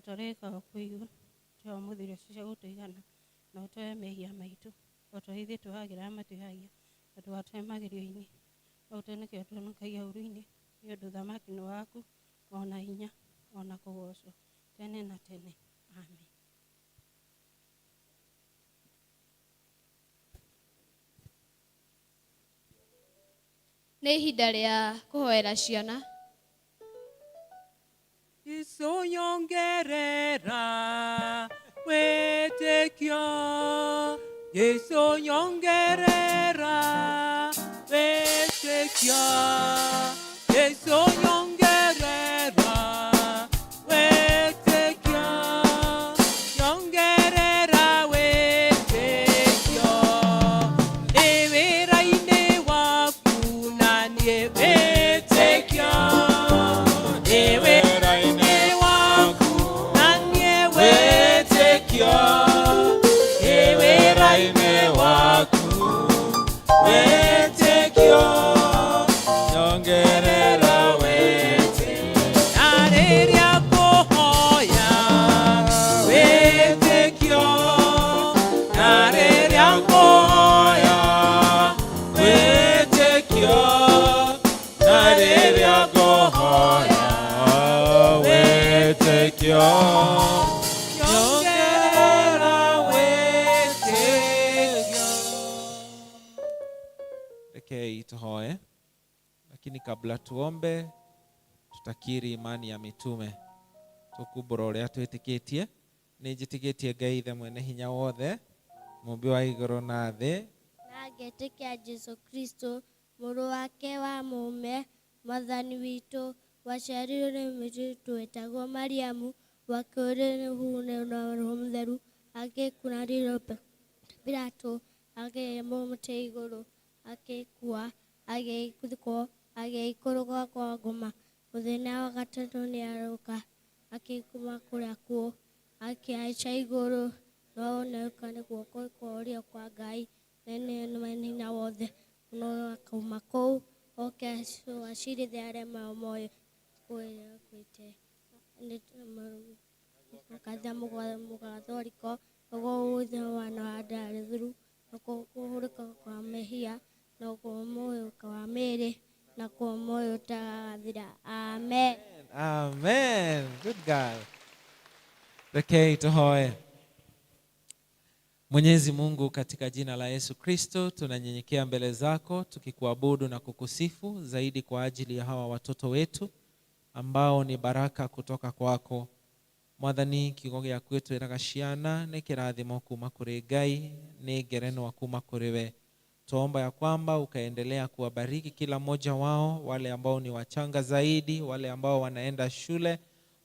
O ta ũrĩa ĩkaga kũigua, tũhe ũmũthĩ irio cia gũtũigana, na ũtũhe mehia maitũ, o ta ũrĩa ithuĩ tũhagĩra arĩa matwĩhagia, na ndũgatũhe magerio-inĩ, no ũtũhonokie ũtũhonokagia ũũru-inĩ, nĩ ũndũ ũthamaki nĩ waku, o na hinya, o na kũgoocwo, tene na tene. Amen. Nĩ ihinda rĩa kũhoera ciana. Jesu nyongerera wĩtĩkio, Jesu nyongerera wĩtĩkio, Jesu nyongerera wĩtĩkio, nyongerera wĩtĩkio, ndĩ wĩra-inĩ waku na niĩ wĩtĩkio, ndĩ wĩra-inĩ waku na niĩ wĩtĩkio, ndĩ wĩra-inĩ waku wĩtĩkio, nyongerera wĩtĩkio, na rĩrĩa ngũhoya wĩtĩkio, na rĩrĩa ngũhoya wĩtĩkio, na rĩrĩa ngũhoya wĩtĩkio, nyongerera wĩtĩkio. Rekei tuhoe, lakini kabla tuombe tutakiri imani ya mitume. Tukumbũra ũrĩa twĩtĩkĩtie. Nĩ njĩtĩkĩtie Ngai Ithe mwene hinya wothe, mũmbi wa igũrũ na thĩ, na ngetĩkia Jesũ Kristo, mũrũ wake wa mũme, Mwathani witũ, waciarirwo nĩ mũirĩtu wetagwo Mariamu, wakĩũrĩrwo nĩ na Roho Mũtheru, agĩkunanĩrwo Pilato, akĩambwo mũtĩ igũrũ, agĩkua, agĩthikwo, agĩikũrũka kwa ngoma. Mũthenya wa gatatũ nĩarũka, akĩuma kũrĩa kuo, akĩhaica igũrũ, no oneka nĩ guoko kwa ũrĩo kwa Ngai nene hinya wothe, no akauma kũu oke acirithie arĩa me muoyo kwĩte kanitha mũgathoriko naguo ũthe wana wa ndathuru nakuo kũhurũka kwa mehia naguo muoyo wa mĩĩrĩ nakuo muoyo ũtagathira. Amen. Amen. Good girl. Rekei tuhoe. Mwenyezi Mungu, katika jina la Yesu Kristo, tunanyenyekea mbele zako tukikuabudu na kukusifu zaidi kwa ajili ya hawa watoto wetu ambao ni baraka kutoka kwako. Mwathani, kiugo gĩaku gĩtwĩraga ciana nĩ kĩrathimo kuma kũrĩ Ngai, nĩ ngerenwa kuma kũrĩ we. Tuomba ya kwamba ukaendelea kuwabariki kila mmoja wao, wale ambao ni wachanga zaidi, wale ambao wanaenda shule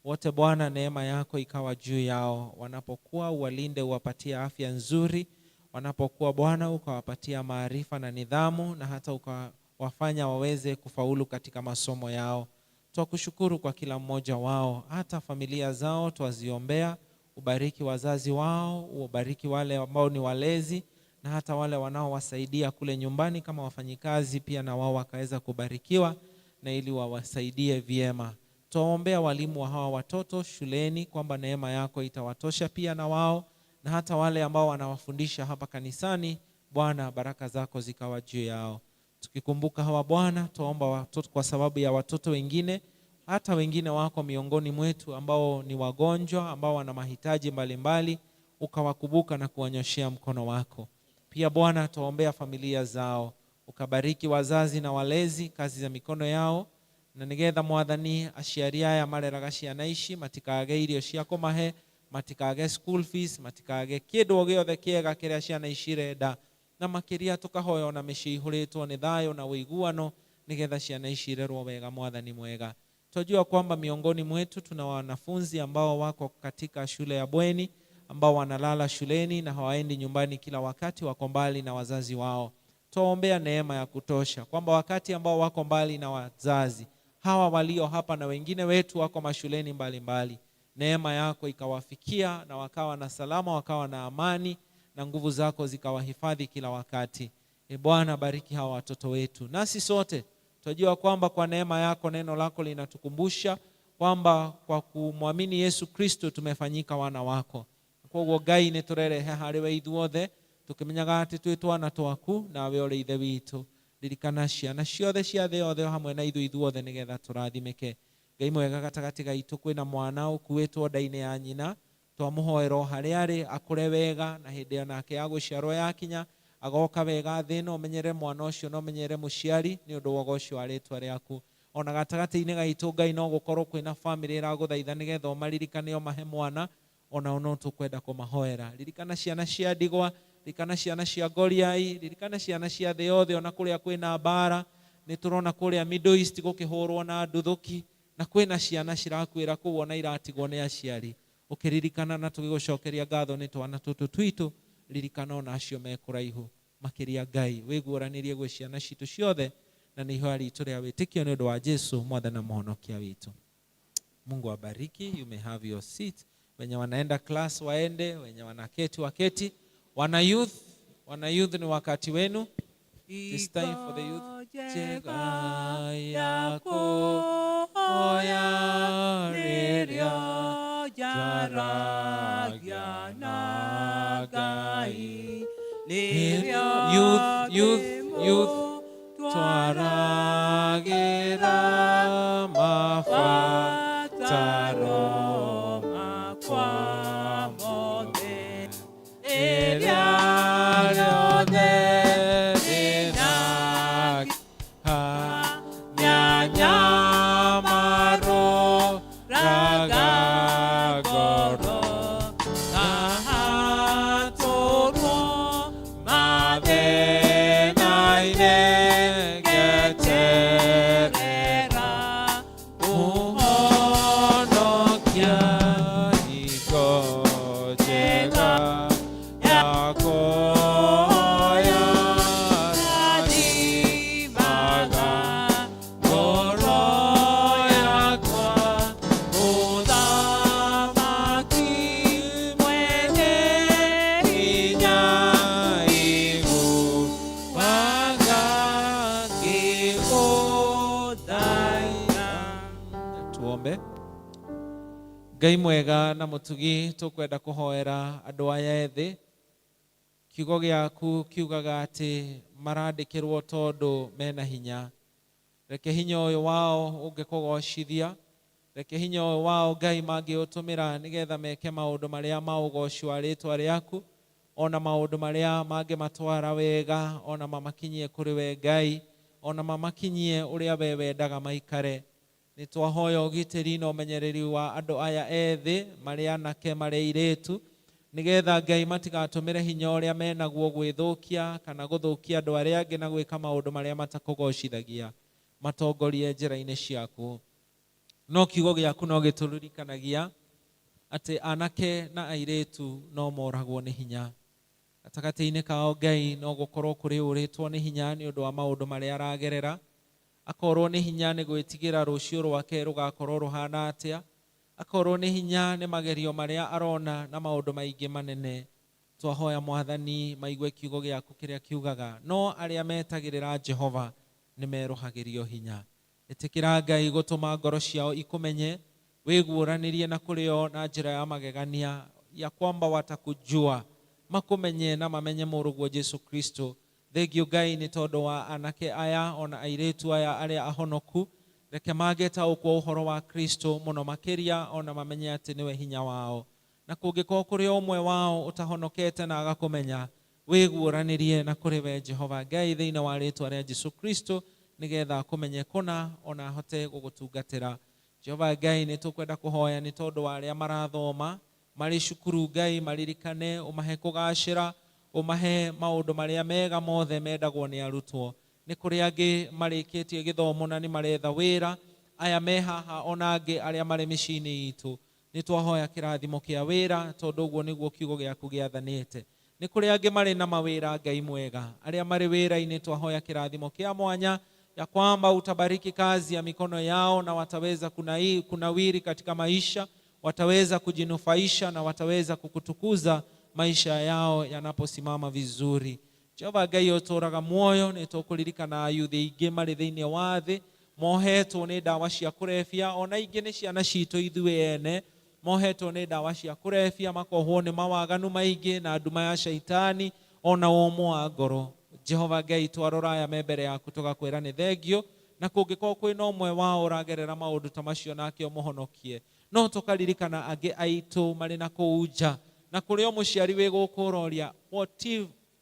wote. Bwana, neema yako ikawa juu yao wanapokuwa, uwalinde, uwapatie afya nzuri wanapokuwa. Bwana, ukawapatia maarifa na nidhamu, na hata ukawafanya waweze kufaulu katika masomo yao. Twakushukuru kwa kila mmoja wao, hata familia zao twaziombea. Ubariki wazazi wao, ubariki wale ambao ni walezi na hata wale wanaowasaidia kule nyumbani kama wafanyikazi, pia na wao wakaweza kubarikiwa na ili wawasaidie vyema. Twaombea walimu wa hawa watoto shuleni kwamba neema yako itawatosha pia na wao, na hata wale ambao wanawafundisha hapa kanisani, Bwana, baraka zako zikawa juu yao. Tukikumbuka hawa Bwana, twaomba watoto kwa sababu ya watoto wengine, hata wengine wako miongoni mwetu ambao ni wagonjwa, ambao wana mahitaji mbalimbali, ukawakumbuka na kuwanyoshea mkono wako. Pia Bwana, twaombea familia zao, ukabariki wazazi na walezi, kazi za mikono yao, na nigetha Mwathani aciari aya mareraga ciana ici matikage irio cia kũmahe, matikage school fees, matikage kĩndũ o gĩothe kĩega kĩrĩa ciana ici irenda, na makĩria tũkahoya ona mĩciĩ ihũrĩtwo nĩ thayũ na ũiguano, nigetha ciana ici irerwo wega. Mwathani mwega, twajua kwamba miongoni mwetu tuna wanafunzi ambao wako katika shule ya bweni, ambao wanalala shuleni na hawaendi nyumbani kila wakati, wako mbali na wazazi wao. Twaombea neema ya kutosha kwamba wakati ambao wako mbali na wazazi hawa walio hapa na wengine wetu wako mashuleni mbalimbali, neema yako ikawafikia na wakawa na salama, wakawa na amani, na nguvu zako zikawahifadhi kila wakati. E Bwana, bariki hawa watoto wetu, nasi sote twajua kwamba kwa neema yako neno lako linatukumbusha Kwamba kwa kumwamini Yesu Kristo tumefanyika wana wako. Koguo Ngai, nĩ tũrerehe harĩ we ithuothe tũkĩmenyaga atĩ twĩ twana twaku, nawe ũrĩ ithe witũ. Ririkana ciana ciothe cia thĩ yothe o hamwe na ithuĩ ithuothe, nĩgetha tũrathimĩke. Ngai mwega, gatagatĩ gaitũ kwĩna mwana ũkuĩtwo nda-inĩ ya nyina. Twamũhoera o harĩa arĩ akũre wega, na hĩndĩ onake ya gũciarwo yakinya agoka wega thĩ ĩno. Ũmenyere mwana ũcio na ũmenyere mũciari nĩ ũndũ wa ũgoci wa rĩtwa rĩaku. Ona gatagatĩ-inĩ gaitũ, Ngai, no gũkorwo kwĩna bamĩrĩ ĩragũthaitha nĩgetha ũmaririkane, ũmahe mwana. Onao no tũkwenda kũmahoera. Ririkana ciana cia ndigwa, ririkana ciana cia ngoriai, ririkana ciana cia thĩ yothe, ona kũrĩa kwĩna mbara. Nĩ tũrona kũrĩa Middle East gũkĩhũrwo na nduthũki, na kwĩna ciana cirakuĩra kũu, ona iratigwo nĩ aciari. Ũkĩririkana na tũgĩgũcokeria ngatho nĩ twana tũtũ twitũ, ririkana ona acio me kũraihu makĩria. Ngai, wĩguũranĩrie gwĩ ciana citũ ciothe, na nĩ ihoya ritũ rĩa wĩtĩkio nĩ ũndũ wa Jesu, Mwathani na Mũhonokia witũ. Mungu abariki. You may have your seat. Wenye wanaenda class waende, wenye wanaketi waketi. Wana youth, wana youth, ni wakati wenu. This time for the youth. Njega yako oya rĩrĩa njaragia na Ngai. Youth, youth, youth, twaragĩra mabataro makwa mothe. Rĩrĩa rĩothe ndĩna nyanyamaro raga ngoro, ngahatũrwo mathĩna-inĩ, ngeterera ũhonokia hingo njega yakoya rathimaga ngoro yakwa. Mũthamaki mwene hinya iguaga ngĩgũthaitha. Tuombe. Ngai mwega na mũtugi, tũkwenda kũhoera andũ aya ethĩ. Kiugo gĩaku kiugaga atĩ marandĩkĩrwo tondũ mena hinya. Reke hinya ũyũ wao ũngĩkũgocithia. Reke hinya ũyũ wao, Ngai, mangĩũtũmĩra nĩgetha meke maũndũ marĩa ma ũgoci wa rĩtwa rĩaku, ona maũndũ marĩa mangĩmatwara wega, ona mamakinyie kũrĩ we Ngai, ona mamakinyie ũrĩa we wendaga maikare. Nĩ twahoya ũgitĩri na ũmenyereri wa andũ aya ethĩ, marĩ anake, marĩ airĩtu, nĩgetha Ngai matigatũmĩre hinya ũrĩa menaguo gwĩthũkia kana gũthũkia andũ arĩa angĩ na gwĩka maũndũ marĩa matakũgocithagia. Matongorie njĩra-inĩ ciaku. No kiugo gĩaku no gĩtũririkanagia atĩ anake na airĩtu no moragwo nĩ hinya. Gatagatĩ-inĩ kao, Ngai, no gũkorwo kũrĩ ũrĩtwo nĩ hinya nĩ ũndũ wa maũndũ marĩa aragerera, akorwo nĩ hinya nĩ gwĩtigĩra rũciũ rwake rũgakorwo rũhana atĩa, akorwo nĩ hinya nĩ magerio marĩa arona na maũndũ maingĩ manene. Twahoya, Mwathani, maigue kiugo gĩaku kĩrĩa kiugaga, no arĩa metagĩrĩra Jehova nĩ merũhagĩrio hinya. Ĩtĩkĩra, Ngai, gũtũma ngoro ciao ikũmenye, wĩguũranĩrie na kũrĩ o na njĩra ya magegania, ya kwamba watakujua, makũmenye na mamenye mũrũguo Jesu Kristo. Thengio, Ngai, nĩ tondũ wa anake aya ona airĩtu aya arĩa ahonoku. Reke mangĩtaũkwo ũhoro wa Kristo mũno makĩria, ona mamenye atĩ nĩwe hinya wao. Na kũngĩkorwo kũrĩ o ũmwe wao ũtahonokete na agakũmenya, wĩguũranĩrie na kũrĩ we, Jehova Ngai, thĩinĩ wa rĩtwa rĩa Jesu Kristo, nĩgetha akũmenye kũna ona ahote gũgũtungatĩra. Jehova Ngai, nĩ tũkwenda kũhoya nĩ tondũ wa arĩa marathoma marĩ cukuru. Ngai, maririkane, ũmahe kũgacĩra, ũmahe maũndũ marĩa mega mothe mendagwo nĩ arutwo. Nĩ kũrĩ angĩ marĩkĩtie gĩthomo na nĩ maretha wĩra. Aya me haha ona angĩ arĩa marĩ mĩciĩ-inĩ itũ, nĩ twahoya kĩrathimo kĩa wĩra, tondũ ũguo nĩguo kiugo gĩaku gĩathanĩte. Nĩ kũrĩ angĩ marĩ na mawĩra. Ngai mwega, arĩa marĩ wĩra-inĩ, twahoya kĩrathimo kĩa mwanya, ya kwamba utabariki kazi ya mikono yao na wataweza kunawiri katika maisha, wataweza kujinufaisha na wataweza kukutukuza maisha yao yanaposimama vizuri. Jehova Ngai ũtũraga muoyo, nĩ tũkũririkana ayuthi aingĩ marĩ thĩinĩ wa thĩ. Mohetwo nĩ ndawa cia kũrebia, ona ingĩ nĩ ciana citũ ithuĩ ene mohetwo nĩ ndawa cia kũrebia, makohwo nĩ mawaganu maingĩ na nduma ya shaitani ona ũmũ wa ngoro. Jehova Ngai, twarora aya me mbere yaku tũgakwĩra nĩ thengio, na kũngĩkorwo kwĩna ũmwe wao ũragerera maũndũ ta macio nake ũmũhonokie. No tũkaririkana angĩ aitũ marĩ na kũu nja, na kũrĩ o mũciari wĩ gũkũ ũroria, what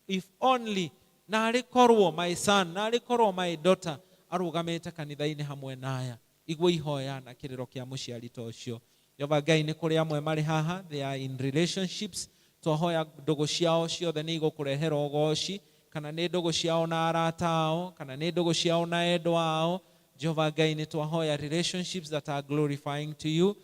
if only narĩ korwo my son, narĩ korwo my daughter arũgamĩte kanitha-inĩ hamwe naya. Igua ihoya na kĩrĩro kĩa mũciari ta ũcio. Jehova Ngai, nĩ kũrĩ amwe marĩ haha, they are in relationships, twahoya ndũgũ ciao ciothe nĩ igũkũrehera ũgoci, kana nĩ ndũgũ ciao na arata ao, kana nĩ ndũgũ ciao na endwa ao. Jehova Ngai, nĩ twahoya relationships that are glorifying to you,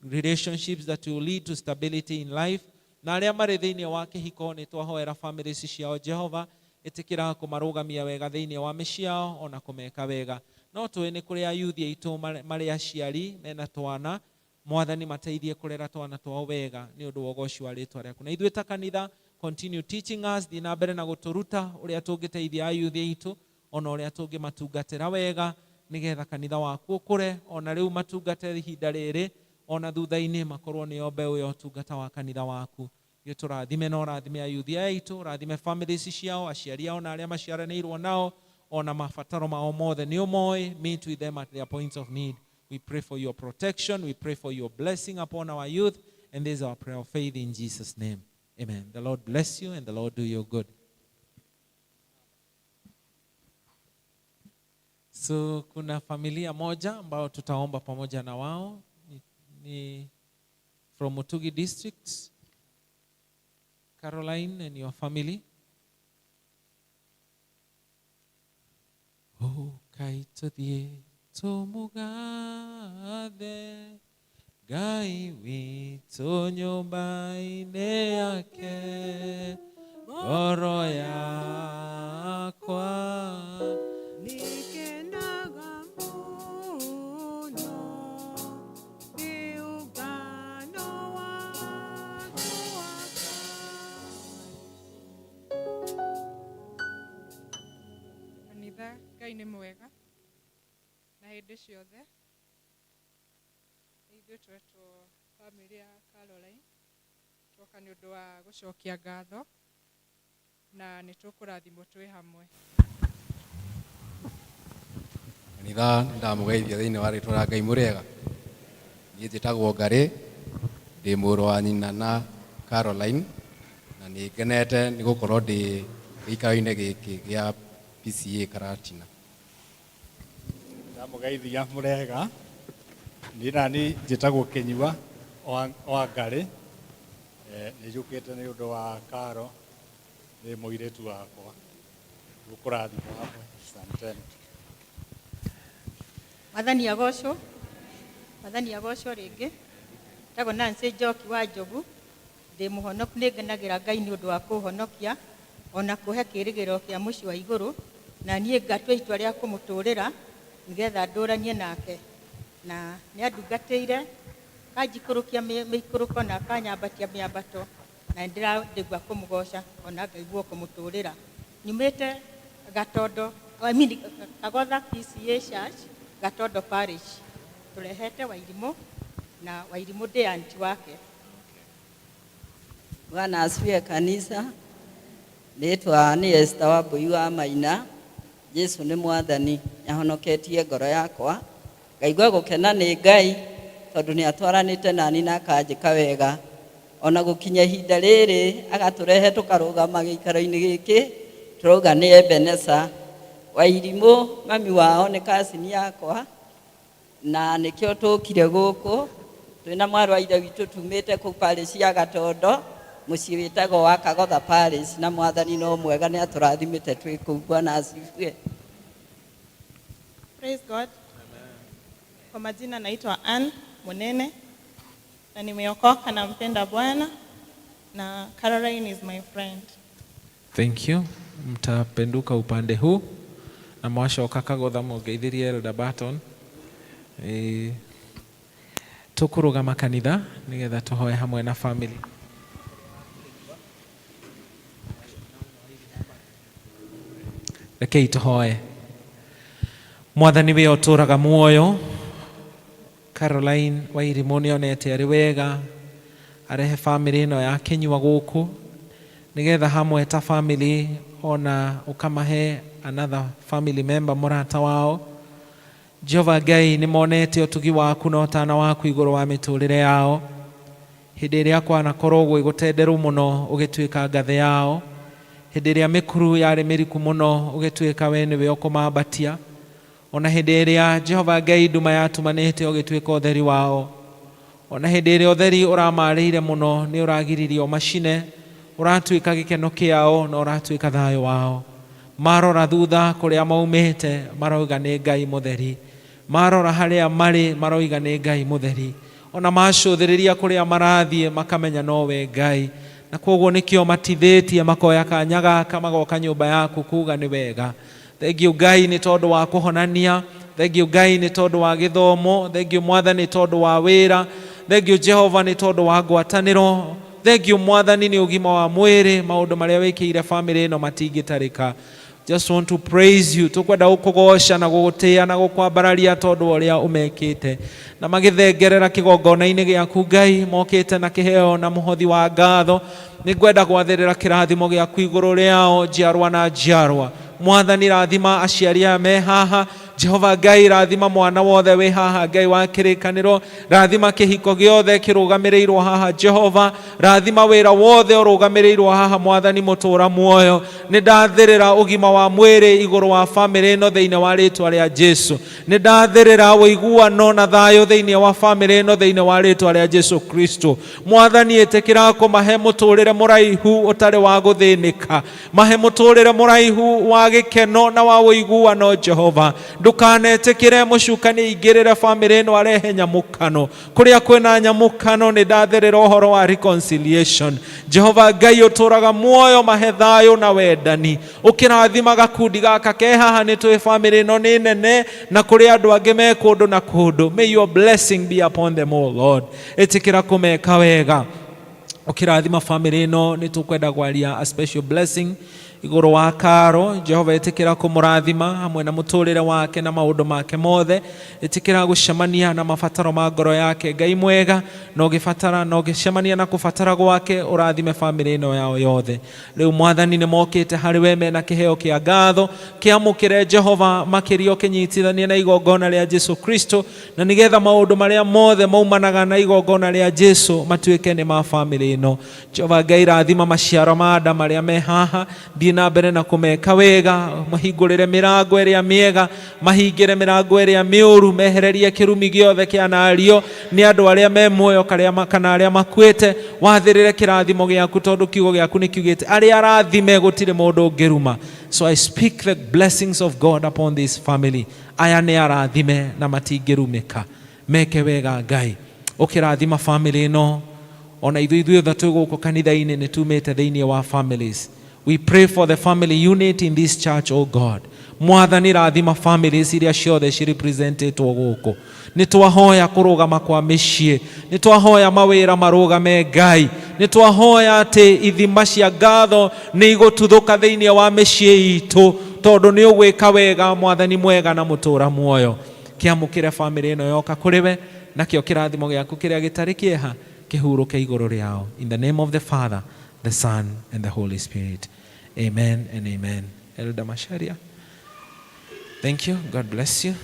relationships that will lead to stability in life. Na arĩa marĩ thĩinĩ wa kĩhiko, nĩ twahoera families ciao. Jehova, ĩtĩkĩra kũmarũgamia wega thĩinĩ wa mĩciĩ yao ona kũmeka wega. No tũĩ nĩ kũrĩ ayuthi aitũ marĩ aciari mena twana. Mwathani, mateithie kũrera twana twao wega nĩ ũndũ wa ũgoci wa rĩtwa rĩaku. Na ithuĩ ta kanitha, continue teaching us, thiĩ na mbere na gũtũruta ũrĩa tũngĩteithia ayuthi aitũ ona ũrĩa tũngĩmatungatĩra wega, nĩgetha kanitha waku ũkũre, ona rĩu matungate ihinda rĩrĩ, ona thutha-inĩ makorwo nĩo mbeũ ya ũtungata wa kanitha waku. Ithuĩ tũrathime na ũrathime ayuthi aya aitũ, ũrathime families ciao, aciari ao na arĩa maciaranĩirwo nao, ona mabataro mao mothe nĩ ũmoĩ. Meet with them at their points of need. We pray for your protection, we pray for your blessing upon our youth, and this is our prayer of faith in Jesus' name. Amen. The Lord bless you and the Lord do you good. So kuna familia moja ambao tutaomba pamoja na wao ni from Mutugi District, Caroline and your family. Ũkai tũthiĩ tũmũgathe Ngai witũ nyũmba-inĩ yake, ngoro yakwa Nĩkenaga mũno nĩ ũngano waku wa Kanitha, Ngai nĩ mwega na hĩndĩ ciothe. Ithuĩ twetwo bamĩrĩ ya Caroline, twoka nĩ ũndũ wa gũcokia ngatho na nĩ tũkũrathimwo twĩ hamwe. Kanitha, nĩ ndamũgeithia thĩinĩ wa rĩtwa rĩa Ngai mũrĩega. Niĩ njĩtagwo Ngarĩ, ndĩ mũrũ wa nyina na Caroline, na nĩ ngenete nĩ gũkorwo ndĩ gĩikaro-inĩ gĩkĩ gĩa PCEA Karatina. Ndamũgeithia mũrega. Niĩ nani njĩtagwo Kĩnyua wa Ngarĩ. Nĩ njũkĩte nĩ ũndũ wa Karo, nĩ mũirĩtu wakwa. Tũkũrathimwo hamwe. Asanteni. Mwathani agocwo. Mwathani agocwo rĩngĩ. Tagwo Nancy Njoki wa Njogu. Ndĩ mũhonoku, nĩ ngenagĩra Ngai nĩ ũndũ wa kũhonokia ona kũhe kĩĩrĩgĩrĩro kĩa mũciĩ wa igũrũ, na niĩ ngatua itua rĩa kũmũtũrĩra nĩgetha ndũranie nake, na nĩ andungatĩire kanjikũrũkia mĩikũrũko na akanyambatia mĩambato, na nĩndĩraigua kũmũgoca ona ngaigua kũmũtũrĩra. Nyumĩte Gatondo, I mean, Kagotha PCEA Church, Gatondo Parish. Tũrehete Wairimũ, na Wairimũ ndĩ auntie wake. Bwana asifiwe kanisa. Rĩtwa nĩ Esther Wambui wa Maina. Jesu nĩ mwathani, nĩahonoketie ngoro yakwa. Ngaigua gũkena nĩ Ngai tondũ nĩ atwaranĩte nani na akanjĩka wega. Ona gũkinya ihinda rĩrĩ agatũrehe tũkarũgama gĩikaro-inĩ gĩkĩ, tũrauga nĩ Ebeneza. Wairimũ mami wao nĩ cousin yakwa, na nĩkĩo tũkire gũkũ twĩna mwarĩ wa ithe witũ tumĩte kũu parish ya Gatondo, mũciĩ wĩtagwo wa Kagotha Parish, na mwathani no mwega nĩ atũrathimĩte twĩ kũu. Bwana asifiwe. Praise God. Kwa majina naitwa Ann Munene na nimeokoka, nampenda Bwana na Caroline is my friend. Thank you. Mtapenduka upande huu na mwacoka Kagotha mũngeithirie Elder Barton. Tũkũrũgama kanitha nĩgetha tũhoe hamwe na family. Rekei tũhoe. Mwathani we ũtũũraga muoyo, Caroline Wairimu nĩonete arĩ wega arehe family ĩno ya Kĩnyua gũkũ nĩgetha hamwe ta family ona ũkamahe another family member mũrata wao. Jehova Ngai, nĩ monete ũtugi waku na ũtana waku igũrũ wa mĩtũrĩre yao. Hĩndĩ ĩrĩa kwanakorwo gwĩ gũtenderũ mũno, ũgĩtuĩka ngathĩ yao. Hĩndĩ ĩrĩa mĩkuru yarĩ mĩriku mũno, ũgĩtuĩka we nĩwe ũkũmambatia. Ona hĩndĩ ĩrĩa, Jehova Ngai, nduma yatumanĩte, ũgĩtuĩka ũtheri wao. Ona hĩndĩ ĩrĩa ũtheri ũramarĩire mũno, nĩ ũragiririo macine, ũratuĩka gĩkeno kĩao na ũratuĩka thayũ wao. Marora thutha kũrĩa maumĩte, marauga nĩ Ngai mũtheri. Marora harĩa marĩ, maroiga nĩ Ngai mũtheri. Ona macũthĩrĩria kũrĩa marathiĩ, makamenya nowe Ngai, na kwoguo nĩkĩo matithĩtie makoya kanya gaka magoka nyũmba yaku kuga nĩ wega. Thengiũ Ngai nĩ tondũ wa kũhonania. Thengiũ Ngai nĩ tondũ wa gĩthomo. Thengiũ Mwathani nĩ tondũ wa wĩra. Thengiũ Jehova nĩ tondũ wa ngwatanĩro. Thengiũ Mwathani nĩ ũgima wa mwĩrĩ. Maũndũ marĩa wĩkĩire famĩlĩ ĩno matingĩtarĩka. Just want to praise you. Tukwenda gũkũgoca na gũgũtĩĩa na gũkwambararia tondũ wa ũrĩa ũmekĩte. Na magĩthengerera kĩgongona-inĩ gĩaku Ngai, mokĩte na kĩheo na mũhothi wa ngatho. Nĩngwenda gwathĩrĩra kĩrathimo gĩaku igũrũ rĩao njiarwa na njiarwa. Mwathani, rathima aciari aya me haha. Jehova Ngai, rathima mwana wothe wĩ haha. Ngai wa kĩrĩkanĩro, rathima kĩhiko gĩothe kĩrũgamĩrĩirwo haha. Jehova, rathima wĩra wothe ũrũgamĩrĩirwo haha. Mwathani mũtũra muoyo, nĩ ndathĩrĩra ũgima wa mwĩrĩ igũrũ wa famĩlĩ ĩno thĩinĩ wa rĩtwa rĩa Jesu. Nĩ ndathĩrĩra ũiguano na thayũ thĩinĩ wa famĩlĩ ĩno thĩinĩ wa rĩtwa rĩa Jesu Kristo. Mwathani, ĩtĩkĩra kũmahe mũtũrĩre mũraihu ũtarĩ wa gũthĩnĩka. Mahe mũtũrĩre mũraihu wa gĩkeno na wa ũiguano. Jehova, ndũkanetĩkĩre mũcukani aingĩrĩre famĩlĩ ĩno arehe nyamũkano. Kũrĩa kwĩna nyamũkano, nĩ ndathĩrĩra ũhoro wa reconciliation. Jehova Ngai ũtũraga muoyo, mahe thayũ na wendani. Ũkĩrathima gakundi gaka ke haha, nĩ tũĩ famĩlĩ ĩno nĩ nene na kũrĩ andũ angĩ me kũndũ na kũndũ. May your blessing be upon them, O Lord. Ĩtĩkĩra kũmeka wega. Ũkĩrathima famĩlĩ ĩno, nĩ tũkwenda kwaria a special blessing igũrũ wa Karo. Jehova, ĩtĩkĩra kũmũrathima hamwe na mũtũrĩre wake na maũndũ make mothe. Ĩtĩkĩra gũcemania na mabataro ma ngoro yake, Ngai mwega, na ũgĩbatara na ũgĩcemania na kũbatara gwake, ũrathime famĩlĩ ĩno yao yothe. Rĩu Mwathani, nĩ mokĩte harĩ we mena kĩheo kĩa ngatho. Kĩamũkĩre, Jehova, makĩria ũkĩnyitithania na igongona rĩa Jesu Kristo, na nĩgetha maũndũ marĩa mothe maumanaga na igongona rĩa Jesu matuĩke nĩ ma famĩlĩ ĩno. Jehova Ngai, rathima maciaro ma nda marĩa me haha. Thiĩ na mbere na kũmeka wega. Mahingũrĩre mĩrango ĩrĩa mĩega, mahingĩre mĩrango ĩrĩa mĩũru, mehererie kĩrumi gĩothe kĩanario nĩ andũ arĩa me muoyo kana arĩa makuĩte. Wathĩrĩre kĩrathimo gĩaku, tondũ kiugo gĩaku nĩ kiugĩte arĩa arathime gũtirĩ mũndũ ũngĩruma. So I speak the blessings of God upon this family. Aya nĩ arathime na matingĩrumĩka. Meke wega, Ngai. Ũkĩrathima family ĩno, ona ithuĩ ithuothe twĩ gũkũ kanitha-inĩ nĩ tumĩte thĩinĩ wa families. We pray for the family unit in this church, oh God. Mwathani, rathima families iria ciothe cirepresentetwo gũkũ. Nĩ twahoya kũrũgama kwa mĩciĩ, nĩ twahoya mawĩra marũgame. Ngai, nĩ twahoya atĩ ithima cia ngatho nĩ igũtuthũka thĩinĩ wa mĩciĩ itũ, tondũ nĩ ũgwĩka wega, Mwathani mwega na mũtũra muoyo. Kĩamũkĩre famĩlĩ ĩno yoka kũrĩ we, nakĩo kĩrathimo gĩaku kĩrĩa gĩtarĩ kĩeha kĩhurũke igũrũ rĩao. In the name of the Father, the Son and the Holy Spirit, amen and amen. Elder Masharia, thank you. God bless you.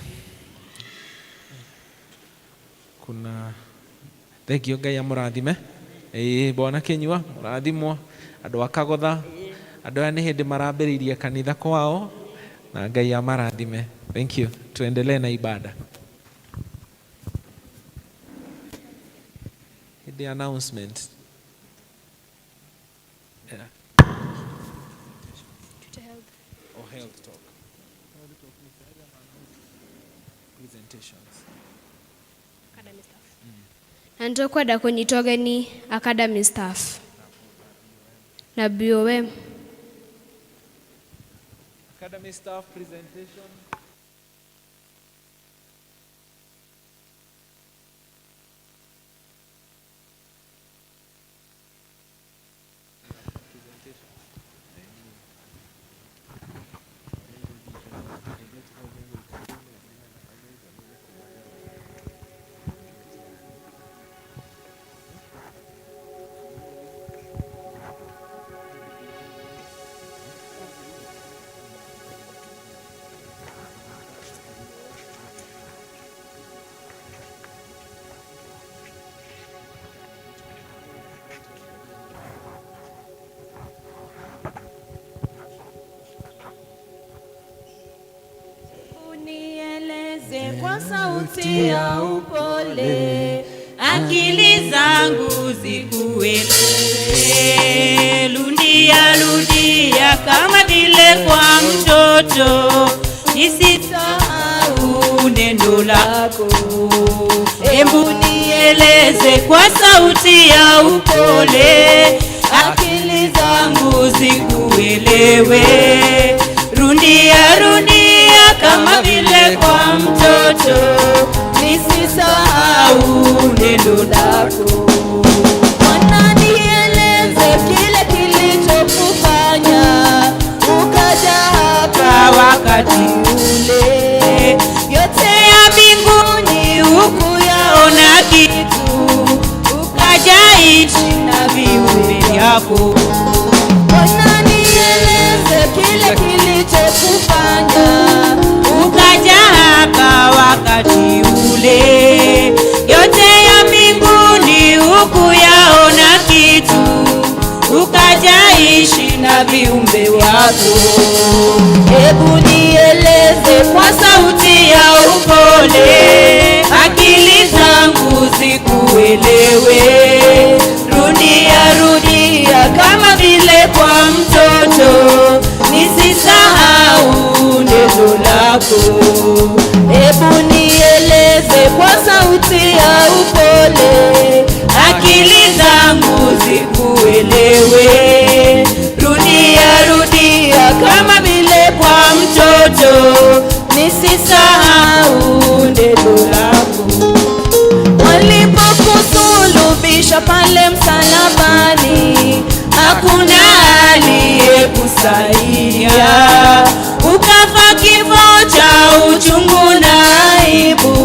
Kuna thank you. Ngai amũrathime. Ĩĩ, bwana Kĩnyua, mũrathimwo. Andũ a Kagotha, andũ aya nĩ hĩndĩ marambĩrĩirie kanitha kwao, na Ngai amarathime. Thank you. Tuendelee na ibada. Hĩndĩ announcement, yeah. Or health talk presentations. Na nĩ tũkwenda kũnyita ũgeni academy staff na BOM. Academy staff presentation. Kwa sauti ya upole, akili zangu zikuelewe. Rudia rudia kama vile kwa mtoto, nisisahau neno lako. Hebu nieleze kwa sauti ya upole, akili zangu zikuelewe. Rudia rudia kama vile kwa mtoto, nisisahau neno lako. Bwana, nieleze kile kilichokufanya ukaja hapa wakati ule. Yote ya mbinguni hukuyaona kitu, ukajaishi na viumbe vyako. Bwana, nieleze kile kilichokufanya ukaja hapa wakati ule. Yote ya mbinguni hukuyaona kitu, ukajaishi na viumbe wako. Hebu nieleze kwa sauti ya upole, akili zangu zikuelewe. Rudia rudia kama vile kwa mtoto, nisisahau neno lako. Hebu nieleze kwa sauti ya upole, akili zangu zikuelewe. Rudia rudia kama vile kwa mtoto, nisisahau neno lako. Walipokusulubisha pale msalabani, hakuna aliyekusaidia. Ukafa kifo cha uchungu na aibu,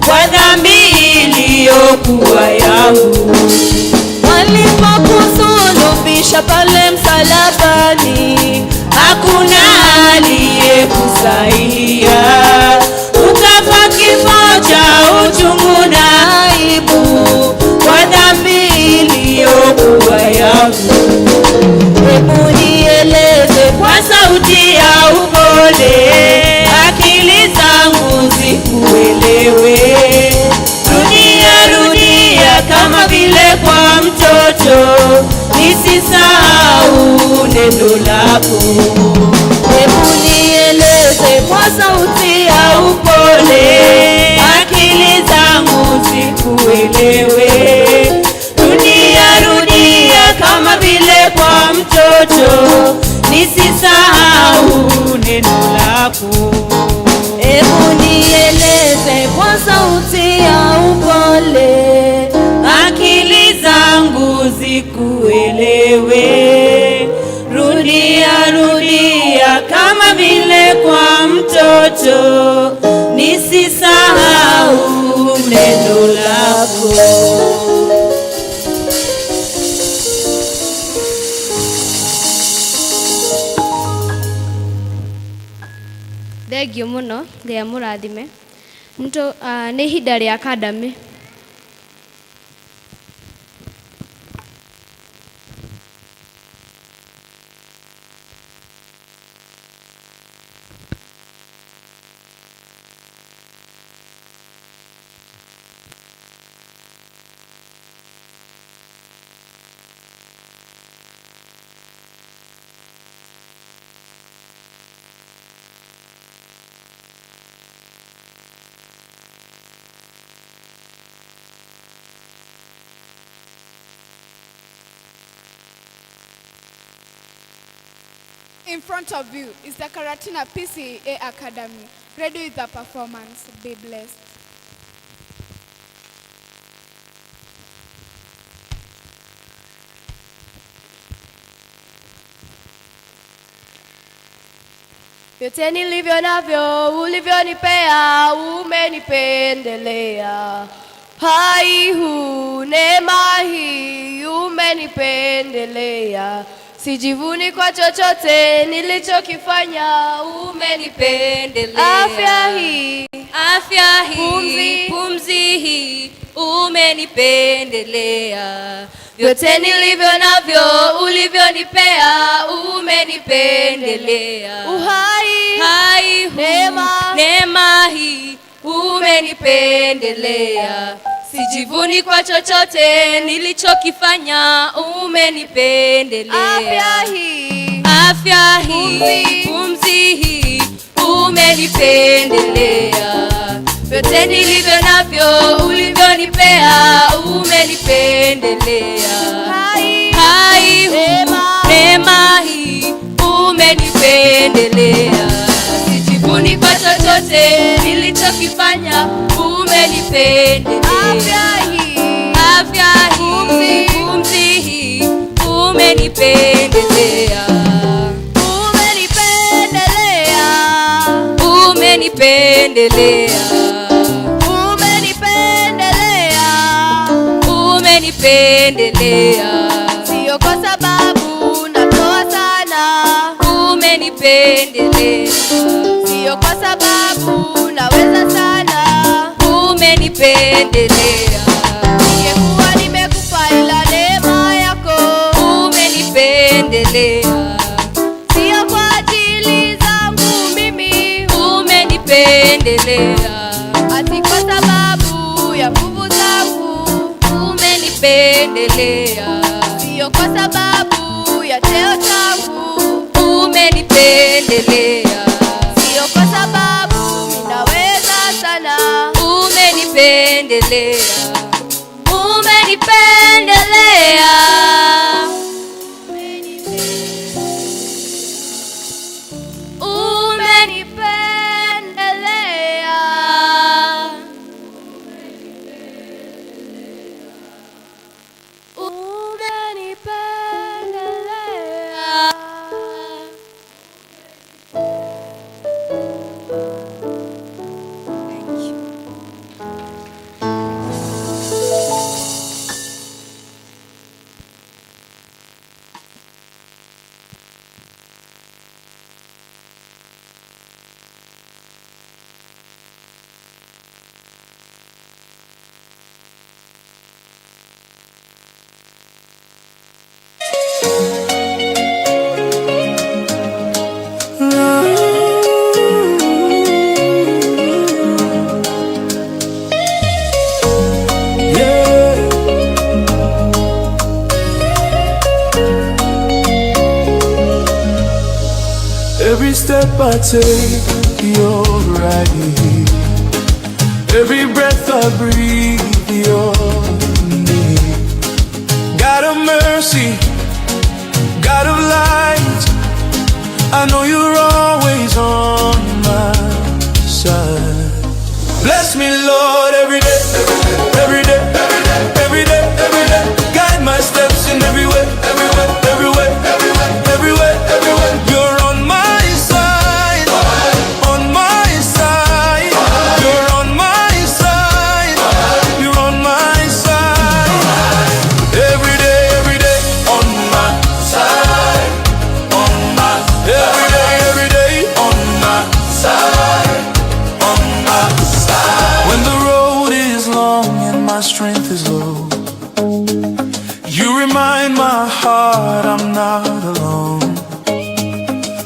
kwa dhambi iliyokuwa yangu. Walipokusulubisha pale msalabani, hakuna aliyekusaidia. Ukafa kifo cha uchungu na aibu, kwa dhambi iliyokuwa yangu. Hebu nieleze kwa sauti ya upole, akili zangu zikuelewe. Rudia rudia kama vile kwa mtoto, nisisahau neno lako. Hebu nieleze kwa sauti ya upole, akili zangu zikuelewe. Rudia rudia kama vile kwa mtoto, nisisahau neno lako. Hebu nieleze kwa sauti ya upole, akili zangu zikuelewe. Rudia rudia kama vile kwa mtoto, nisisahau neno lako. Thengio muno, Ngai amũrathime. Nĩ ihinda rĩa academy. In front of you is the Karatina PCEA Academy, ready with the performance. Be blessed. Vyote nilivyo navyo ulivyonipea, umenipendelea. Hai huu neema hii umenipendelea. Sijivuni kwa chochote nilichokifanya, umenipendelea. Afya hii, afya hii, pumzi, pumzi hii umenipendelea. Vyote nilivyo navyo ulivyonipea, umenipendelea. Uhai, hai huu, neema, neema hii umenipendelea. Sijivuni kwa chochote nilichokifanya, umenipendelea. Afya hii, afya hii, pumzi hii, umenipendelea. Vyote nilivyo navyo ulivyonipea, umenipendelea. Hai huu, neema hii, umenipendelea. Sijivuni kwa chochote nilichokifanya, umenipendelea. Afya hii, afya hii, pumzi hii, umenipendelea. Umenipendelea, umenipendelea, umenipendelea, umenipendelea. Sio kwa sababu natoa sana, umenipendelea. Sio kwa sababu naweza sana, umenipendelea. Ningekuwa nimekufa ila neema yako, umenipendelea. Sio kwa ajili zangu mimi, umenipendelea. Ati kwa sababu ya nguvu zangu, umenipendelea. Sio kwa sababu ya cheo changu, umenipendelea. Sio kwa sababu ninaweza sana, umenipendelea, umenipendelea. Umenipendelea. Umenipendelea. Thank you. Yeah. Every step I take, you're right here. Every breath I breathe, you're near. God of mercy, God of light, I know you're always on my side. Bless me, Lord, every day, every day, every day, every day. Guide my steps in every way, every way, every way, every way, every way, every way. You're on my side, on my side. You're on my side, you're on my side. Every day, on my side, on my. Every day, on my side, on my side. When the road is long and my strength is low, you remind my heart I'm not alone.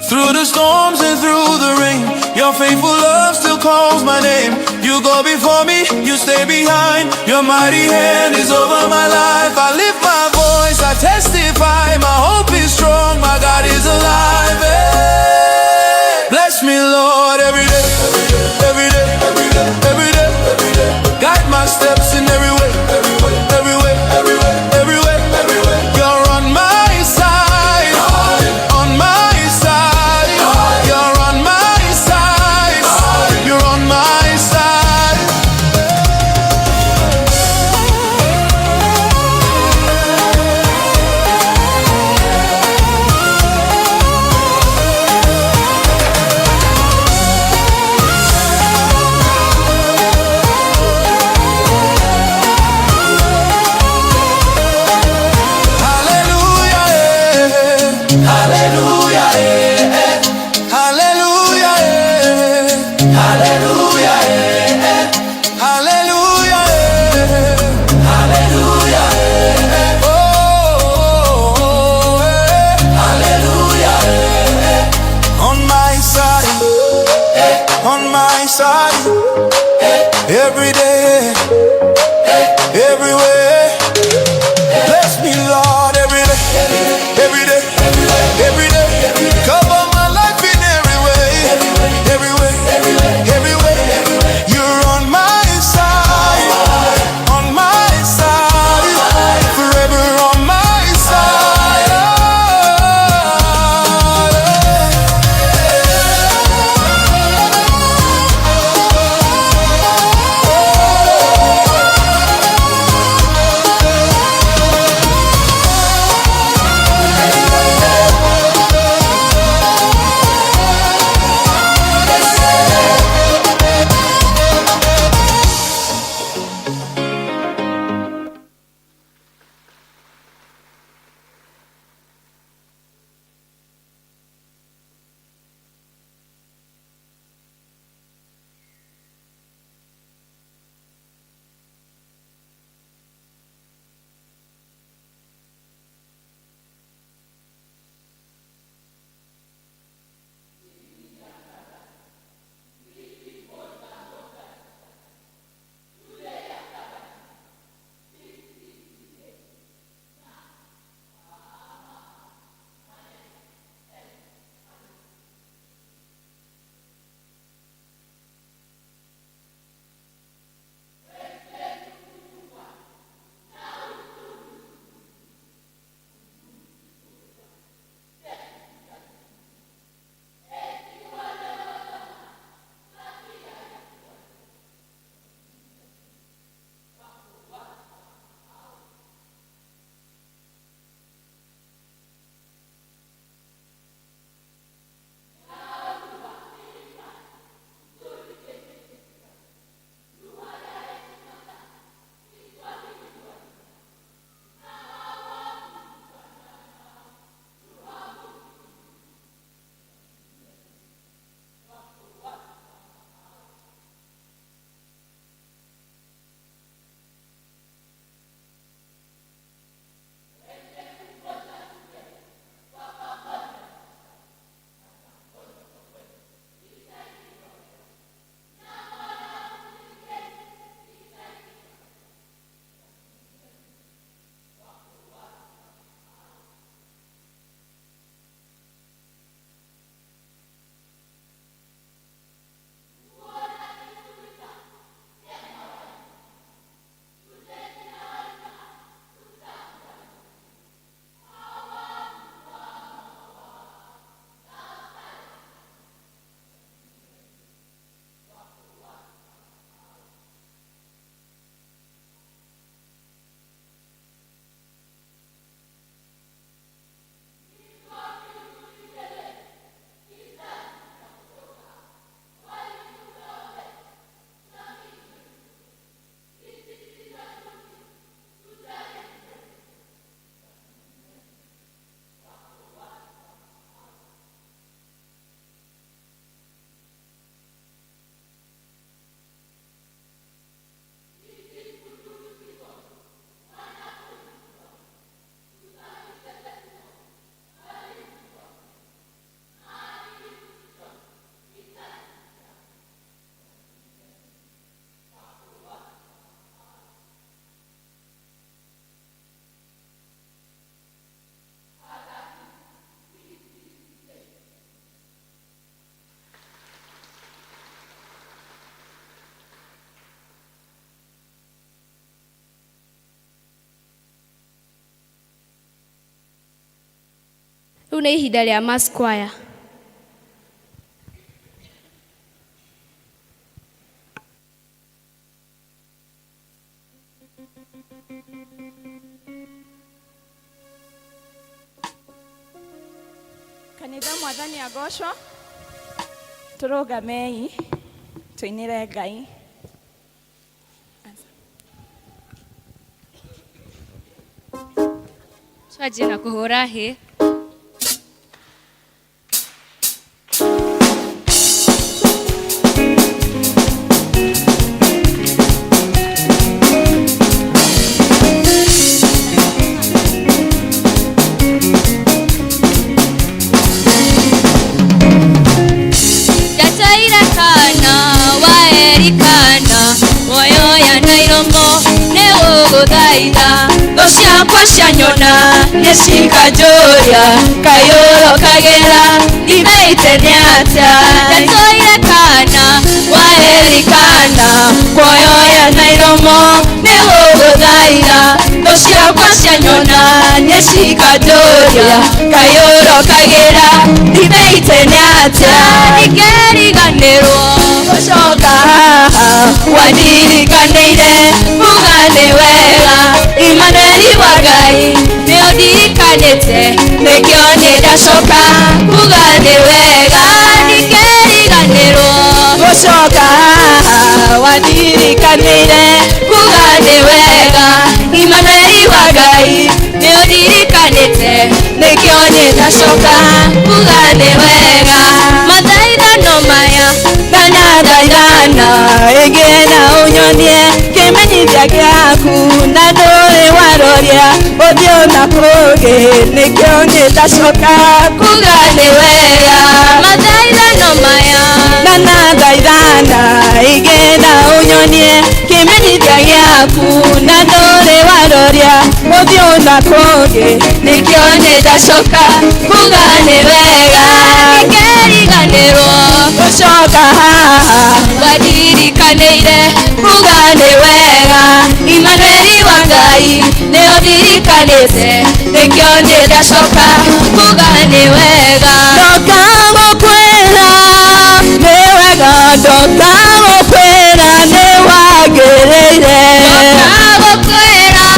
Through the storms and through the rain, your faithful love still calls my name. You go before me, you stay behind. Your mighty hand is over my life. I lift my voice, I testify. My hope is strong, my God is alive. Hey. Bless me, Lord, every day, every day, every day, every day, every day. Guide my steps in every way, every way, every way, every way, every way, every way. You're on my side, on my side. You're on my side, you're on my side. Every day, everywhere. Bless me, Lord, every day, every day, every day. Cover my life in every way, every way, every way. You're on my side, on my side, forever on my side. Rĩu nĩ ihinda rĩa mass choir. Kanitha mwathani agocwo, tũrũgamei tũinĩre Ngai. Twanjie na kũhũra hĩ. Ndataire kana waerikana. Ngũgũthaitha thũ ciakwa cianyona nĩcikanjũria kayũrũkagĩra ndimĩte nĩ atĩa ndatũire kana waerikana kuoyoya na iromo nĩgũgũthaitha thũ ciakwa cianyona nĩcikanjũria kayũrũkagĩra ndimĩte nĩ atĩa ndingĩriganĩrwo gũcoka haha wandirikanĩire kuga nĩ wega Imanueli wa Ngai nĩũndirikanĩte nĩkĩo nĩndacoka kuga nĩ wega ndingĩriganĩrwo gũcoka haha wandirikanĩire kuga nĩ wega Imanueli wa Ngai nĩũndirikanĩte nĩkĩo nĩndacoka kuga nĩ wega mathaithano maya ndanathaithana ĩngĩ na ũnyonie kĩmenyithia gĩaku na ndũrĩ waroria ũthiũ na kũngĩ nĩkĩo nĩndacoka kuga nĩ wega mathaithano maya ndanathaithana ĩngĩ na ũnyonie kĩmenyithia gĩaku na ndũrĩ waroria ũthiũ na kũngĩ nĩkĩo nĩndacoka kuga nĩ wega ndingĩriganĩrwo gũcoka haha wandirikanĩire kuga nĩ wega Imanueli wa Ngai nĩũndirikanĩte nĩkĩo nĩndacoka kuga nĩ wega ndoka gũkwĩra nĩ wega ndoka gũkwĩra nĩ wagĩrĩire ndoka gũkwĩra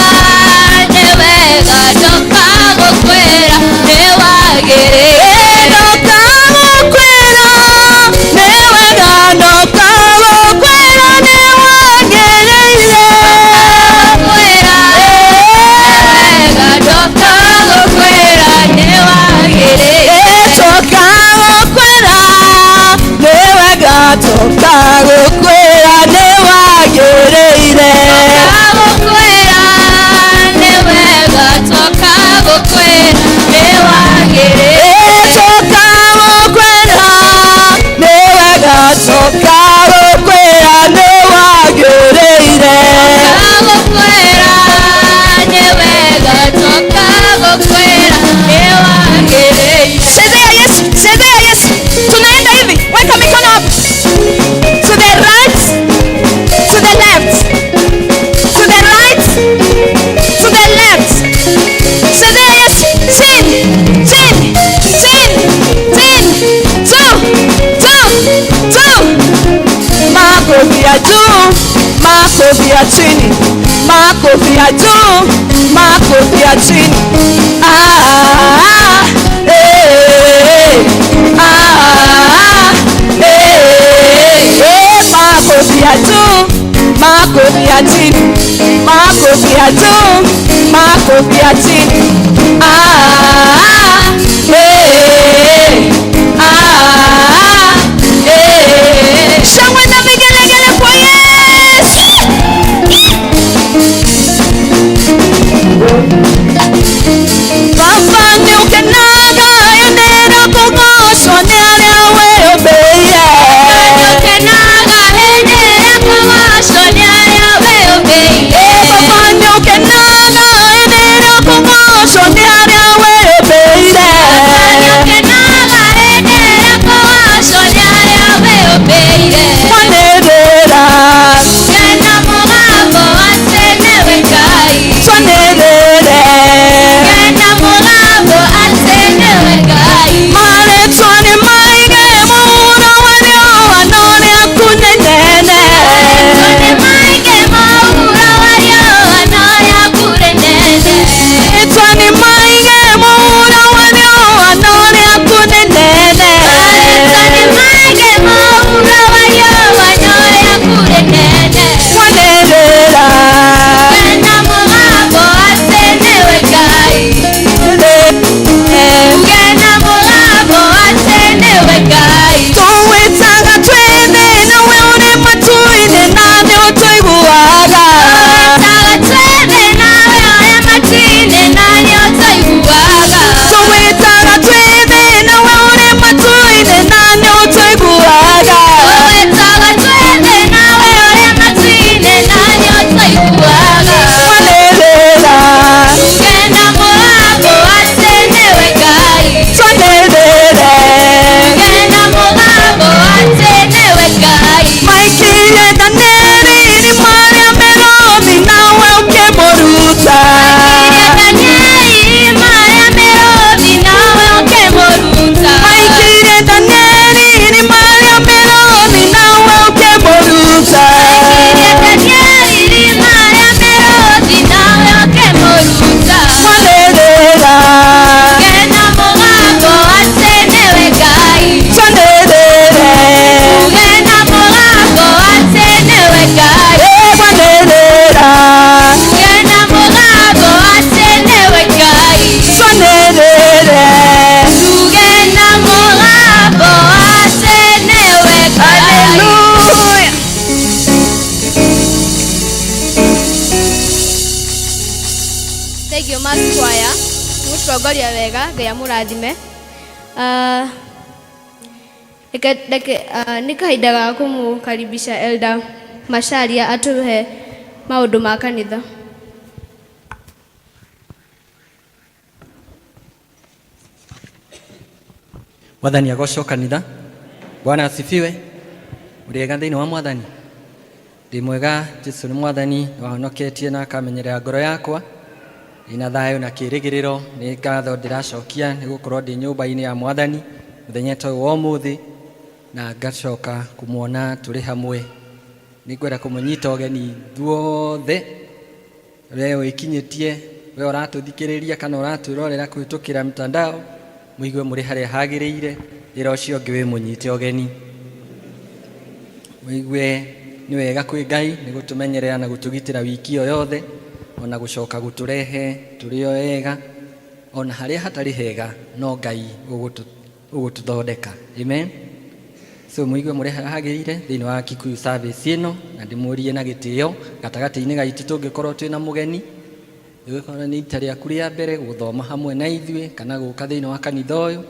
nĩ wega ndoka gũkwĩra nĩ wagĩrĩire ndoka gũkwĩra nĩ wega ndoka gũkwĩra nĩ wagĩrĩire gũkwĩra nĩ wega ndoka gũkwĩra nĩ wagĩrĩire toka gũkwĩra nĩ wega toka gũkwĩra nĩ wagĩrĩire toka gũkwĩra nĩ wega toka gũkwĩra nĩ wagĩrĩire toka gũkwĩra nĩ wega toka gũkwĩra nĩ wagĩrĩire toka gũkwĩra nĩ wega toka gũkwĩra nĩ wagĩrĩire. Chezea Yesu, chezea Yesu. Tunaenda hivi, weka mikono hapa. To the right, to the left. To the right, to the left. Chezea Yesu. Chini, chini, chini, chini. Two, two, two. Makofi ya juu, makofi ya chini. Makofi ya juu, makofi ya chini. Ah, eh, ah, eh, eh, makofi ya juu, makofi ya chini, makofi ya juu, makofi ya chini. Ah, eh, ah, eh. Shangwe na vigelegele kwa Yesu. Baba nĩũkenaga hĩndĩ ĩrĩa kũgoocwo nĩ arĩa wĩyũmbĩire. Nĩũkenaga hĩndĩ ĩrĩa kũgoocwo nĩ arĩa wĩyũmbĩire. Baba nĩũkenaga hĩndĩ ĩrĩa kũgoocwo Choir nĩ gũtũtongoria wega. Ngai amũrathime. Reke nĩ kahinda ga kũmũkaribisha Elder Macharia atũhe maũndũ ma kanitha. Mwathani agocwo kanitha. Bwana asifiwe. Mũrĩega thĩinĩ wa Mwathani? Ndĩ mwega. Jesu nĩ Mwathani, wahonoketie na akamenyerera ngoro yakwa. Ndĩna thayũ na kĩrĩgĩrĩro. Nĩ ngatho ndĩracokia nĩ gũkorwo ndĩ nyũmba-inĩ ya Mwathani mũthenya ta ũyũ wa ũmũthĩ, na ngacoka kũmuona tũrĩ hamwe. Nĩ ngwenda kũmũnyita ũgeni ithuothe, we wĩkinyĩtie, we ũratũthikĩrĩria kana ũratwĩrorera kũhĩtũkĩra mtandao, mũigue mũrĩ harĩa hagĩrĩire. Ĩra ũcio ũngĩ wĩ mũnyite ũgeni, mũigue nĩ wega kwĩ Ngai nĩ gũtũmenyerera na gũtũgitĩra wiki ĩyo yothe, ona gũcoka gũtũrehe tũrĩ o ega, ona harĩa hatarĩ hega no Ngai ũgũtũthondeka. Amen. So mũigue mũrĩ harĩa hagĩrĩire thĩinĩ wa Kikuyu service ĩno, na ndĩmũrie na gĩtĩo gatagatĩ-inĩ gaitũ tũngĩkorwo twĩna mũgeni, ĩgĩkorwo nĩ ita rĩaku rĩa mbere gũthoma hamwe na ithuĩ kana gũka thĩinĩ wa kanitha ũyũ,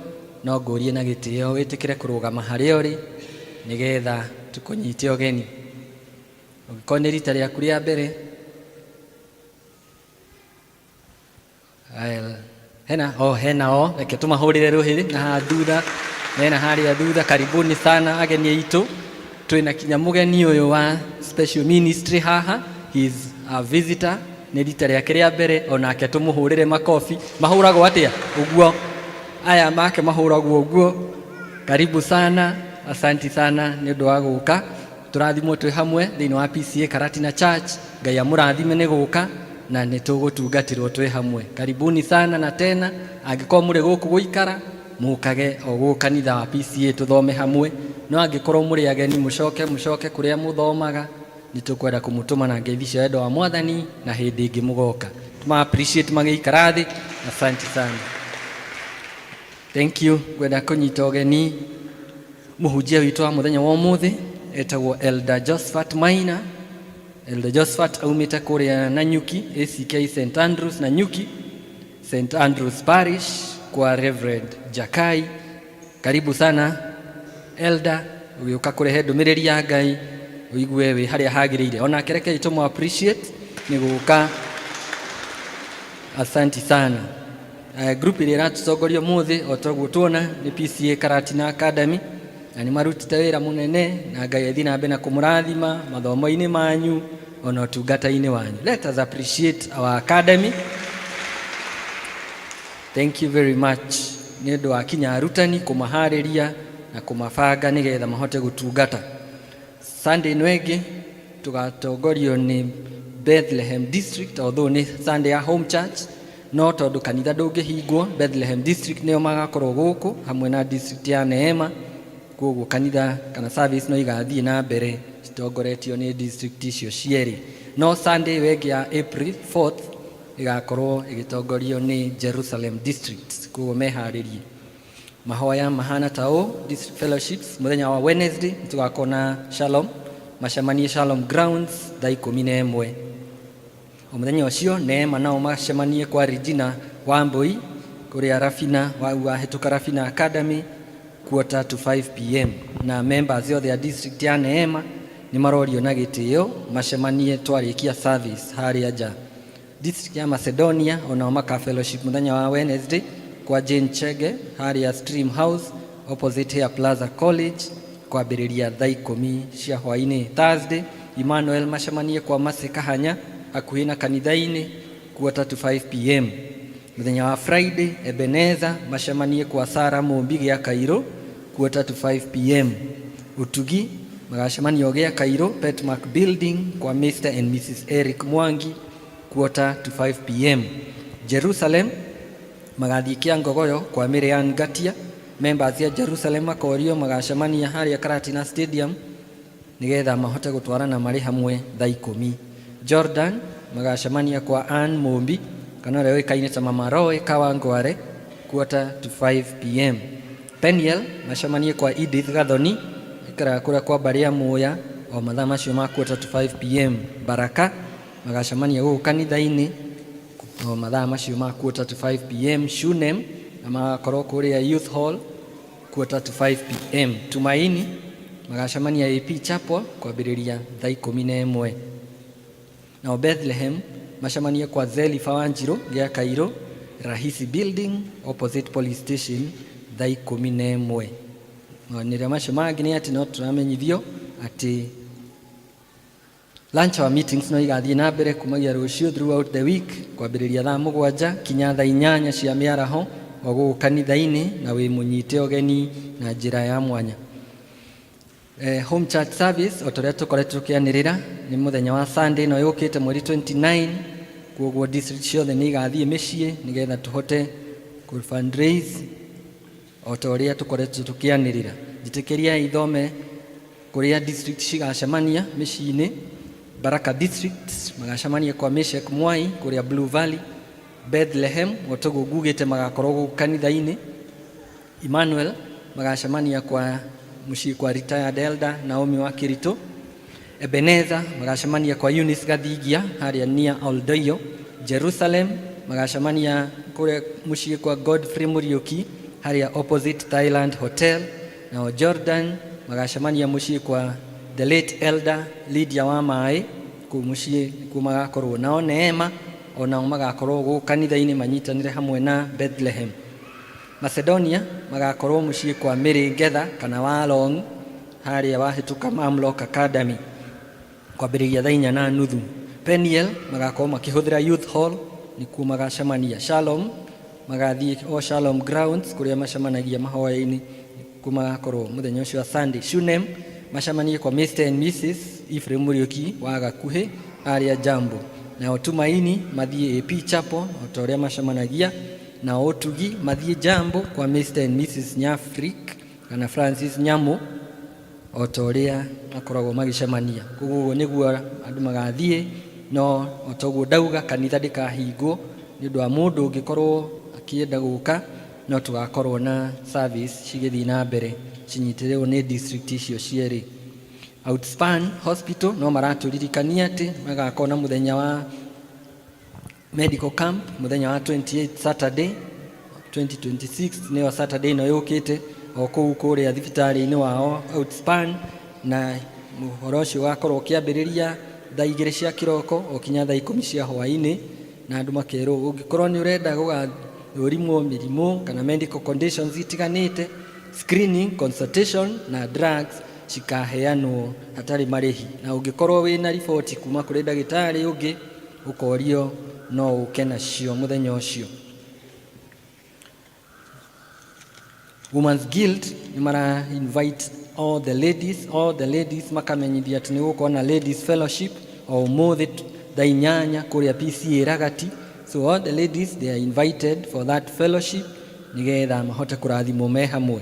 no ngũrie na gĩtĩo wĩtĩkĩre kũrũgama harĩa ũrĩ nĩgetha tũkũnyite ũgeni. Ũngĩkorwo nĩ rita rĩaku rĩa mbere, Aya, hena o hena o reke tũmahũrĩre rũhĩ na haha thutha, mena harĩa thutha. Karibuni sana ageni aitũ. Twĩna kinya mũgeni ũyũ wa special ministry haha. He is a visitor, nĩ rita rĩake rĩa mbere, onake tũmũhũrĩre makobi. Mahũragwo atĩa? Ũguo aya make mahũragwo ũguo. Karibu sana, asanti sana nĩ ũndũ wa gũka. Tũrathimwo twĩ hamwe thĩinĩ wa PCA Karatina Church. Ngai amũrathime nĩ gũka, na nĩ tũgũtungatĩrwo twĩ hamwe. Karibuni sana. Na tena angĩkorwo mũrĩ gũkũ gũikara, mũkage o gũkũ kanitha wa PCA tũthome hamwe, no angĩkorwo mũrĩ ageni, mũcoke mũcoke kũrĩa mũthomaga. Nĩ tũkwenda kũmũtũma na ngeithi cia wendo wa Mwathani, na hĩndĩ ĩngĩ mũgoka. Tũma appreciate magĩikara thĩ. Asante sana, thank you. Ngwenda kũnyita ũgeni mũhunjia witũ wa mũthenya wa ũmũthĩ, etagwo Elder Josephat Maina. Elder Josephat aumĩte kũrĩa Nanyuki, ACK St Andrews Nanyuki, St Andrews Parish, kwa Reverend Jakai. Karibu sana Elder, ũgĩũka kũrehe ndũmĩrĩri ya Ngai, ũigue wĩ harĩa hagĩrĩire. Onake rekei tũmũ appreciate nĩ gũka. Asanti sana. Group ĩrĩa ĩratũtongoria ũmũthĩ, o toguo tuona, nĩ PCA Karatina Academy, na nĩ marutĩte wĩra mũnene, na Ngai athiĩ na mbere na kũmũrathima mathomo-inĩ manyu ona ũtungata-inĩ wanyu. Let us appreciate our academy. Thank you very much nĩ ũndũ wa kinya arutani kũmaharĩria na kũmabanga nĩgetha mahote gũtungata. Sunday ĩno ĩngĩ tũgatongorio nĩ Bethlehem District, although nĩ Sunday ya home church, no tondũ kanitha ndũngĩhingwo, Bethlehem District nĩo magakorwo gũkũ hamwe na district ya Neema. Koguo kanitha kana service no igathiĩ na mbere citongoretio nĩ district icio cierĩ, no Sunday ĩyo ĩngĩ ya April 4th ĩgakorwo ĩgĩtongorio nĩ Jerusalem District. Koguo meharĩrie. Mahoya mahana ta ũũ: district fellowships, mũthenya wa Wednesday nĩtũgakorwo na Shalom, macemanie Shalom Grounds thaa 11. O mũthenya ũcio Neema nao macemanie kwa Regina Wambui kũrĩa Rafina wahĩtũka Rafina Academy, 4:45 p.m., na members othe a district ya Neema nĩ marorio na gĩtĩo macemanie twarĩkia service harĩa nja. District ya Macedonia onao maka fellowship mũthenya wa Wednesday kwa Jane Chege harĩa Stream House, opposite Hair Plaza College, kwambĩrĩria thaa 10 cia hwaĩ-inĩ. Thursday, Emmanuel macemanie kwa Mase Kahanya hakuhĩ na kanitha-inĩ, 4:45 p.m. Mũthenya wa Friday, Ebeneza macemanie kwa Sara Mũmbi gĩa Kairũ, 4:45 p.m. Ũtugi magacemania o gĩa Kairũ, Petmark Building, kwa Mr and Mrs Eric Mwangi, 4:45 p.m. Jerusalem magathiĩ Kĩangogoyo kwa Miriam Ngatia. Members ya Jerusalem makorio magacemania harĩa Karatina Stadium nĩgetha mahote gũtwarana marĩ hamwe thaa 10. Jordan magacemania kwa Ann Mũmbi, kana ũrĩa ũĩkaine ta Mama Roy, Kawangware, 4:45 p.m. Peniel macemanie kwa Edith Gathoni, ikaraga kũrĩa kwa Mbarĩa Muya, o mathaa macio ma 4:45 p.m. Baraka magacemania gũkũ kanitha-inĩ. O mathaa macio ma 4:45 p.m. Shunem na magakorwo kũrĩa Youth Hall 4:45 p.m. Tumaini magacemania AP Chapel kwambĩrĩria thaa 11. Nao Bethlehem macemanie kwa Zelifa Wanjiru gĩa Kairũ, Rahisi Building opposite police station, thaa 11. Maanĩrĩra macio mangĩ nĩ atĩ no tũramenyithio atĩ lunch hour meetings no igathiĩ na mbere kumagia rũciũ throughout the week, kwambĩrĩria thaa 7 kinya thaa 8 cia mĩaraho, o gũkũ kanitha-inĩ, na wĩ mũnyite ũgeni na njĩra ya mwanya. Home church service, o ta ũrĩa tũkoretwo tũkĩanĩrĩra, nĩ mũthenya wa Sunday ĩno yũkĩte, mweri 29. Koguo district ciothe nĩ igathiĩ mĩciĩ nĩgetha tũhote kũ fundraise o ta ũrĩa tũkoretwo tũkĩanĩrĩra. Njĩtĩkĩria ithome kũrĩa district cigacemania mĩciĩ-inĩ. Baraka District magacemania kwa Meshek Mwai kũrĩa Blue Valley. Bethlehem, o toguo ngugĩte, magakorwo gũkũ kanitha-inĩ. Emmanuel magacemania kwa mũciĩ kwa retired elder Naomi wa Kiritu. Ebeneza magacemania kwa Eunice Gathigia harĩa nia Oldoiyo. Jerusalem magacemania kũrĩa mũciĩ kwa Godfrey Muriuki harĩa opposite Thailand Hotel. Nao Jordan magacemania mũciĩ kwa the late elder Lydia wa Maĩ, kũu mũciĩ nĩkuo magakorwo. Nao Neema onao magakorwo gũkũ kanitha-inĩ manyitanĩre hamwe na Bethlehem. Macedonia magakorwo mũciĩ kwa Mary Ngetha kana Walong harĩa wahĩtũka Mamlok Academy, kwambĩrĩria thaa 4:30. Peniel magakorwo makĩhũthĩra Youth Hall, nĩkuo magacemania. Shalom magathiĩ o Shalom Grounds kũrĩa macemanagia mahoya-inĩ, nĩkuo magakorwo mũthenya ũcio wa Sunday. Shunem macemanie kwa Mr and Mrs Ephraim Muriuki wa Gakuhĩ harĩa Jambo. Nao Tumaini mathiĩ AP Chapel o ta ũrĩa macemanagia. Nao Ũtugi mathiĩ Jambo kwa Mr and Mrs Nyafrik kana Francis Nyamu o ta ũrĩa makoragwo magĩcemania. Koguo nĩguo andũ magathiĩ, no o ta ũguo ndauga, kanitha ndĩkahingwo nĩ ũndũ wa mũndũ ũngĩkorwo akĩenda gũka, no tũgakorwo na service cigĩthiĩ na mbere cinyitĩrĩrwo nĩ district icio cierĩ. Outspan Hospital no maratũririkania atĩ magakorwo na mũthenya wa medical camp mũthenya wa 28, Saturday 2026, nĩyo Saturday ĩno yũkĩte, o kũu kũrĩa thibitarĩ-inĩ wao Outspan, na ũhoro ũcio ũgakorwo ũkĩambĩrĩria thaa 2 cia kĩroko o kinya thaa 10 cia hwaĩ-inĩ. Na andũ makerwo ũngĩkorwo nĩ ũrenda gũgathũrimwo mĩrimũ kana medical conditions itiganĩte, screening, consultation na drugs cikaheanwo hatarĩ marĩhi, na ũngĩkorwo wĩna riboti kuma kũrĩ ndagĩtarĩ ũngĩ, ũkorio no ũke nacio mũthenya ũcio. Women's Guild nĩ mara invite all the ladies, makamenyithia atĩ nĩ gũkorwo na ladies fellowship o ũmũthĩ thaa 8 kũrĩa PCA Ragati. So all the ladies, they are invited for that fellowship nĩgetha mahote kũrathimwo me hamwe.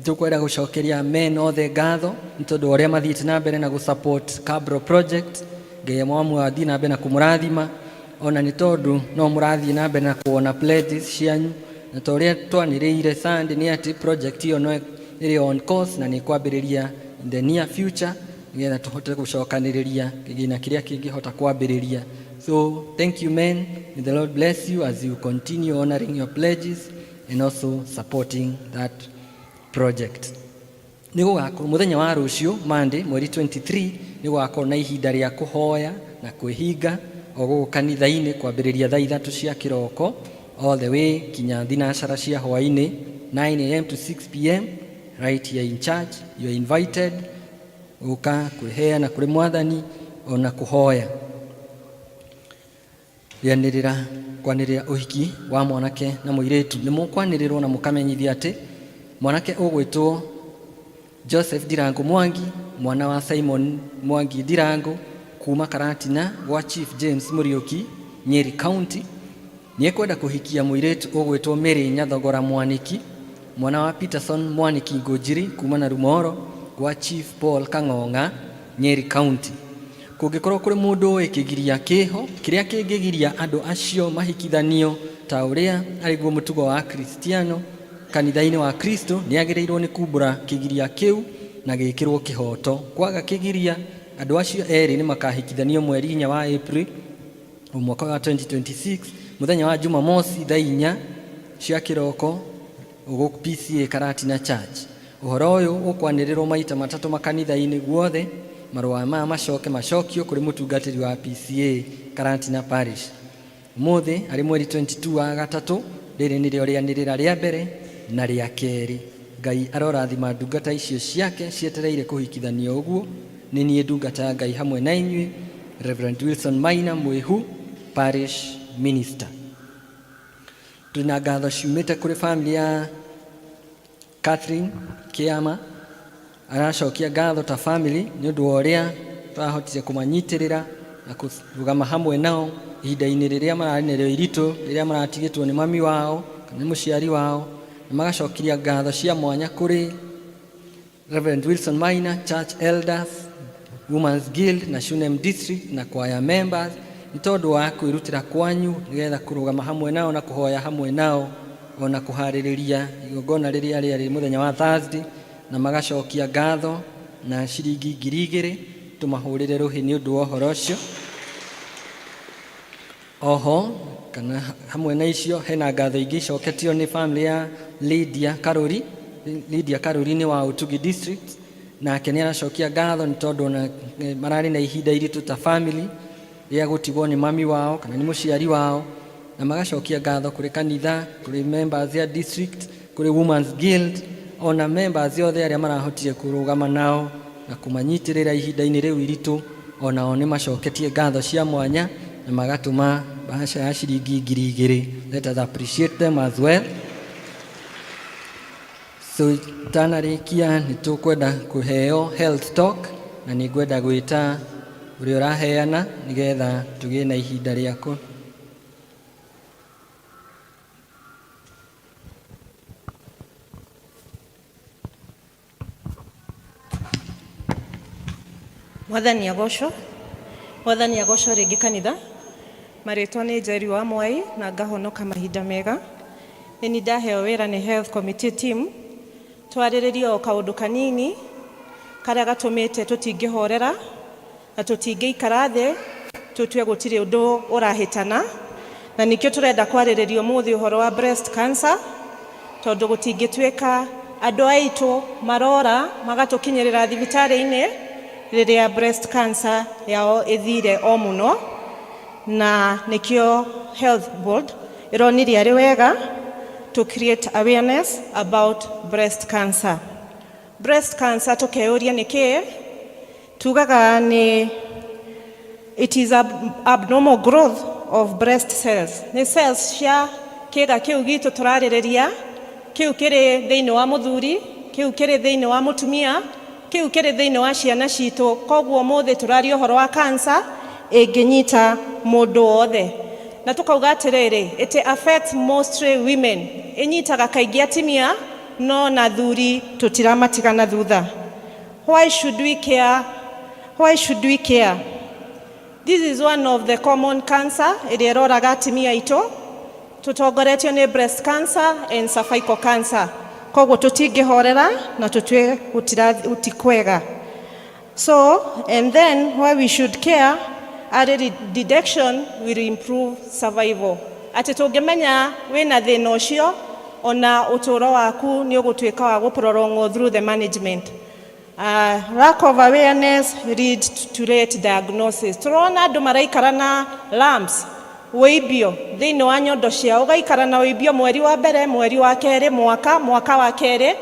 Tũkwenda gũcokeria men othe ngatho nĩ tondũ wa ũrĩa mathiĩte na mbere na gũ-support Cabro project. Ngai mwamwe athiĩ na mbere na kũmũrathima, ona nĩ tondũ no mũrathiĩ na mbere na kuona pledges cianyu. Na ta ũrĩa twanĩrĩire Sunday, nĩ atĩ project ĩyo no ĩrĩ on course na nĩ kwambĩrĩria in the near future, nĩgetha tũhote gũcokanĩrĩria kĩgĩna kĩrĩa kĩngĩhota kwambĩrĩria. So thank you, men. May the Lord bless you as you continue honoring your pledges and also supporting that project. Nĩ gũgakorwo mũthenya wa rũciũ, Monday, mweri 23, nĩ gũgakorwo na ihinda rĩa kũhoya na kwĩhinga o gũkũ kanitha-inĩ, kwambĩrĩria thaa 3 cia kĩroko all the way kinya thinacara cia hwaĩ-inĩ, 9 a.m. to 6 p.m., right here in church. You are invited gũka kwĩheana kũrĩ Mwathani ona kũhoya. Rĩanĩrĩra kwanĩrĩra ũhiki wa mwanake na mũirĩtu. Nĩ mũkwanĩrĩrwo na mũkamenyithia atĩ mwanake ũgwĩtwo Joseph Ndirangu Mwangi, mwana wa Simon Mwangi Ndirangu, kuma Karatina gwa Chief James Muriuki, Nyeri County, nĩ ekwenda kũhikia mũirĩtu ũgwĩtwo Mary Nyathogora Mwaniki, mwana wa Peterson Mwaniki Ngũnjiri, kuma na Rumoro gwa Chief Paul Kang'ong'a, Nyeri County. Kũngĩkorwo kũrĩ mũndũ ũĩ kĩgiria kĩho kĩrĩa kĩngĩgiria andũ acio mahikithanio ta ũrĩa arĩguo mũtugo wa Kristiano kanitha-inĩ wa Kristo, nĩ agĩrĩirwo nĩ kumbũra kĩgiria kĩu na gĩkĩrwo kĩhoto. Kwaga kĩgiria, andũ acio erĩ nĩ makahikithanio mweri 4 wa April mwaka wa 2026. Muthenya wa Jumamosi thaa 4 cia kĩroko gũkũ PCA Karatina Church. Ũhoro ũyũ ũkwanĩrĩrwo maita matatũ makanitha-inĩ guothe. Marũa maya macoke macokio kũrĩ mũtungatĩri wa PCA Karatina Parish. Ũmũthĩ arĩ mweri 22 wa gatatũ, rĩrĩ nĩrĩo rĩanĩrĩra rĩa mbere na rĩa kerĩ. Ngai arorathima ndungata icio ciake cietereire kũhikithanio ũguo. Nĩ niĩ ndungata ya Ngai hamwe na inyuĩ, Reverend Wilson Maina Mwihu, Parish Minister. Twĩna ngatho ciumĩte kũrĩ family ya Catherine Kiama. Aracokia ngatho ta family nĩ ũndũ wa ũrĩa twahotire kũmanyitĩrĩra na kũrũgama hamwe nao ihinda-inĩ rĩrĩa mararĩ narĩo iritũ, rĩrĩa maratigĩtwo nĩ mami wao kana nĩ mũciari wao, na magacokia ngatho cia mwanya kũrĩ Reverend Wilson Maina, Church Elders, Women's Guild na Shunem District na choir members nĩ tondũ wa kwĩrutĩra kwanyu nĩgetha kũrũgama hamwe nao na kũhoya hamwe nao ona kũharĩrĩria igongona rĩrĩa rĩarĩ mũthenya wa Thursday, na magacokia ngatho na ciringi 2,000. Tũmahũrĩre rũhĩ nĩ ũndũ wa ũhoro ũcio. Oho kana hamwe na icio hena ngatho ingĩ icoketio nĩ family ya Lydia Karuri. Lydia Karuri nĩ wa Utugi District, nake nĩ aracokia ngatho nĩ tondũ ona mararĩ na ihinda iritũ ta family rĩa gũtigwo nĩ mami wao kana nĩ mũciari wao, na magacokia ngatho kũrĩ kanitha, kũrĩ members ya district, kũrĩ Women's Guild, ona members othe arĩa marahotire kũrũgama nao na kũmanyitĩrĩra ihinda-inĩ rĩu iritũ. Onao nĩ macoketie ngatho cia mwanya na magatũma bahasha ya ciringi 2,000. Let us appreciate them as well. So tanarĩkia nĩ tũkwenda kũheo health talk, na nĩ ngwenda gwĩta ũrĩa ũraheana nĩgetha tũgĩe na ihinda rĩakũ. Mwathani agocwo. Mwathani agocwo rĩngĩ kanitha. Marĩtwa nĩ Njeri wa Mwai na ngahonoka mahinda mega. Nĩ ni ndaheo wĩra nĩ Health Committee team twarĩrĩrie o kaũndũ kanini karĩa gatũmĩte tũtingĩhorera na tũtingĩikara thĩ tũtue gũtirĩ ũndũ ũrahĩtana, na nĩkĩo tũrenda kwarĩrĩria ũmũthĩ ũhoro wa breast cancer, tondũ gũtingĩtuĩka andũ aitũ marora magatũkinyĩrĩra thibitarĩ-inĩ rĩrĩa breast cancer yao ĩthire o mũno, na nĩkĩo Health Board ĩronirie arĩ wega to create awareness about breast cancer. Breast cancer tũkeyũria nĩ kĩĩ? Tugaga nĩ it is abnormal growth of breast cells. Nĩ cells cia kĩga kĩu gitũ tũrarĩrĩria, kĩu kĩrĩ thĩinĩ wa mũthuri, kĩu kĩrĩ thĩinĩ wa mũtumia, kĩu kĩrĩ thĩinĩ wa ciana citũ. Koguo ũmũthĩ tũraria ũhoro wa cancer ĩngĩnyita mũndũ wothe, na tũkauga atĩrĩrĩ, it affects mostly women, ĩnyitaga kaingĩ atumia, no na thuri tũtiramatigana thutha. Why should we care? Why should we care? This is one of the common cancer ĩrĩa ĩroraga atumia aitũ, tũtongoretio nĩ breast cancer and cervical cancer. Koguo tũtingĩhorera na tũtue gũtikwega. So and then why we should care: early detection will improve survival, atĩ tũngĩmenya wĩna thĩna ũcio, ona ũtũũro waku nĩ ũgũtuĩka wa gũprolongwo through the management. Lack of awareness lead to late diagnosis. Tũrona andũ maraikara na lumps, wĩimbio thĩinĩ wa nyondo ciao, ũgaikara na wĩimbio mweri wa mbere, mweri wa kerĩ, mwaka, mwaka wa kerĩ,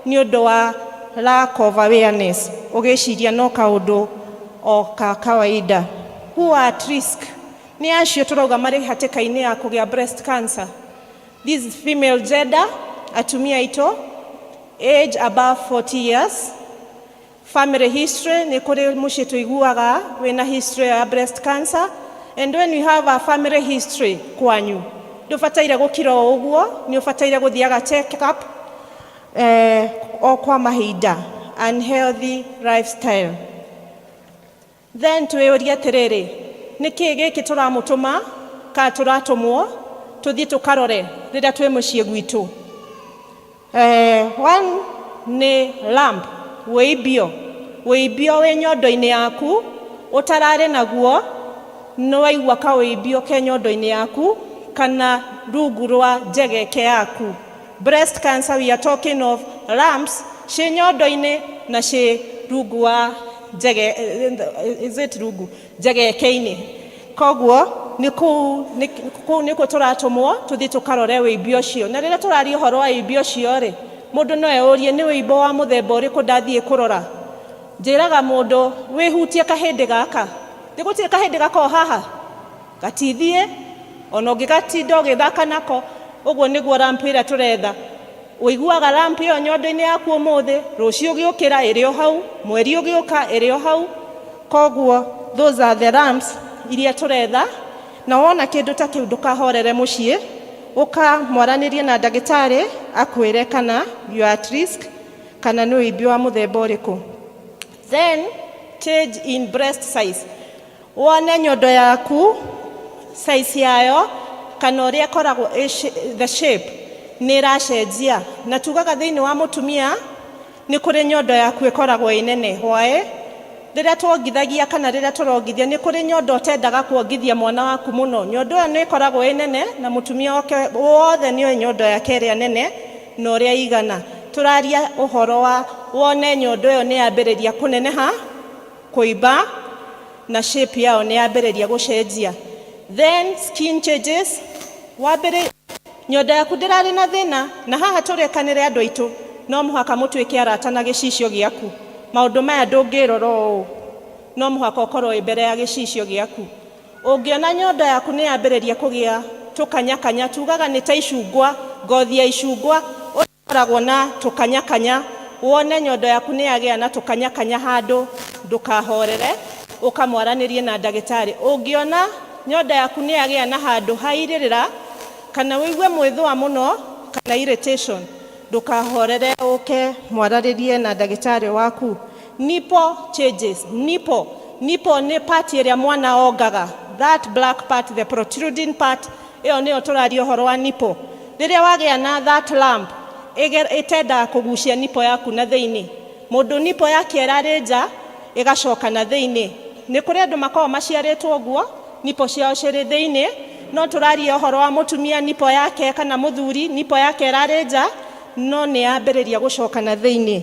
nĩ ũndũ wa lack of awareness, ũgĩciria no kaũndũ o ka kawaida. Who are at risk? Nĩ acio tũrauga marĩ hatĩka-inĩ ya kũgĩa breast cancer. This is female gender, atumia aitũ, age above 40 years, family history, nĩ kũrĩ mũciĩ tũiguaga wĩna history ya breast cancer, and when you have a family history kwanyu, ndũbataire gũkira o ũguo, nĩ ũbataire gũthiaga check up o kwa mahinda. Unhealthy lifestyle. Then twĩyũrie atĩrĩrĩ, nĩ kĩĩ gĩkĩ tũramũtũma kana tũratũmwo tũthiĩ tũkarore rĩrĩa twĩ mũciĩ gwitũ? One nĩ lump, wĩimbio. Wĩimbio wĩ nyondo-inĩ yaku ũtararĩ naguo, nĩ waigua kawĩimbio ke nyondo-inĩ yaku. kana rungu rwa njegeke yaku. Breast cancer, we are talking of lumps ciĩ nyondo-inĩ na ciĩ rungu wa njege, is it rungu njegeke-inĩ. Koguo nĩ kũu kũu nĩkuo tũratũmwo tũthiĩ tũkarore wĩimbi ũcio. Na rĩrĩa tũraria ũhoro wa wĩimbi ũcio rĩ, mũndũ no eyũrie nĩ wĩimbo wa mũthemba ũrĩkũ ndathiĩ kũrora. Njĩraga mũndũ wĩhutie kahĩndĩ gaka, nĩ gũtirĩ kahĩndĩ gakoragwo haha gatithiĩ, ona ũngĩgatinda ũgĩthaka nako. Ũguo nĩguo lump ĩrĩa tũretha. Ũiguaga lump ĩyo nyondo-inĩ yaku ũmũthĩ, rũciũ ũgĩũkĩra ĩrĩ o hau, mweri ũgĩũka ĩrĩ o hau. Koguo those are the lumps iria tũretha. Na wona kĩndũ ta kĩu, ndũkahorere mũciĩ, ũka mwaranĩrie na ndagĩtarĩ akwĩre kana you are at risk kana nĩ wĩimbi wa mũthemba ũrĩkũ. Then change in breast size, wone nyondo yaku size yayo kana ũrĩa ĩkoragwo the shape nĩ ĩracenjia. Na tugaga thĩinĩ wa mũtumia nĩ kũrĩ nyondo yaku ĩkoragwo ĩ nene hwaĩ rĩrĩa twongithagia kana rĩrĩa tũrongithia, nĩ kũrĩ nyondo ũtendaga kuongithia mwana waku mũno. Nyondo ĩyo nĩ ĩkoragwo ĩ nene na mũtumia wake wothe nĩ oĩ nyondo yake ĩrĩa nene na ũrĩa igana. Tũraria ũhoro wa wone nyondo ĩyo nĩ yambĩrĩria kũneneha, kũimba, na shape yao nĩ yambĩrĩria gũcenjia. Then skin changes, wambere nyondo yaku ndĩrarĩ na thĩna. Na haha tũrekanĩre, andũ aitũ, no mũhaka mũtuĩke arata na gĩcicio gĩaku. Maũndũ maya ndũngĩrora ũũ, no mũhaka ũkorwo wĩ mbere ya gĩcicio gĩaku. Ũngĩona nyondo yaku nĩ yambĩrĩria kũgĩa tũkanyakanya, tugaga nĩ ta icungwa, ngothi ya icungwa ũkoragwo na tũkanyakanya, wone nyondo yaku nĩ yagĩa na tũkanyakanya handũ, ndũkahorere, ũkamwaranĩrie na ndagĩtarĩ. Ũngĩona nyondo yaku nĩ yagĩa na handũ hairĩrĩra kana wĩigue mwĩthũa mũno kana irritation, ndũkahorere, ũke mwararĩrie na ndagĩtarĩ waku. Nipple changes, nipple nĩ part ĩrĩa mwana ongaga, that black part, the protruding part, ĩyo nĩyo tũraria ũhoro wa nipple. Rĩrĩa wagĩa na that lump ĩtendaga kũgucia nipple yaku na thĩinĩ, mũndũ nipple yake ĩrarĩ nja ĩgacoka na thĩinĩ, nĩ kũrĩ andũ makoragwo maciarĩtwo ũguo, nipple ciao cirĩ thĩinĩ. No tũraria ũhoro wa mũtumia nipple yake kana mũthuri nipple yake ĩrarĩ nja no nĩ yambĩrĩria gũcoka na thĩinĩ,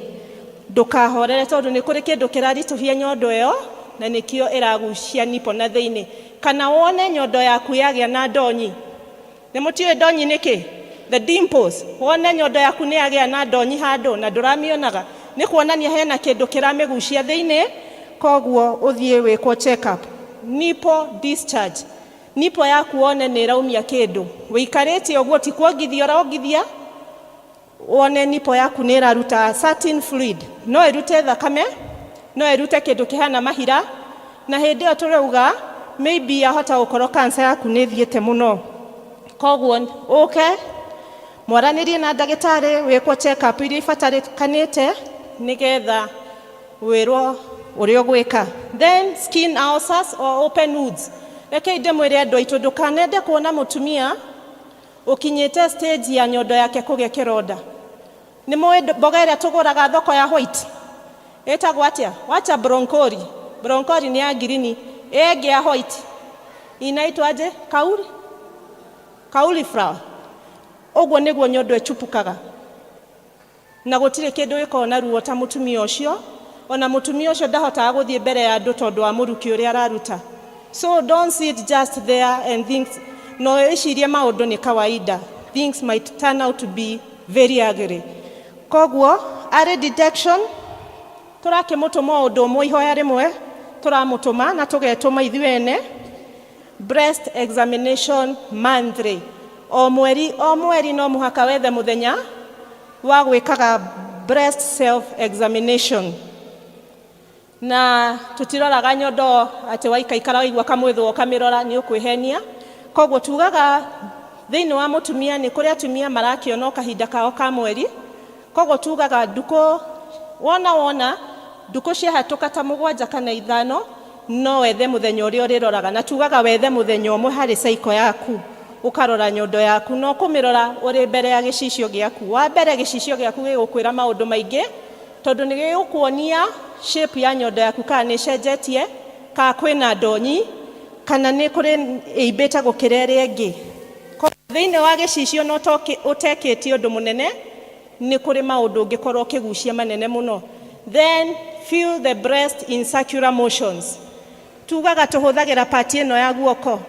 ndũkahorere, tondũ nĩ kũrĩ kĩndũ kĩraritũhia nyondo ĩyo na nĩkĩo ĩragucia nipple na thĩinĩ. Kana wone nyondo yaku yagĩa na ndonyi. Nĩ mũtiũĩ ndonyi nĩ kĩ? The dimples. Wone nyondo yaku nĩ yagĩa na ndonyi handũ na ndũramĩonaga, nĩ kuonania hena kĩndũ kĩramĩgucia thĩinĩ, koguo ũthiĩ wĩkwo check up. Nipple discharge, nipple yaku wone nĩ ĩraumia kĩndũ wĩikarĩte ũguo, ti kuongithia ũrongithia, wone nipple yaku nĩ ĩraruta certain fluid, no ĩrute thakame, no ĩrute kĩndũ kĩhana mahira, na hĩndĩ ĩyo tũrauga maybe yahota gũkorwo cancer yaku nĩ ĩthiĩte mũno. Koguo ũke mwaranĩrie na ndagĩtarĩ, wĩkwo check up iria ibatarĩkanĩte nĩgetha wĩrwo ũrĩa ũgwĩka. Then skin ulcers or open wounds. Rekei ndĩmwĩre, andũ aitũ, ndũkanende kuona mũtumia ũkinyĩte stage ya nyondo yake kũgĩa kĩronda. Nĩ mũĩ mboga ĩrĩa tũgũraga thoko ya white ĩtagwo atĩa? Wacha broccoli, broccoli nĩ ya ngirini, ĩngĩ ya white inaitwaje? Kauri, cauliflower. Ũguo nĩguo nyondo ĩchupukaga na gũtirĩ kĩndũ gĩkoragwo na ruo ta mũtumia ũcio. Ona mũtumia ũcio ndahotaga gũthiĩ mbere ya andũ tondũ wa mũrukĩ ũrĩa araruta. So don't sit just there and think, no ĩcirie maũndũ nĩ kawaida. Things might turn out to be very ugly. Koguo early detection, tũrakĩmũtũma o ũndũ ũmwe, ihoya rĩmwe tũramũtũma na tũgetũma ithuĩ ene: breast examination monthly, o mweri o mweri no mũhaka wethe mũthenya wa gwĩkaga breast self examination. Na tũtiroraga nyondo atĩ waikaikara waigua kamwĩthũa ũkamĩrora, nĩ ũkwĩhenia. Koguo tugaga thĩinĩ wa mũtumia nĩ kũrĩ atumia marakĩona o kahinda kao ka mweri. Koguo tugaga ndukũ wona ndukũ ciahatũka ta 7 kana 5, no wethe mũthenya ũrĩa ũrĩroraga. Na tugaga wethe mũthenya ũmwe harĩ cycle yaku ũkarora nyondo yaku, no kũmĩrora ũrĩ mbere ya gĩcicio gĩaku. Wa mbere, gĩcicio gĩaku gĩgũkwĩra maũndũ maingĩ, tondũ nĩ gĩgũkuonia shape ya nyondo yaku, kana nĩ ĩcenjetie, kana kwĩna ndonyi, kana nĩ kũrĩ ĩimbĩte gũkĩra ĩrĩa ĩngĩ. Koguo Thĩinĩ wa gĩcicio no ũtekĩtie ũndũ mũnene, nĩ kũrĩ maũndũ ũngĩkorwo ũkĩgucia manene mũno. Then feel the breast in circular motions. Tugaga tũhũthagĩra part ĩno ya guoko,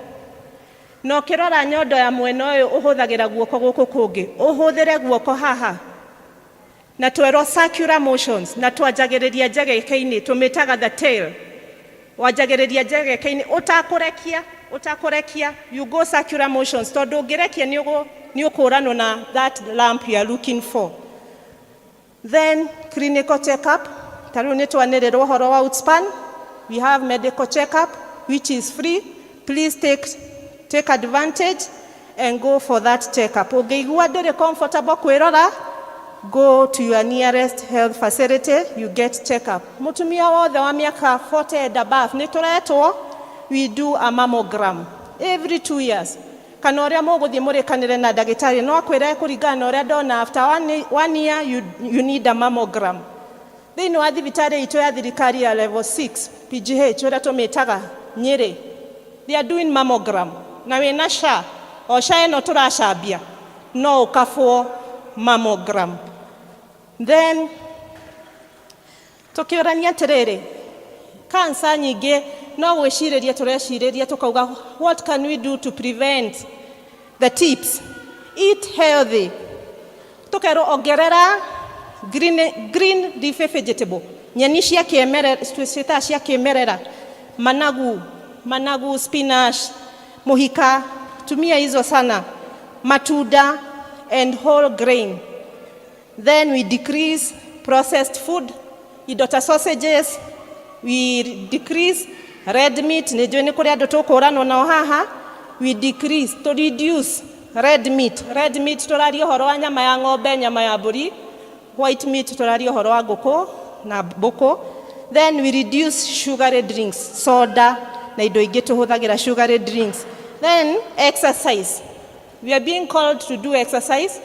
na ũkĩrora nyondo ya mwena ũyũ ũhũthagĩra guoko gũkũ kũngĩ, ũhũthĩre guoko haha na twerwo circular motions, na twanjagĩrĩria njegeke-inĩ, tũmĩtaga the tail. Wanjagĩrĩria njegeke-inĩ ũtakũrekia, ũtakũrekia, you go circular motions, tondũ ũngĩrekia nĩ ũkũranwo na that lump you are looking for. Then clinical check-up, ta rĩu nĩ twanĩrĩrwo ũhoro wa Outspan. We have medical check-up which is free. Please take advantage and go for that check-up. Ũngĩigua ndũrĩ comfortable kwĩrora, go to your nearest health facility, you get check-up. Mũtumia wothe wa mĩaka 40 and above, nĩ tũretwo we do a mammogram every 2 years, kana ũrĩa mũgũthiĩ mũrĩkanĩre na ndagĩtarĩ, no akwĩre kũringana na ũrĩa ndona after one year you need a mammogram. Thĩinĩ wa thibitarĩ itũ ya thirikari ya level 6 PGH, ũrĩa tũmĩtaga Nyĩrĩ, they are doing mammogram, na wĩna SHA, o SHA ĩno tũracambia, no ũkabwo mammogram. Then tũkĩũrania atĩrĩrĩ, cancer nyingĩ no gwĩcirĩria tũrecirĩria, tũkauga what can we do to prevent? The tips: eat healthy, tũkerwo ongerera green leafy vegetable, nyeni cia kĩmerera, ciĩtaga cia kĩmerera, managu, spinach, muhika, tumia hizo sana, matunda and whole grain. Then we decrease processed food, indo ta sausages, we decrease red meat. Nĩ njũĩ nĩ kũrĩ andũ tũkũranwo nao haha. We decrease, to reduce red meat. Red meat tũraria ũhoro wa nyama ya ng'ombe, nyama ya mbũri. White meat tũraria ũhoro wa ngũkũ na mbũkũ. Then we reduce sugary drinks, soda na indo ingĩ tũhũthagĩra sugary drinks. Then exercise, we are being called to do exercise,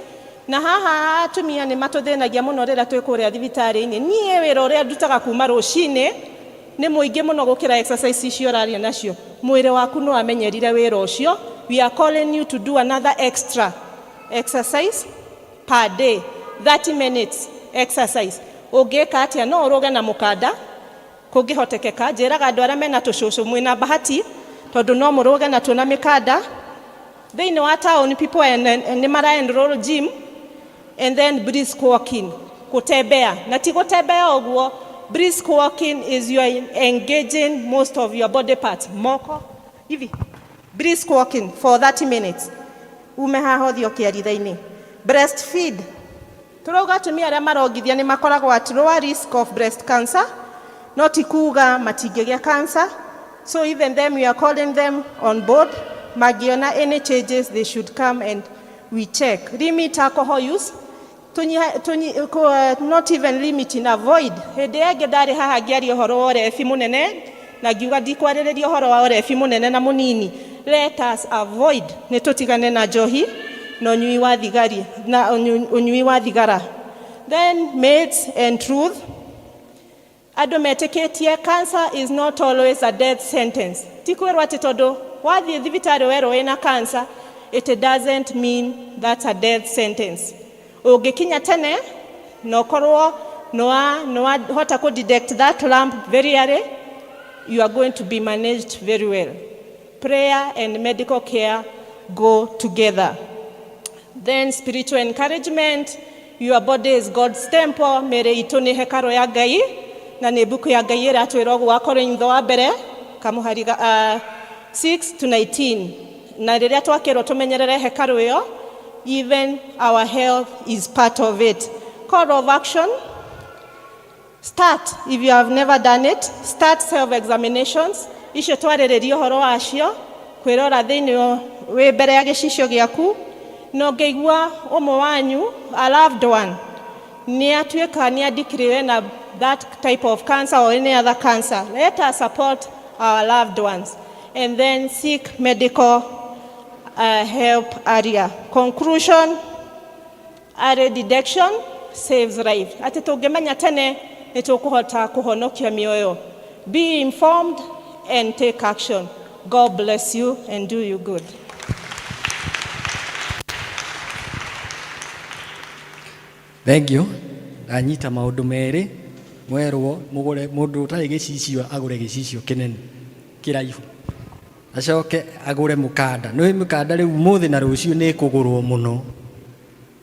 na haha atumia nĩ matũthĩnagia mũno rĩrĩa twĩ kũrĩa thibitarĩ-inĩ. Niĩ wĩra ũrĩa ndutaga kuma rũcinĩ nĩ mũingĩ mũno gũkĩra exercise icio ũraria nacio. Mwĩrĩ waku no amenyerire wĩra ũcio. We are calling you to do another extra exercise per day, 30 minutes exercise. Ũngĩka atĩa? No ũrũge na mũkanda kũngĩhotekeka. Njĩraga andũ arĩa mena tũcũcũ, mwĩna bahati tondũ no mũrũge natuo na mĩkanda. Thĩinĩ wa town people nĩ mara enroll gym. And then brisk walking, kutembea, na ti gũtembea ũguo, brisk walking is you are engaging most of your body parts, moko hivi, brisk walking for 30 minutes, ume haha ũthiĩ ũkĩaritha-inĩ. Breastfeed, tũrauga atumia arĩa marongithia nĩ makoragwo at lower risk of breast cancer, no ti kuga matingĩgĩa cancer. So even them, we are calling them on board. Mangĩona any changes, they should come and we check. Limit alcohol use. Not even limiting, avoid. Hĩndĩ ĩyo ĩngĩ ndarĩ haha ngĩaria ũhoro wa ũrebi mũnene na ngiuga ndikwarĩrĩria ũhoro wa ũrebi mũnene na mũnini. Let us avoid, nĩ tũtigane na njohi na ũnyui wa thigari na ũnyui wa thigara. Then myths and truth. Andũ metĩkĩtie cancer is not always a death sentence. Ti kwĩrwo atĩ tondũ wathiĩ thibitarĩ werwo wĩna cancer, it doesn't mean that's a death sentence. Ũngĩkinya tene na ũkorwo nĩwahota kũ detect that lump very early, you are going to be managed very well. Prayer and medical care go together. Then spiritual encouragement: your body is God's temple. Mĩĩrĩ itũ nĩ hekarũ ya Ngai, na nĩ mbuku ya Ngai ĩratwĩra ũguo, wa Korintho wa mbere kamũhari 6 to 19. Na rĩrĩa twakĩrwo tũmenyerere hekarũ ĩyo, even our health is part of it. Call of action: start, if you have never done it, start self examinations icio twarĩrĩria ũhoro wacio, kwĩrora thĩinĩ wĩ mbere ya gĩcicio gĩaku. Na ũngĩigua ũmwe wanyu, a loved one, nĩ atuĩka nĩ andikĩrĩwe na that type of cancer or any other cancer, let us support our loved ones and then seek medical help earlier. Conclusion: early detection saves life. Atĩ tũngĩmenya tene nĩ tũkũhota kũhonokia mĩoyo. Be informed and take action. God bless you and do you good. Thank you. Ndanyita maũndũ merĩ mwerwo mũgũre mũndũ ũtarĩ gĩcicio agũre gĩcicio kĩnene kĩraihu acoke agũre mũkanda. Nĩ mĩkanda rĩu ũmũthĩ na rũciũ nĩ ĩkũgũrwo mũno,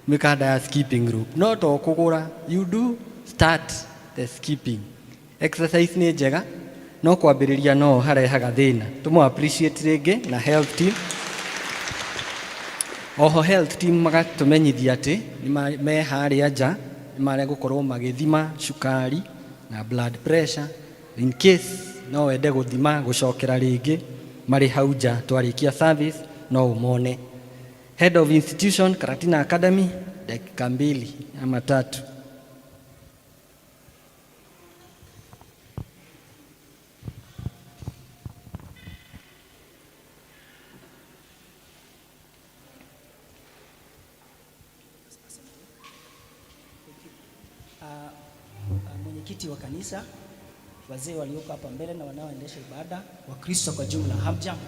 mĩkanda ya skipping rope. No to kũgũra, you do start the skipping exercise. Nĩ njega no kwambĩrĩria no harehaga thĩna. Tũmũ appreciate rĩngĩ na health team. Oho health team magatũmenyithia atĩ me harĩa nja nĩ maregũkorwo magĩthima cukari na blood pressure, in case no wende gũthima gũcokera rĩngĩ. Marĩ hau nja, twarĩkia service no ũmone. Head of institution Karatina Academy, dakika 2 ama 3. Mwenyekiti wa kanisa, wazee walioko hapa mbele na wanaoendesha ibada, Wakristo kwa jumla, hamjambo?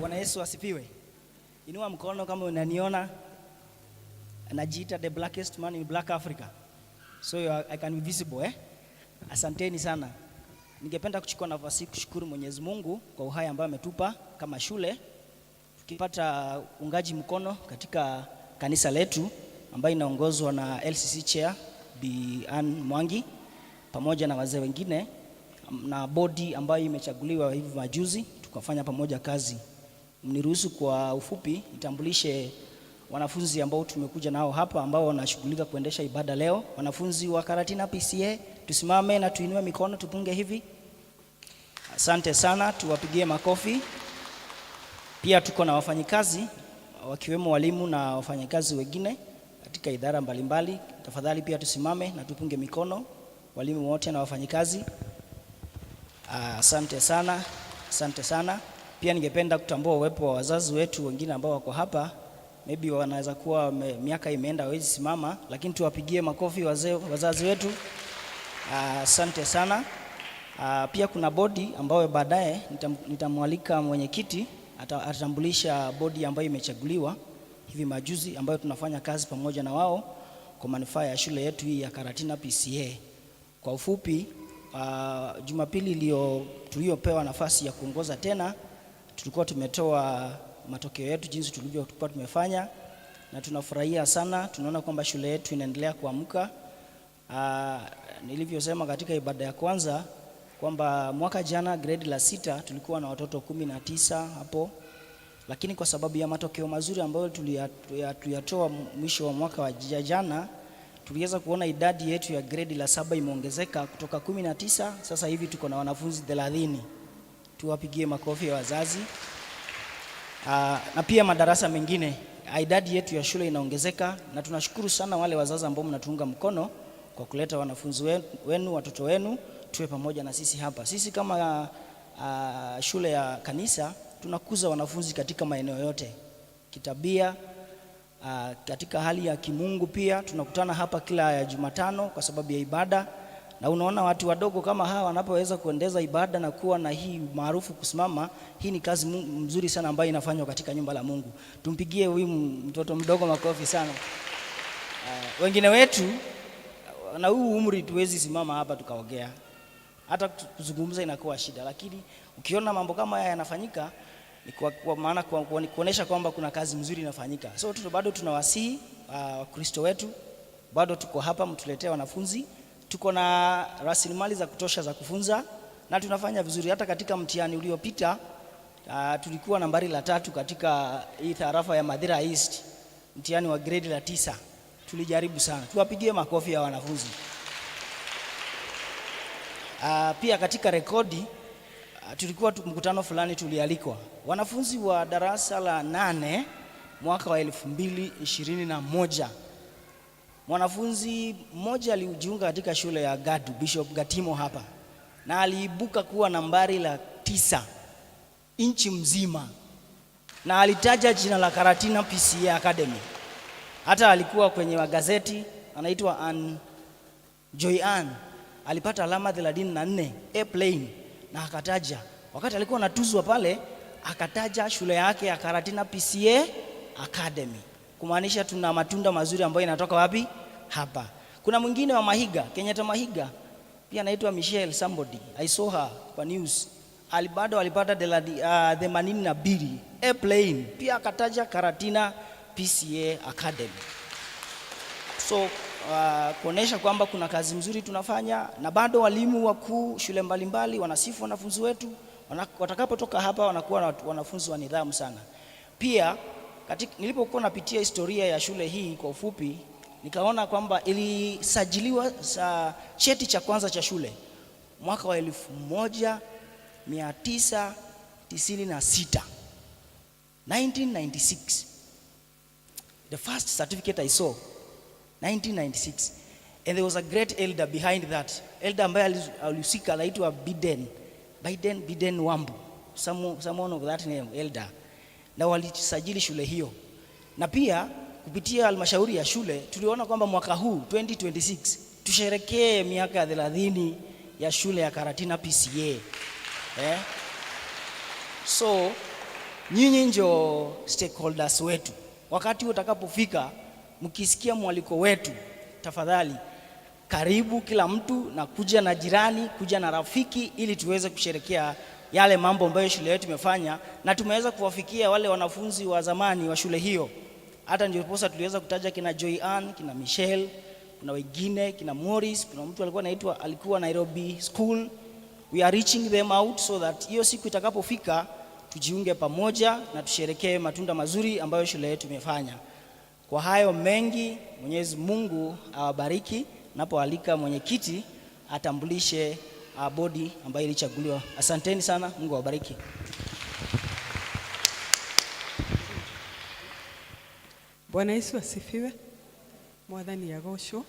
Bwana Yesu asifiwe. Inua mkono kama unaniona. Najiita the blackest man in Black Africa. So I can be visible, eh? Asanteni sana. Ningependa kuchukua nafasi kushukuru Mwenyezi Mungu kwa uhai ambao ametupa kama shule, tukipata ungaji mkono katika kanisa letu ambayo inaongozwa na LCC Chair Bi Ann Mwangi pamoja na wazee wengine na bodi ambayo imechaguliwa hivi majuzi, tukafanya pamoja kazi. Mniruhusu kwa ufupi nitambulishe wanafunzi ambao tumekuja nao hapa ambao wanashughulika kuendesha ibada leo. Wanafunzi wa Karatina PCA, tusimame na tuinue mikono tupunge hivi. Asante sana, tuwapigie makofi. Pia tuko na wafanyikazi wakiwemo walimu na wafanyikazi wengine katika idara mbalimbali. Tafadhali pia tusimame na tupunge mikono, walimu wote na wafanyikazi. Asante sana, asante sana. Pia ningependa kutambua uwepo wa wazazi wetu wengine ambao wako hapa. Maybe wanaweza kuwa miaka imeenda hawezi simama, lakini tuwapigie makofi wazazi wetu. Asante sana. Pia kuna bodi ambayo baadaye nitamwalika mwenyekiti atatambulisha bodi ambayo imechaguliwa hivi majuzi, ambayo tunafanya kazi pamoja na wao kwa manufaa ya shule yetu hii ya Karatina PCA. Kwa ufupi, Jumapili tuliyopewa nafasi ya kuongoza tena, tulikuwa tumetoa matokeo yetu jinsi tulivyokuwa tumefanya, na tunafurahia sana. Tunaona kwamba shule yetu inaendelea kuamka. Nilivyosema katika ibada ya kwanza kwamba mwaka jana grade la 6 tulikuwa na watoto 19 hapo, lakini kwa sababu ya matokeo mazuri ambayo tuliyatoa mwisho wa mwaka wa jana, tuliweza kuona idadi yetu ya grade la 7 imeongezeka kutoka 19, sasa hivi tuko na wanafunzi 30. Tuwapigie makofi ya wazazi. Na pia madarasa mengine, idadi yetu ya shule inaongezeka, na tunashukuru sana wale wazazi ambao mnatuunga mkono kwa kuleta wanafunzi wenu, watoto wenu tuwe pamoja na sisi hapa. Sisi kama shule ya kanisa tunakuza wanafunzi katika maeneo yote, kitabia, katika hali ya kimungu pia. Tunakutana hapa kila ya Jumatano kwa sababu ya ibada, na unaona watu wadogo kama hawa wanapoweza kuendeza ibada na kuwa na hii maarufu kusimama, hii ni kazi mzuri sana ambayo inafanywa katika nyumba la Mungu. Tumpigie huyu mtoto mdogo makofi sana. Wengine wetu na huu umri tuwezi simama hapa tukaongea, hata kuzungumza inakuwa shida, lakini ukiona mambo kama haya yanafanyika ni kwa maana kuonesha kwamba kuna kazi mzuri inafanyika. So bado tunawasihi Wakristo wetu, bado tuko hapa, mtuletee wanafunzi. Tuko na rasilimali za kutosha za kufunza na tunafanya vizuri. Hata katika mtihani uliopita tulikuwa nambari la 3 katika hii tarafa ya Mathira East, mtihani wa grade la 9. Tulijaribu sana, tuwapigie makofi ya wanafunzi. Pia katika rekodi tulikuwa mkutano fulani tulialikwa wanafunzi wa darasa la 8 mwaka wa 2021. Mwanafunzi mmoja alijiunga katika shule ya Gadu, Bishop Gatimo hapa, na aliibuka kuwa nambari la 9 nchi mzima, na alitaja jina la Karatina PCA Academy. Hata alikuwa kwenye magazeti, anaitwa Ann Joy Ann. Alipata alama 34 A plane, na akataja wakati alikuwa anatuzwa pale, akataja shule yake ya Karatina PCA Academy, kumaanisha tuna matunda mazuri ambayo inatoka wapi? hapa. Kuna mwingine wa Mahiga, Kenyatta Mahiga, pia anaitwa Michelle somebody. I saw her kwa news. Bado alipata 82 A plane, pia akataja Karatina PCA Academy. So kuonesha kwamba kuna kazi mzuri tunafanya, na bado walimu wakuu shule mbalimbali wanasifu wanafunzi wetu. Watakapotoka hapa wanakuwa wanafunzi wa nidhamu sana. Pia nilipokuwa napitia historia ya shule hii kwa ufupi, nikaona kwamba ilisajiliwa cheti cha kwanza cha shule mwaka wa 1996, 1996. The first certificate I saw, 1996, and there was a great elder behind that. Elder ambaye alihusika anaitwa Biden, Biden, Biden Wambu, someone of that name, elder. Na walisajili shule hiyo. Na pia kupitia halmashauri ya shule tuliona kwamba mwaka huu 2026 tusherekee miaka 30 ya shule ya Karatina PCA. So nyinyi ndio stakeholders wetu. Wakati utakapofika, mkisikia mwaliko wetu, tafadhali karibu kila mtu, na kuja na jirani, kuja na rafiki, ili tuweze kusherekea yale mambo ambayo shule yetu imefanya, na tumeweza kuwafikia wale wanafunzi wa zamani wa shule hiyo. Hata ndiposa tuliweza kutaja kina Joy Ann, kina Michelle, kuna wengine kina Morris, kuna mtu alikuwa anaitwa, alikuwa Nairobi School. We are reaching them out so that hiyo siku itakapofika tujiunge pamoja na tusherekee matunda mazuri ambayo shule yetu imefanya. Kwa hayo mengi, Mwenyezi Mungu awabariki. Napoalika mwenyekiti atambulishe bodi ambayo ilichaguliwa. Asanteni sana, Mungu awabariki. Bwana Yesu asifiwe. Mwathani agocwo.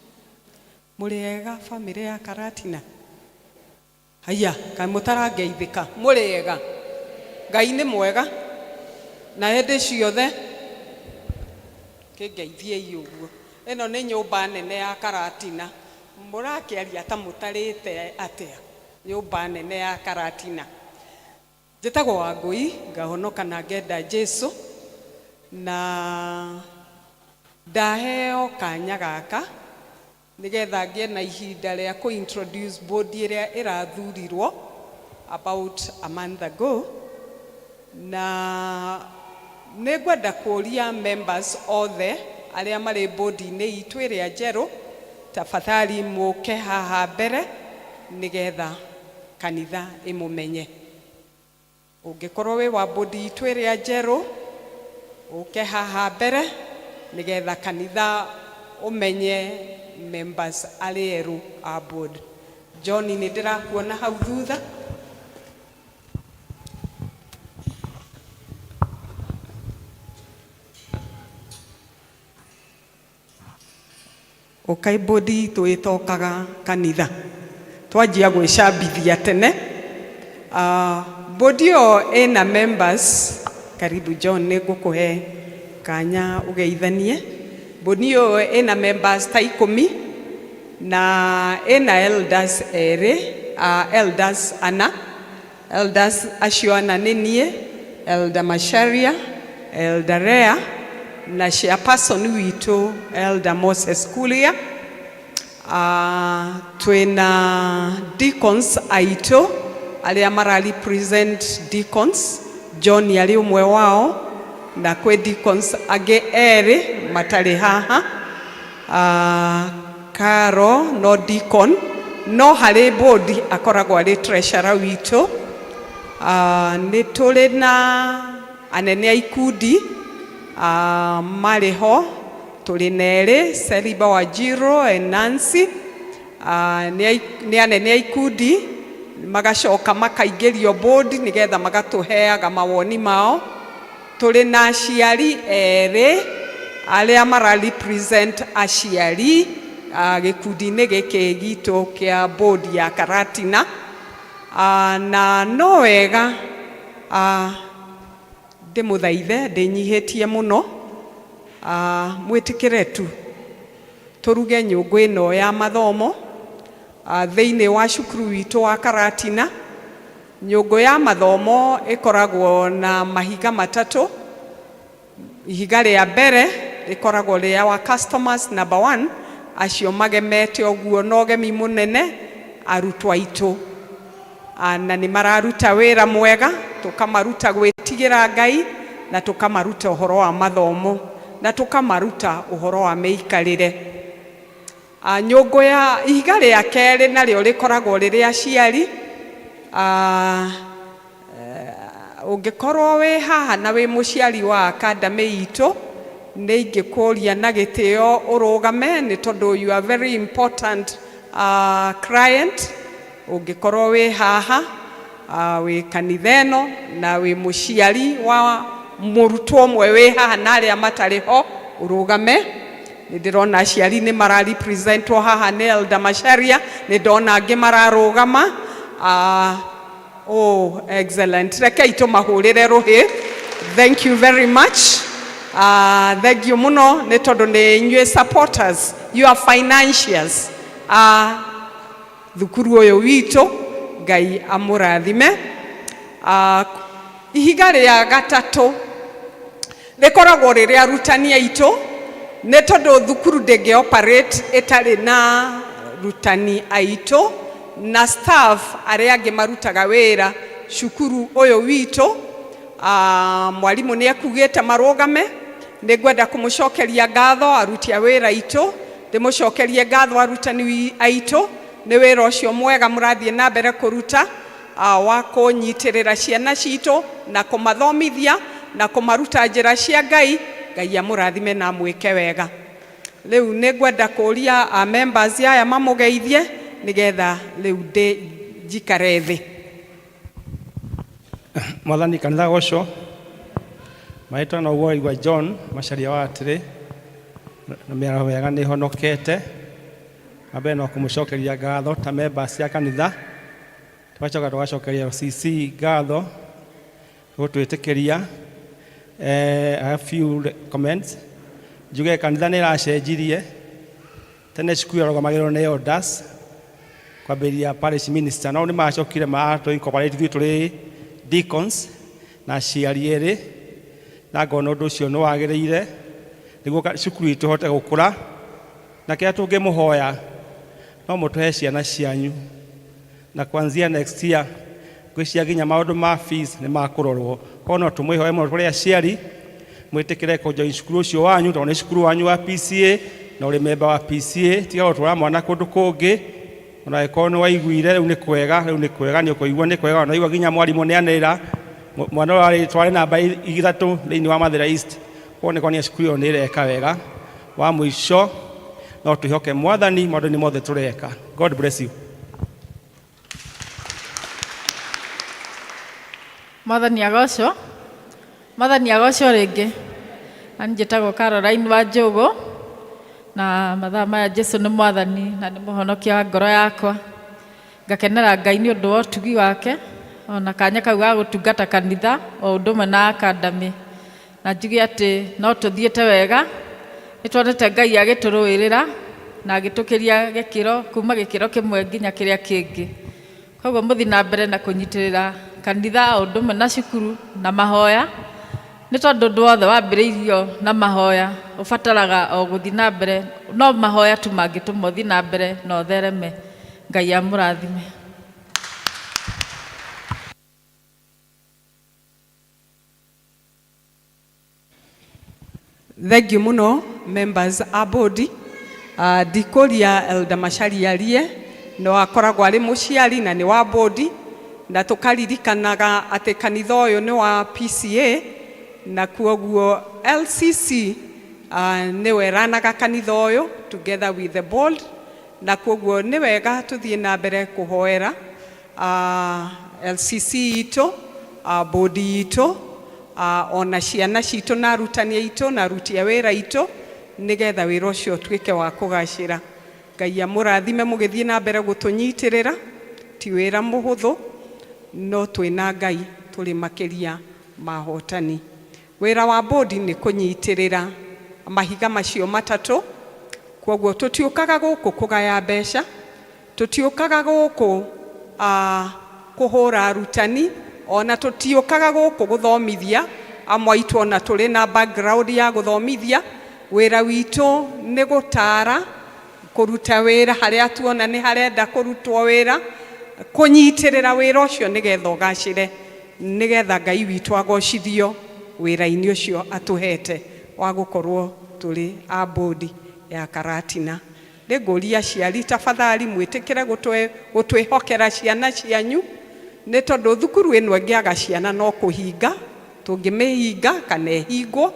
Mũrĩega bamĩrĩ ya Karatina? Haya, kaĩ mũtarangeithĩka? Mũrĩega? Ngai nĩ mwega na hĩndĩ ciothe. Kĩngeithiei ũguo. Ĩno nĩ nyũmba nene ya Karatina. Mũrakĩaria ta mũtarĩte atĩa? Nyũmba nene ya Karatina. Njĩtagwo Wangũi, ngahonoka na ngenda Jesu, na ndaheo kanya gaka nigetha ngĩe na ihinda rĩa kũ introduce board ĩrĩa ĩrathurirwo about a month ago. Na nĩ ngwenda kũria members othe arĩa marĩ board-inĩ itũ ĩrĩa njerũ, tafadhali mũke haha mbere nigetha kanitha ĩmũmenye. Ũngĩkorwo wĩ wa board itũ ĩrĩa njerũ, ũke haha mbere nigetha kanitha ũmenye members arĩa erũ a board. John, nĩ ndĩrakuona hau thutha. Ũkai board itũ ĩtokaga kanitha, twanjia gwĩcambithia tene. Board ĩyo ĩna members. Karibu John, nĩ ngũkũhe kanya ũgeithanie. Board ĩyo ĩna members ta 10 na ĩna elders erĩ, elders ana. Elders acio ana nĩ niĩ, Elder Macharia, Elder Rea, na chairperson witũ Elder Moses Kuria. Twĩna deacons aitũ arĩa mara represent deacons. John arĩ ũmwe wao, na kwĩ deacons angĩ erĩ matarĩ haha. Caro no deacon, no harĩ board akoragwo arĩ treasurer witũ. Nĩ tũrĩ na anene a ikundi marĩ ho, tũrĩ na erĩ, Seliba Wanjiru and Nancy. Nĩ anene a ikundi, magacoka makaingĩrio board nĩgetha magatũheaga mawoni mao. Tũrĩ na aciari erĩ arĩa mara represent aciari gĩkundi-inĩ gĩkĩ gitũ kĩa board ya Karatina. Na no wega ndĩmũthaithe, ndĩnyihĩtie mũno, mwĩtĩkĩre tu tũruge nyũngũ ĩno ya mathomo thĩinĩ wa cukuru witũ wa Karatina. Nyũngũ ya mathomo ĩkoragwo na mahiga matatũ. Ihiga rĩa mbere rĩkoragwo rĩa wa customers number 1, Acio magemete ũguo na ũgemi mũnene arutwo aitũ. Na nĩ mararuta wĩra mwega, tũkamaruta gwĩtigĩra Ngai na tũkamaruta ũhoro wa mathomo na tũkamaruta ũhoro wa mĩikarĩre. Nyũngũ ya ihiga rĩa kerĩ narĩo rĩkoragwo rĩrĩ aciari. Ũngĩkorwo wĩ haha na wĩ mũciari wa academy itũ, nĩ ingĩkũria na gĩtĩo ũrũgame, nĩ tondũ you are very important client. Ũngĩkorwo wĩ haha wĩ kanitha ĩno na wĩ mũciari wa mũrutwo ũmwe wĩ haha na arĩa matarĩ ho, ũrũgame. Nĩ ndĩrona aciari nĩ mara representwo haha nĩ Elder Macharia, nĩ ndona angĩ mararũgama. Oh, excellent. Rekei tũmahũrĩre rũhĩ. Thank you very much. Thank you mũno, nĩ tondũ nĩ inyuĩ supporters, you are financiers thukuru ũyũ witũ. Ngai amũrathime. Ihiga rĩa gatatũ rĩkoragwo rĩrĩ arutani aitũ, nĩ tondũ thukuru ndĩngĩ operate ĩtarĩ na rutani aitũ na staff arĩa angĩ marutaga wĩra cukuru ũyũ witũ. Mwarimũ nĩ ekugĩte marũgame. Nĩ ngwenda kũmũcokeria ngatho aruti a wĩra aitũ, ndĩmũcokerie ngatho arutani aitũ nĩ wĩra ũcio mwega mũrathiĩ na mbere kũruta wa kũnyitĩrĩra ciana citũ na kũmathomithia na kũmaruta njĩra cia Ngai. Ngai amũrathime na amwĩke wega. Rĩu nĩ ngwenda kũria a members aya mamũgeithie, nĩgetha rĩu ndĩ njikare thĩ. Mwathani kanitha goco. Marĩtwa no ũguo waigua, John Macharia wa atĩrĩ na mĩaraho mĩega, nĩ honokete. Wa mbere no kũmũcokeria ngatho ta members cia kanitha, tũgacoka tũgacokeria CC ngatho gũtwĩtĩkĩria. I have few comments. Njuge kanitha nĩ ĩracenjirie. Tene cukuru yarũgamagĩrĩrwo nĩ elders, kwambĩrĩria parish minister, no nĩ macokire matũ incorporate ithuĩ tũrĩ deacons na aciari erĩ, na ngona ũndũ ũcio nĩ wagĩrĩire nĩguo cukuru itũ ĩhote gũkũra. Na kĩrĩa tũngĩmũhoya, no mũtũhe ciana cianyu, na kuanzia next year ngwĩciria nginya maũndũ ma fees nĩ makũrorwo. Koguo no tũmwĩhoe mũno tũrĩ aciari mwĩtĩkĩre kũjoin cukuru ũcio wanyu, tondũ nĩ cukuru wanyu wa PCA na ũrĩ member wa PCA. Tiga gũtwara mwana kũndũ kũngĩ, ona angĩkorwo nĩ waiguire rĩu nĩ kwega, rĩu nĩ kwega, nĩ ũkũigua nĩ kwega. Ona waigua nginya mwarimũ nĩ anĩrĩra mwana ũyũ arĩ twarĩ namba 3 thĩinĩ wa Mathĩra East, koguo nĩ kuonania cukuru ĩyo nĩ ĩreka wega. Wa mũico, no twĩhoke Mwathani maũndũ-inĩ mothe tũreka. God bless you. Mwathani agocwo. Mwathani agocwo rĩngĩ. Na njĩtagwo Caroline wa Njũgũ, na mathaa maya Jesu nĩ Mwathani na nĩ mũhonokia wa ngoro yakwa. Ngakenera Ngai nĩ ũndũ wa ũtugi wake ona kanya kau ga gũtungata kanitha o ũndũ ũmwe na academy. Na njuge atĩ no tũthiĩte wega, nĩ tuonete Ngai agĩtũrũĩrĩra na agĩtũkĩria gĩkĩro kuma gĩkĩro kĩmwe nginya kĩrĩa kĩngĩ. Koguo mũthiĩ na mbere na kũnyitĩrĩra kanitha o ũndũ ũmwe na cukuru na mahoya, nĩ tondũ ũndũ wothe wambĩrĩirio na mahoya ũbataraga o gũthiĩ na mbere. No mahoya tu mangĩtũma ũthiĩ na mbere na ũthereme. Ngai amũrathime. Thank you mũno members a board. Ndikũria Elder Macharia arie, no akoragwo arĩ mũciari na nĩ wa board, na tũkaririkanaga atĩ kanitha ũyũ nĩ wa PCA, na kuoguo LCC nĩwe ĩranaga kanitha ũyũ together with the board, na kuoguo nĩ wega tũthiĩ na mbere kũhoera LCC itũ, board itũ, ona ciana citũ na arutani aitũ na aruti a wĩra aitũ, nĩgetha wĩra ũcio ũtuĩke wa kũgacĩra. Ngai amũrathime mũgĩthiĩ na mbere gũtũnyitĩrĩra. Ti wĩra mũhũthũ, no twĩna Ngai tũrĩ makĩria ma ahotani. Wĩra wa board nĩ kũnyitĩrĩra mahiga macio matatũ. Kwoguo tũtiũkaga gũkũ kũgaya mbeca, tũtiũkaga gũkũ kũhũra arutani, ona tũtiũkaga gũkũ gũthomithia. Amwe aitũ ona tũrĩ na background ya gũthomithia. Wĩra witũ nĩ gũtara, Kũruta wĩra harĩa tuona nĩ harenda kũrutwo wĩra, kũnyitĩrĩra wĩra ũcio nĩgetha ũgacĩre, nĩgetha Ngai witũ agocithio wĩra-inĩ ũcio atũhete wa gũkorwo tũrĩ a bodi ya Karatina. Nĩngũria aciari tafadhali mwĩtĩkĩre gũtwĩhokera ciana cianyu, nĩ tondũ thukuru ĩno ĩngĩaga ciana no kũhinga tũngĩmĩhinga kana ĩhingwo,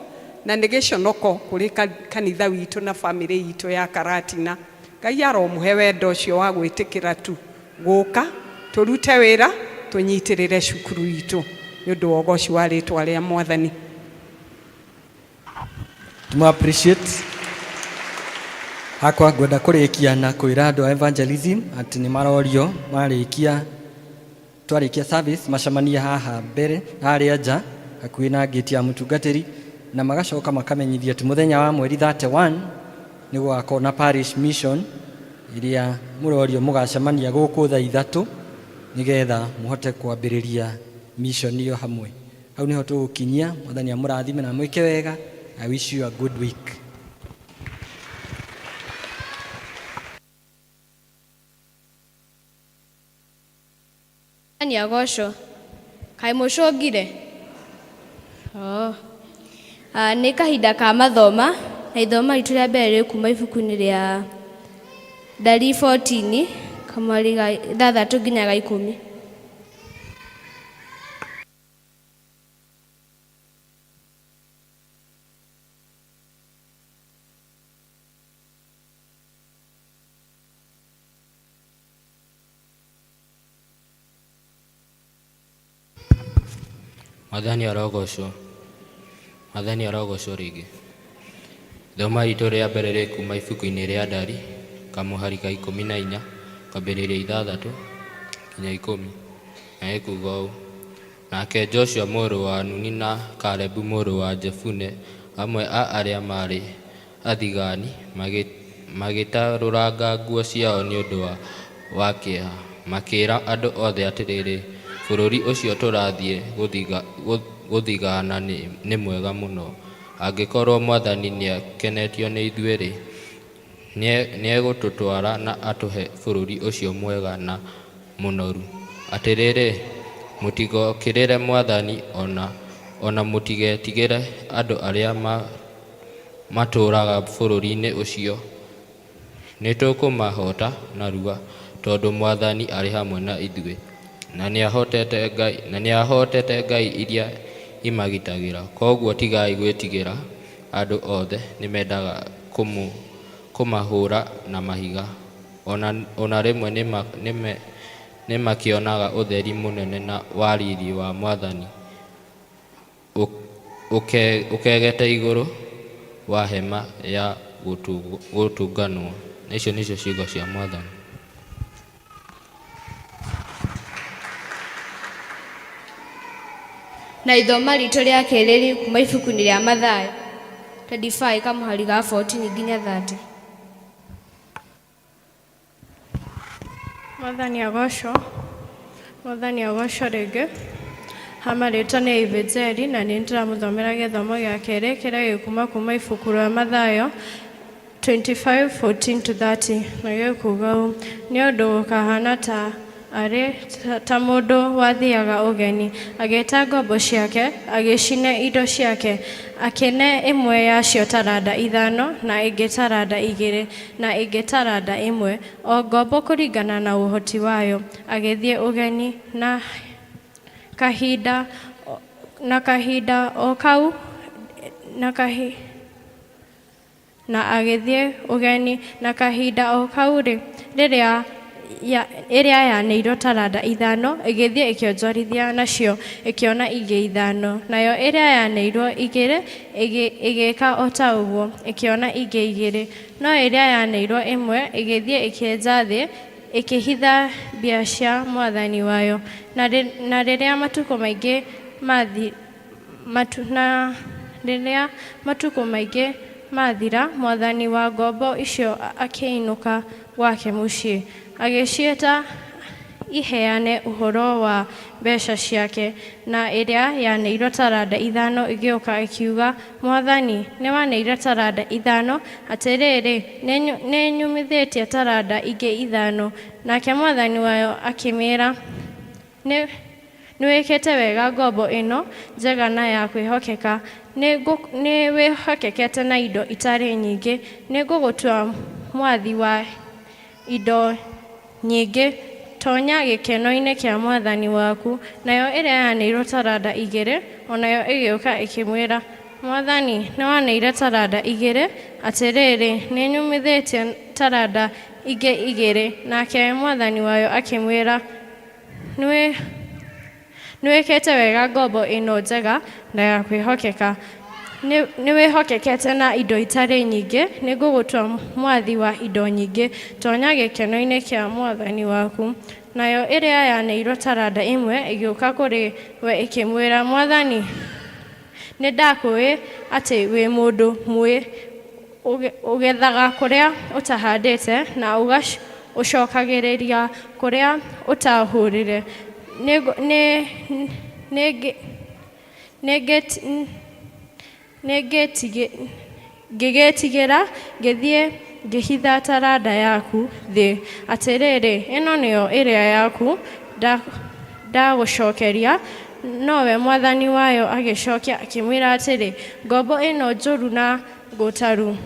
na nĩ gĩconoko kũrĩ kanitha witũ na bamĩrĩ itũ ya Karatina. Ngai aromũhe wendo ũcio wa gwĩtĩkĩra tu gũka tũrute wĩra tũnyitĩrĩre cukuru itũ nĩ ũndũ wa ũgoci wa rĩtwa rĩa Mwathani. Tuma appreciate. Hakwa ngwenda kũrĩkia na kwĩra andũ a evangelism atĩ nĩ marorio marĩkia twarĩkia service macemanie haha mbere harĩa nja hakuhĩ na ngĩti ya mũtungatĩri, na magacoka makamenyithio atĩ mũthenya wa mweri 31 nĩ gũgakorwo na parish mission ĩrĩa mũrorio mũgacemania gũkũ thaa 3 nĩgetha mũhote kwambĩrĩria mission ĩyo hamwe. Hau nĩho tũgũkinyia. Mwathani amũrathime na mwĩke wega. I wish you a good week. Mwathani agocwo. Kaĩ mũcũngire? Oh. Nĩ kahinda ka mathoma, na ithoma ritũ rĩa mbere rĩ kuma ibuku-inĩ rĩa Ndari 14 kamweri ga 6 nginya ga 10. Mwathani arogocwo. Mwathani arogocwo rĩngĩ. Ithoma ritũ rĩa mbere rĩ kuma ibuku-inĩ rĩa Ndari kamũhari ka 14 kwambĩrĩria 6 nginya 10, na ĩkuga ũũ: Nake Joshua mũrũ wa Nuni na Kalebu mũrũ wa Jefune, amwe a arĩa maarĩ athigani, magĩtarũranga nguo ciao nĩ ũndũ wa kĩeha, makĩĩra andũ othe atĩrĩrĩ, bũrũri ũcio tũrathiĩ gũthigana nĩ mwega mũno. Angĩkorwo Mwathani nĩakenetio nĩ ithuĩ-rĩ, nĩegũtũtwara na atũhe bũrũri ũcio mwega na mũnoru. Atĩrĩrĩ, mũtigokĩrĩre Mwathani, ona mũtigetigĩre andũ arĩa matũũraga bũrũri-inĩ ũcio. Nĩtũkũmahoota narua, tondũ Mwathani arĩ hamwe na ithuĩ, na nĩahootete ngai iria imagitagĩra. Kwoguo tigai gwĩtigĩra, andũ othe nĩmendaga kũmahũũra na mahiga, ona rĩmwe nĩmakĩonaga ũtheri mũnene na wa riri wa Mwathani ũkegete igũrũ wa hema ya gũtũnganwo. Na icio nĩcio ciugo cia Mwathani. Na ithoma ritũ rĩa kerĩ rĩ kuma ibuku-inĩ rĩa Mathayo 25 kamũhari ga 14 nginya 30. Mwathani agocwo. Mwathani agocwo rĩngĩ. Hama rĩtwa nĩ Ivenjeri na nĩ ndĩramũthomera gĩthomo gĩa kerĩ kĩrĩa gĩkuma kuma ibuku rĩa Mathayo 25:14 to 30, na gĩkuga ũũ: nĩ ũndũ gũkahana ta arĩ ta mũndũ wathiaga ũgeni, agĩta ngombo ciake, agĩcine indo ciake, akĩne ĩmwe yacio taranda 5, na ĩngĩ taranda 2, na ĩngĩ taranda 1, o ngombo kũringana na ũhoti wayo, agĩthiĩ ũgeni. Na kahinda o kau na agĩthiĩ ũgeni, na kahinda o kau rĩ, rĩrĩa ĩrĩa yaneirwo taranda 5 ĩgĩthiĩ ĩkĩonjorithia nacio ĩkĩona ingĩ 5, nayo ĩrĩa yaneirwo 2 ĩgĩka o ta ũguo, ĩkĩona ingĩ 2, no ĩrĩa yaneirwo 1 ĩgĩthiĩ ĩkĩenja thĩ, ĩkĩhitha mbia cia mwathani wayo. Na rĩrĩa matukũ maingĩ mathira, mwathani wa ngombo icio akĩinũka gwake mũciĩ, agĩciĩta iheane ũhoro wa mbeca ciake. Na ĩrĩa yaneirwo taranda 5 ĩgĩũka ĩkiuga, 'Mwathani, nĩwaneire taranda 5, atĩrĩrĩ, nĩnyumithĩtie taranda ingĩ 5. Nake mwathani wayo akĩmĩĩra, 'Nĩwĩkĩte wega ngombo ĩno njega na ya kwĩhokeka, nĩwĩhokekete na indo itarĩ nyingĩ, nĩngũgũtua mwathi wa indo nyingĩ, tonya gĩkeno-inĩ kĩa mwathani waku. Nayo ĩrĩa yaneirwo taranda 2 o nayo ĩgĩũka ĩkĩmwĩra, 'Mwathani, nĩwaneire taranda 2, atĩrĩrĩ, nĩnyumithĩtie taranda ingĩ 2. Nake mwathani wayo akĩmwĩra, 'Nĩwĩkĩte wega ngombo ĩno njega na ya kwĩhokeka, nĩwĩhokekete na indo itarĩ nyingĩ, nĩngũgũtua mwathi wa indo nyingĩ, tonya gĩkeno-inĩ kĩa mwathani waku. Nayo ĩrĩa yaneirwo taranda 1 ĩgĩũka kũrĩ we ĩkĩmwĩra, 'Mwathani, nĩndakũũĩ atĩ wĩ mũndũ mwĩĩ, ũgethaga kũrĩa ũtahandĩte na ũcokagĩrĩria kũrĩa ũtahũrire. Ngĩgĩtigĩra, ngĩthiĩ ngĩhitha taranda yaku thĩ. Atĩrĩrĩ, ĩno nĩyo ĩrĩa yaku ndagũcokeria. Nowe mwathani wayo agĩcokia akĩmwĩra atĩrĩ, 'Ngombo ĩno njũru na ngũtaru,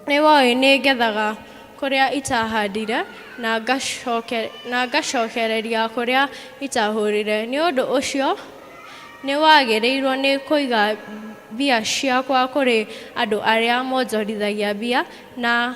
nĩwoĩ nĩngethaga kũrĩa itahandire na ngacokereria kũrĩa itahũrire. Nĩ ũndũ ũcio nĩwagĩrĩirwo nĩ kũiga mbia ciakwa kũrĩ andũ arĩa monjorithagia mbia, na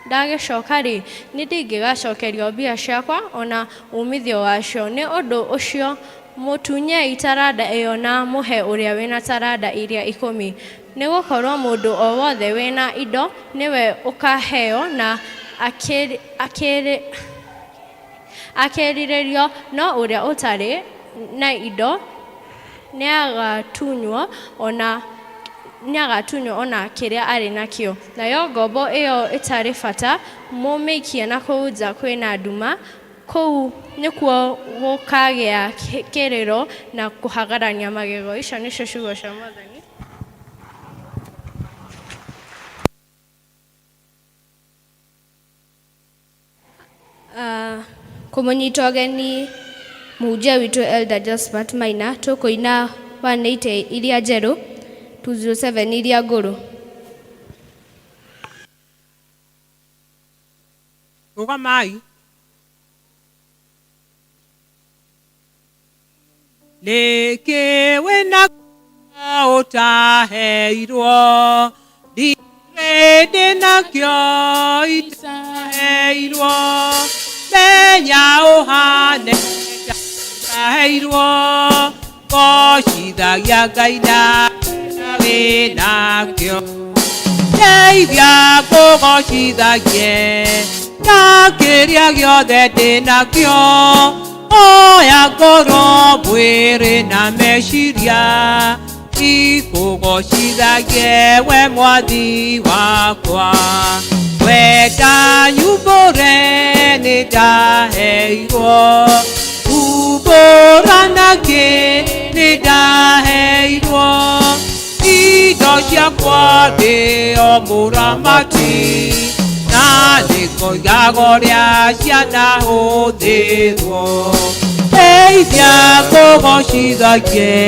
ndagĩcoka-rĩ, nĩndingĩgacokerio mbia ciakwa o na uumithio wacio. Nĩ ũndũ ũcio mũtunyei taranda ĩyo na mũhe ũrĩa wĩna taranda iria 10. Nĩgũkorwo mũndũ o wothe wĩna indo nĩwe ũkaheo na akĩrirĩrio, no ũrĩa ũtarĩ na indo nĩagatunywo ona kĩrĩa arĩ nakĩo. Nayo ngombo ĩyo ĩtarĩ bata mũmĩikie na kũu nja kwĩna nduma, kũu nĩkuo gũkagĩa kĩrĩro na kũhagarania magego. Icio nĩcio ciugo cia Mwathani. Kũmũnyita ũgeni mũhunjia witũ Elder Josephat Maina, tũkũina 180 iria njerũ, 207 iria ngũrũ. Rũgamai. Nĩkĩ wĩna ũtaheirwo, ndirĩ ndĩnakĩo itaheirwo, menya ũhane ta ũtaheirwo, gocithagia Ngai na wĩnakĩo. Ndeithia kũgocithagie na kĩrĩa gĩothe ndĩnakĩo, oya ngoro mwĩrĩ na meciria, ikũgocithagie we mwathi wakwa. Wenda nyumbũre nĩndaheirwo, umbũra nakĩ nĩndaheirwo, indo ciakwa ndĩ o mũramati, na nĩngoigaga ũrĩa cianahũthĩrwo. Ndeithia kũgocithagie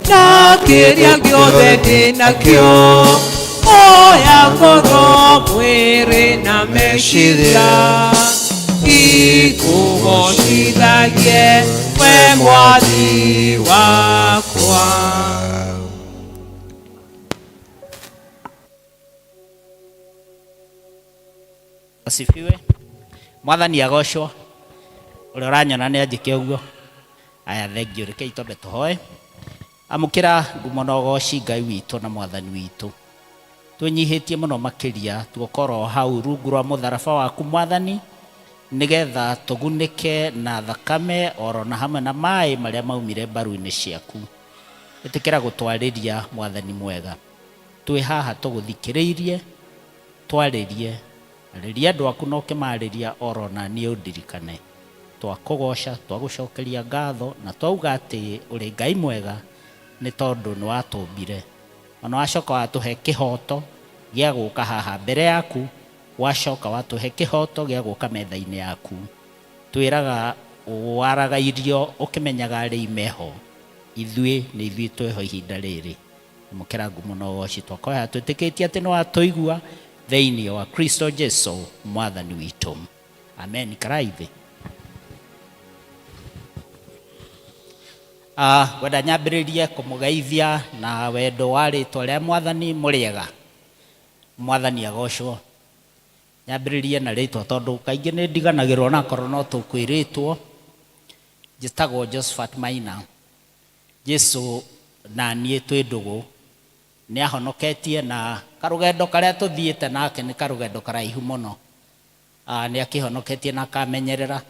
na kĩrĩa gĩothe ndĩnakĩo, oya ngoro mwĩrĩ na meciria, ikũgocithagie we mwathi wakwa. Asifiwe. Mwathani agocwo. Ũrĩa ũranyona nĩ anjĩke ũguo. Aya, thengiũ, rekei twambe tũhoe. Amũkĩra ngumo na ũgoci Ngai witũ na Mwathani witũ. Twĩnyihĩtie mũno makĩria tuokorwo hau rungu rwa mũtharaba waku Mwathani, nĩgetha tũgunĩke na thakame oro na hamwe na maĩ marĩa maumire mbaru-inĩ ciaku. Ĩtĩkĩra gũtwarĩria Mwathani mwega. Twĩ haha tũgũthikĩrĩirie, twarĩrie, arĩria andũ aku na ũkĩmarĩria oro na niĩ ũndirikane. Twakũgoca, twagũcokeria ngatho na twauga atĩ ũrĩ Ngai mwega nĩ tondũ nĩ watũmbire. Ona wacoka watũhe kĩhoto gĩa gũka haha mbere yaku, wacoka watũhe kĩhoto gĩa gũka metha-inĩ yaku. Twĩraga waraga irio ũkĩmenyaga arĩi meho, ithuĩ nĩ ithuĩ twĩho ihinda rĩrĩ. Amũkĩra ngumo na ũgoci, twakoya twĩtĩkĩtie atĩ nĩ watũigua thĩinĩ wa Kristo Jesu mwathani witũ. Amen. Ikarai thĩ. Ngwenda nyambĩrĩrie kũmũgeithia na wendo wa rĩtwa rĩa mwathani. Mũrĩega? Mwathani agocwo. Nyambĩrĩrie na rĩtwa tondũ kaingĩ nĩ ndiganagĩrwo na korwo no tũkwĩrĩtwo. Njĩtagwo Josephat Maina. Jesu na niĩ twĩ ndũgũ, nĩ ahonoketie na karũgendo karĩa tũthiĩte nake nĩ karũgendo karaihu mũno. Nĩ akĩhonoketie na akamenyerera,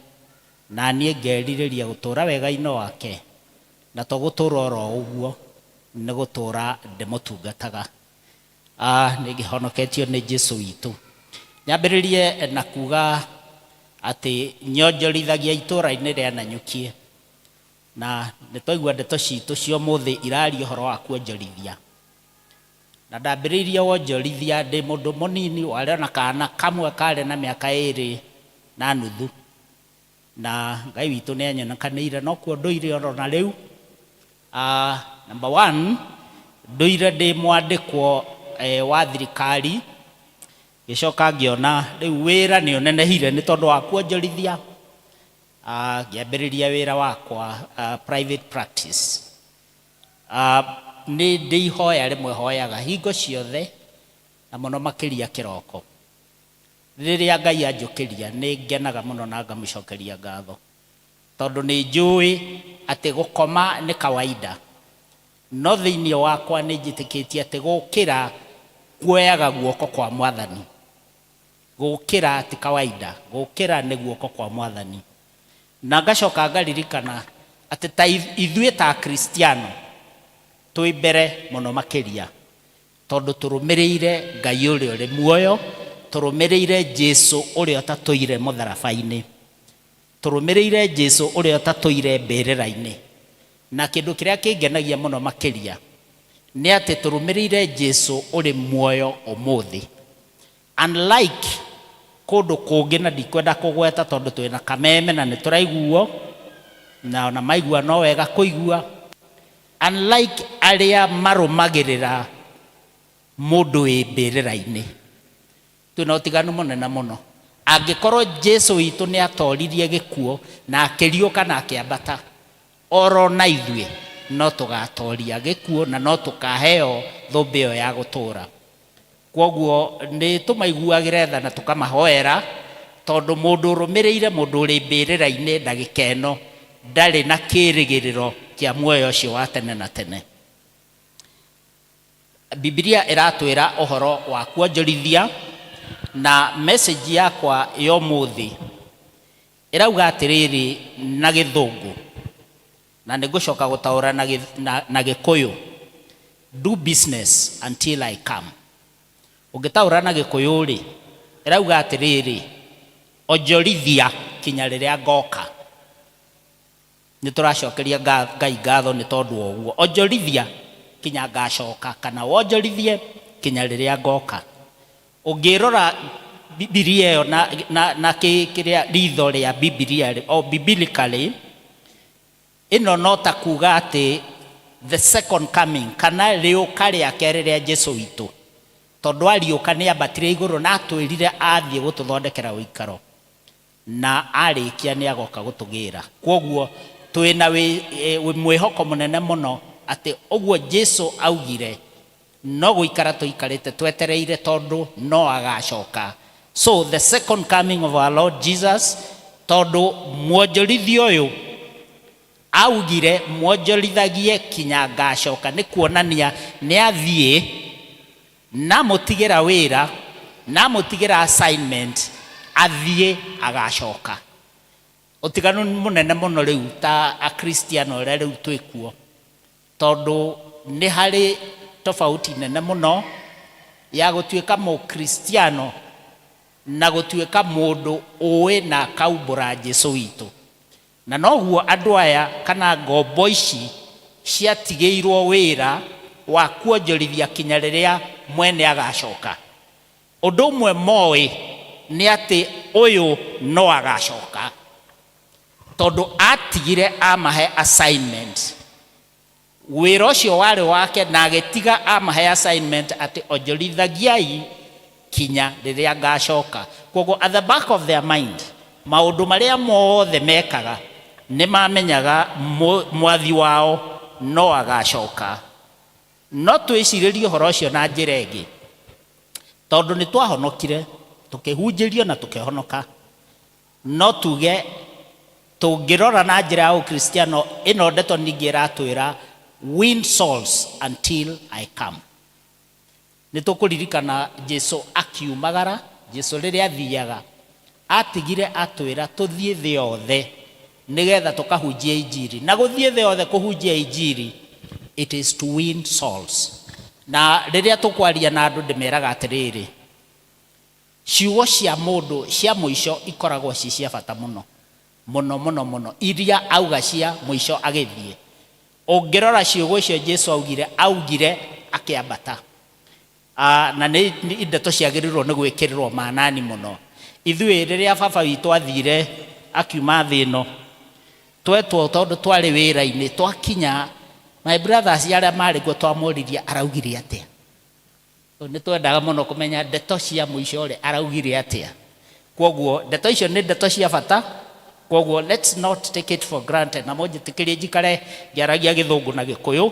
na niĩ ngerirĩria gũtũra wega-inĩ wake, na to gũtũra oro ũguo, nĩ gũtũra ndĩmũtungataga. Nĩ ngĩhonoketio nĩ Jesu witũ. Nyambĩrĩrie na kuga atĩ nyonjorithagia itũra-inĩ rĩa Nanyukie, na nĩ twaigua ndeto citũ cia ũmũthĩ iraria ũhoro wa kuonjorithia. Na ndambĩrĩirie wonjorithia ndĩ mũndũ mũnini, warĩ ona kana kamwe karĩ na mĩaka 2.5, na Ngai witũ nĩ anyonekanĩire nokuo ndũire oro na rĩu. Number one, ndũire ndĩ mwandĩkwo wa thirikari, ngĩcoka ngĩona rĩu wĩra nĩ ũnenehire nĩ tondũ wa kuonjorithia, ngĩambĩrĩria wĩra wakwa, private practice. Nĩ ndĩ ihoya rĩmwe hoyaga hingo ciothe na mũno makĩria kĩroko. Rĩrĩa Ngai anjũkĩria nĩ ngenaga mũno na ngamũcokeria ngatho, tondũ nĩ njũĩ atĩ gũkoma nĩ kawaida, no thĩinĩ wakwa nĩ njĩtĩkĩtie atĩ gũkĩra kuoyaga guoko kwa mwathani. Gũkĩra ti kawaida, gũkĩra nĩ guoko kwa mwathani. Na ngacoka ngaririkana atĩ ta ithuĩ ta Akristiano twĩ mbere mũno makĩria, tondũ tũrũmĩrĩire Ngai ũrĩa ũrĩ muoyo, tũrũmĩrĩire Jesu ũrĩa ũtatũire mũtharaba-inĩ, tũrũmĩrĩire Jesu ũrĩa ũtatũire mbĩrĩra-inĩ. Na kĩndũ kĩrĩa kĩngenagia mũno makĩria nĩ atĩ tũrũmĩrĩire Jesu ũrĩ muoyo ũmũthĩ, unlike kũndũ kũngĩ, na ndikwenda kũgweta tondũ twĩna kameme na nĩ tũraiguo, na ona maigua no wega kũigua, unlike arĩa marũmagĩrĩra mũndũ wĩ mbĩrĩra-inĩ. Twĩna ũtiganu mũnene mũno. Angĩkorwo Jesu witũ nĩ atoririe gĩkuũ na akĩriũka na akĩambata, oro na ithuĩ no tũgatoria gĩkuũ na no tũkaheo thũmbĩ ĩyo ya gũtũũra. Kwoguo nĩ tũmaiguagĩre tha na tũkamahoera, tondũ mũndũ ũrũmĩrĩire mũndũ ũrĩ mbĩrĩra-inĩ ndagĩka ĩno ndarĩ na kĩrĩgĩrĩro kĩa muoyo ũcio wa tene na tene. Bibilia ĩratwĩra ũhoro wa kuonjorithia, na message yakwa ya ũmũthĩ ĩrauga atĩrĩrĩ na gĩthũngũ, na nĩ ngũcoka gũtaũra na gĩkũyũ: do business until I come. Ũngĩtaũra na gĩkũyũ rĩ, ĩrauga atĩrĩrĩ, onjorithia kinya rĩrĩa ngoka. Nĩ tũracokeria Ngai ngatho nĩ tondũ wa ũguo. Onjorithia kinya ngacoka, kana wonjorithie kinya rĩrĩa ngoka. Ũngĩrora Bibilia ĩyo na kĩrĩa ritho rĩa Bibilia rĩ, o biblically, ĩno no ta kuga atĩ the second coming, kana rĩũka rĩa kerĩ rĩa Jesu witũ, tondũ ariũka nĩ ambatire igũrũ na atwĩrire athiĩ gũtũthondekera ũikaro, na arĩkia nĩ agoka gũtũgĩra. Kwoguo twĩna mwĩhoko mũnene mũno atĩ ũguo Jesu augire no gũikara tũikarĩte twetereire, tondũ no agacoka. So the second coming of our Lord Jesus, tondũ mwonjorithia ũyũ augire mwonjorithagie kinya ngacoka, nĩ kuonania nĩ athiĩ na mũtigĩra wĩra na mũtigĩra assignment, athiĩ agacoka. Ũtiganu mũnene mũno rĩu ta akristiano ũrĩa rĩu twĩkuo, tondũ nĩ harĩ tofauti nene mũno ya gũtuĩka mũkristiano na gũtuĩka mũndũ ũĩ na akaumbũra Jesu witũ. Na noguo andũ aya kana ngombo ici ciatigĩirwo wĩra wa kuonjorithia kinya rĩrĩa mwene agacoka. Ũndũ ũmwe moĩ nĩ atĩ ũyũ no agacoka, tondũ atigire amahe assignment. Wĩra ũcio warĩ wake na agĩtiga amahe assignment atĩ onjorithagiai kinya rĩrĩa ngacoka. Koguo at the back of their mind, maũndũ marĩa mothe mekaga nĩ mamenyaga mwathi wao no agacoka. No twĩcirĩrie ũhoro ũcio na njĩra ĩngĩ, tondũ nĩ twahonokire tũkĩhunjĩrio na tũkĩhonoka. No tuge tũngĩrora na njĩra ya ũkristiano, ĩno ndeto ningĩ ĩratwĩra win souls until I come. Nĩ tũkũririkana Jesu akiumagara. Jesu rĩrĩa athiaga atigire atwĩra tũthiĩ thĩ yothe nĩgetha tũkahunjia injiri. Na gũthiĩ thĩ yothe kũhunjia injiri, it is to win souls. Na rĩrĩa tũkwaria na andũ, ndĩmeraga atĩrĩrĩ, ciugo cia mũndũ cia mũico ikoragwo ci cia bata mũno mũno mũno mũno, iria auga cia mũico agĩthiĩ. Ũngĩrora ciugo icio Jesu augire, augire akĩambata. Na nĩ ndeto ciagĩrĩirwo nĩ gwĩkĩrĩrwo manani mũno. Ithuĩ rĩrĩa baba witũ athire akiuma thĩ ĩno, twetwo tondũ twarĩ wĩra-inĩ. Twakinya, my brothers arĩa marĩ kuo, twamũririe araugire atĩa. Nĩ twendaga mũno kũmenya ndeto cia mũico rĩ, araugire atĩa. Kwoguo ndeto icio nĩ ndeto cia bata, kwoguo let's not take it for granted. Na mũnjĩtĩkĩrie njikare ngĩaragia Gĩthũngũ na Gĩkũyũ,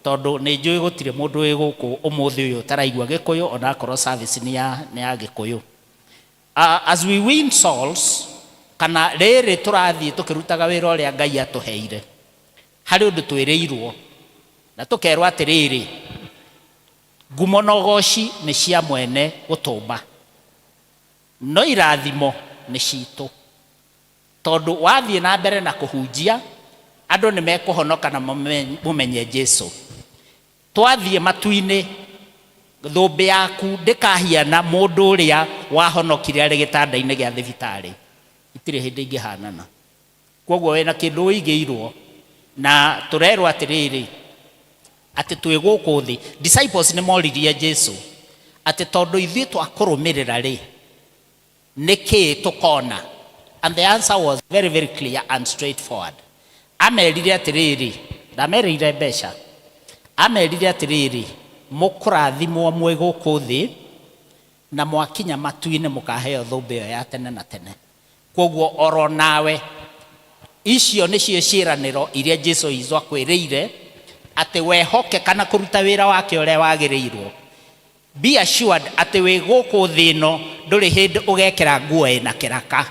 tondũ nĩ njũĩ gũtirĩ mũndũ wĩ gũkũ ũmũthĩ ũyũ ũtaraigua Gĩkũyũ, onakorwo service nĩ ya Gĩkũyũ. As we win souls, kana rĩrĩ tũrathiĩ tũkĩrutaga wĩra ũrĩa Ngai atũheire, harĩ ũndũ twĩrĩirwo na tũkerwo atĩrĩrĩ, ngumo na ũgoci nĩ cia mwene gũtũmba, no irathimo nĩ citũ, tondũ wathiĩ na mbere na kũhunjia, andũ nĩ mekũhonoka na mũmenye Jesu. Twathiĩ matu-inĩ, thũmbĩ yaku ndĩkahiana mũndũ ũrĩa wahonokire arĩ gĩtanda-inĩ gĩa thibitarĩ. Itirĩ hĩndĩ ingĩhanana. Kwoguo wĩna kĩndũ ũigĩirwo, na tũrerwo atĩrĩrĩ, atĩ twĩ gũkũ thĩ, disciples nĩ moririe Jesu atĩ tondũ ithuĩ twakũrũmĩrĩra rĩ, nĩ kĩĩ tũkona? And the answer was very very clear and straightforward. Amerire atĩrĩrĩ, ndamerĩire mbeca, amerire atĩrĩrĩ, mũkũrathimwo mwĩ gũkũ thĩ, na mwakinya matu-inĩ mũkaheo thũmbĩ ĩyo ya tene na tene. Kwoguo oro nawe, icio nĩcio ciĩranĩro iria Jesu izo akwĩrĩire, atĩ wehoke kana kũruta wĩra wake ũrĩa wagĩrĩirwo, be assured atĩ wĩ gũkũ thĩ ĩno ndũrĩ hĩndĩ ũgekĩra nguo ĩna kĩraka.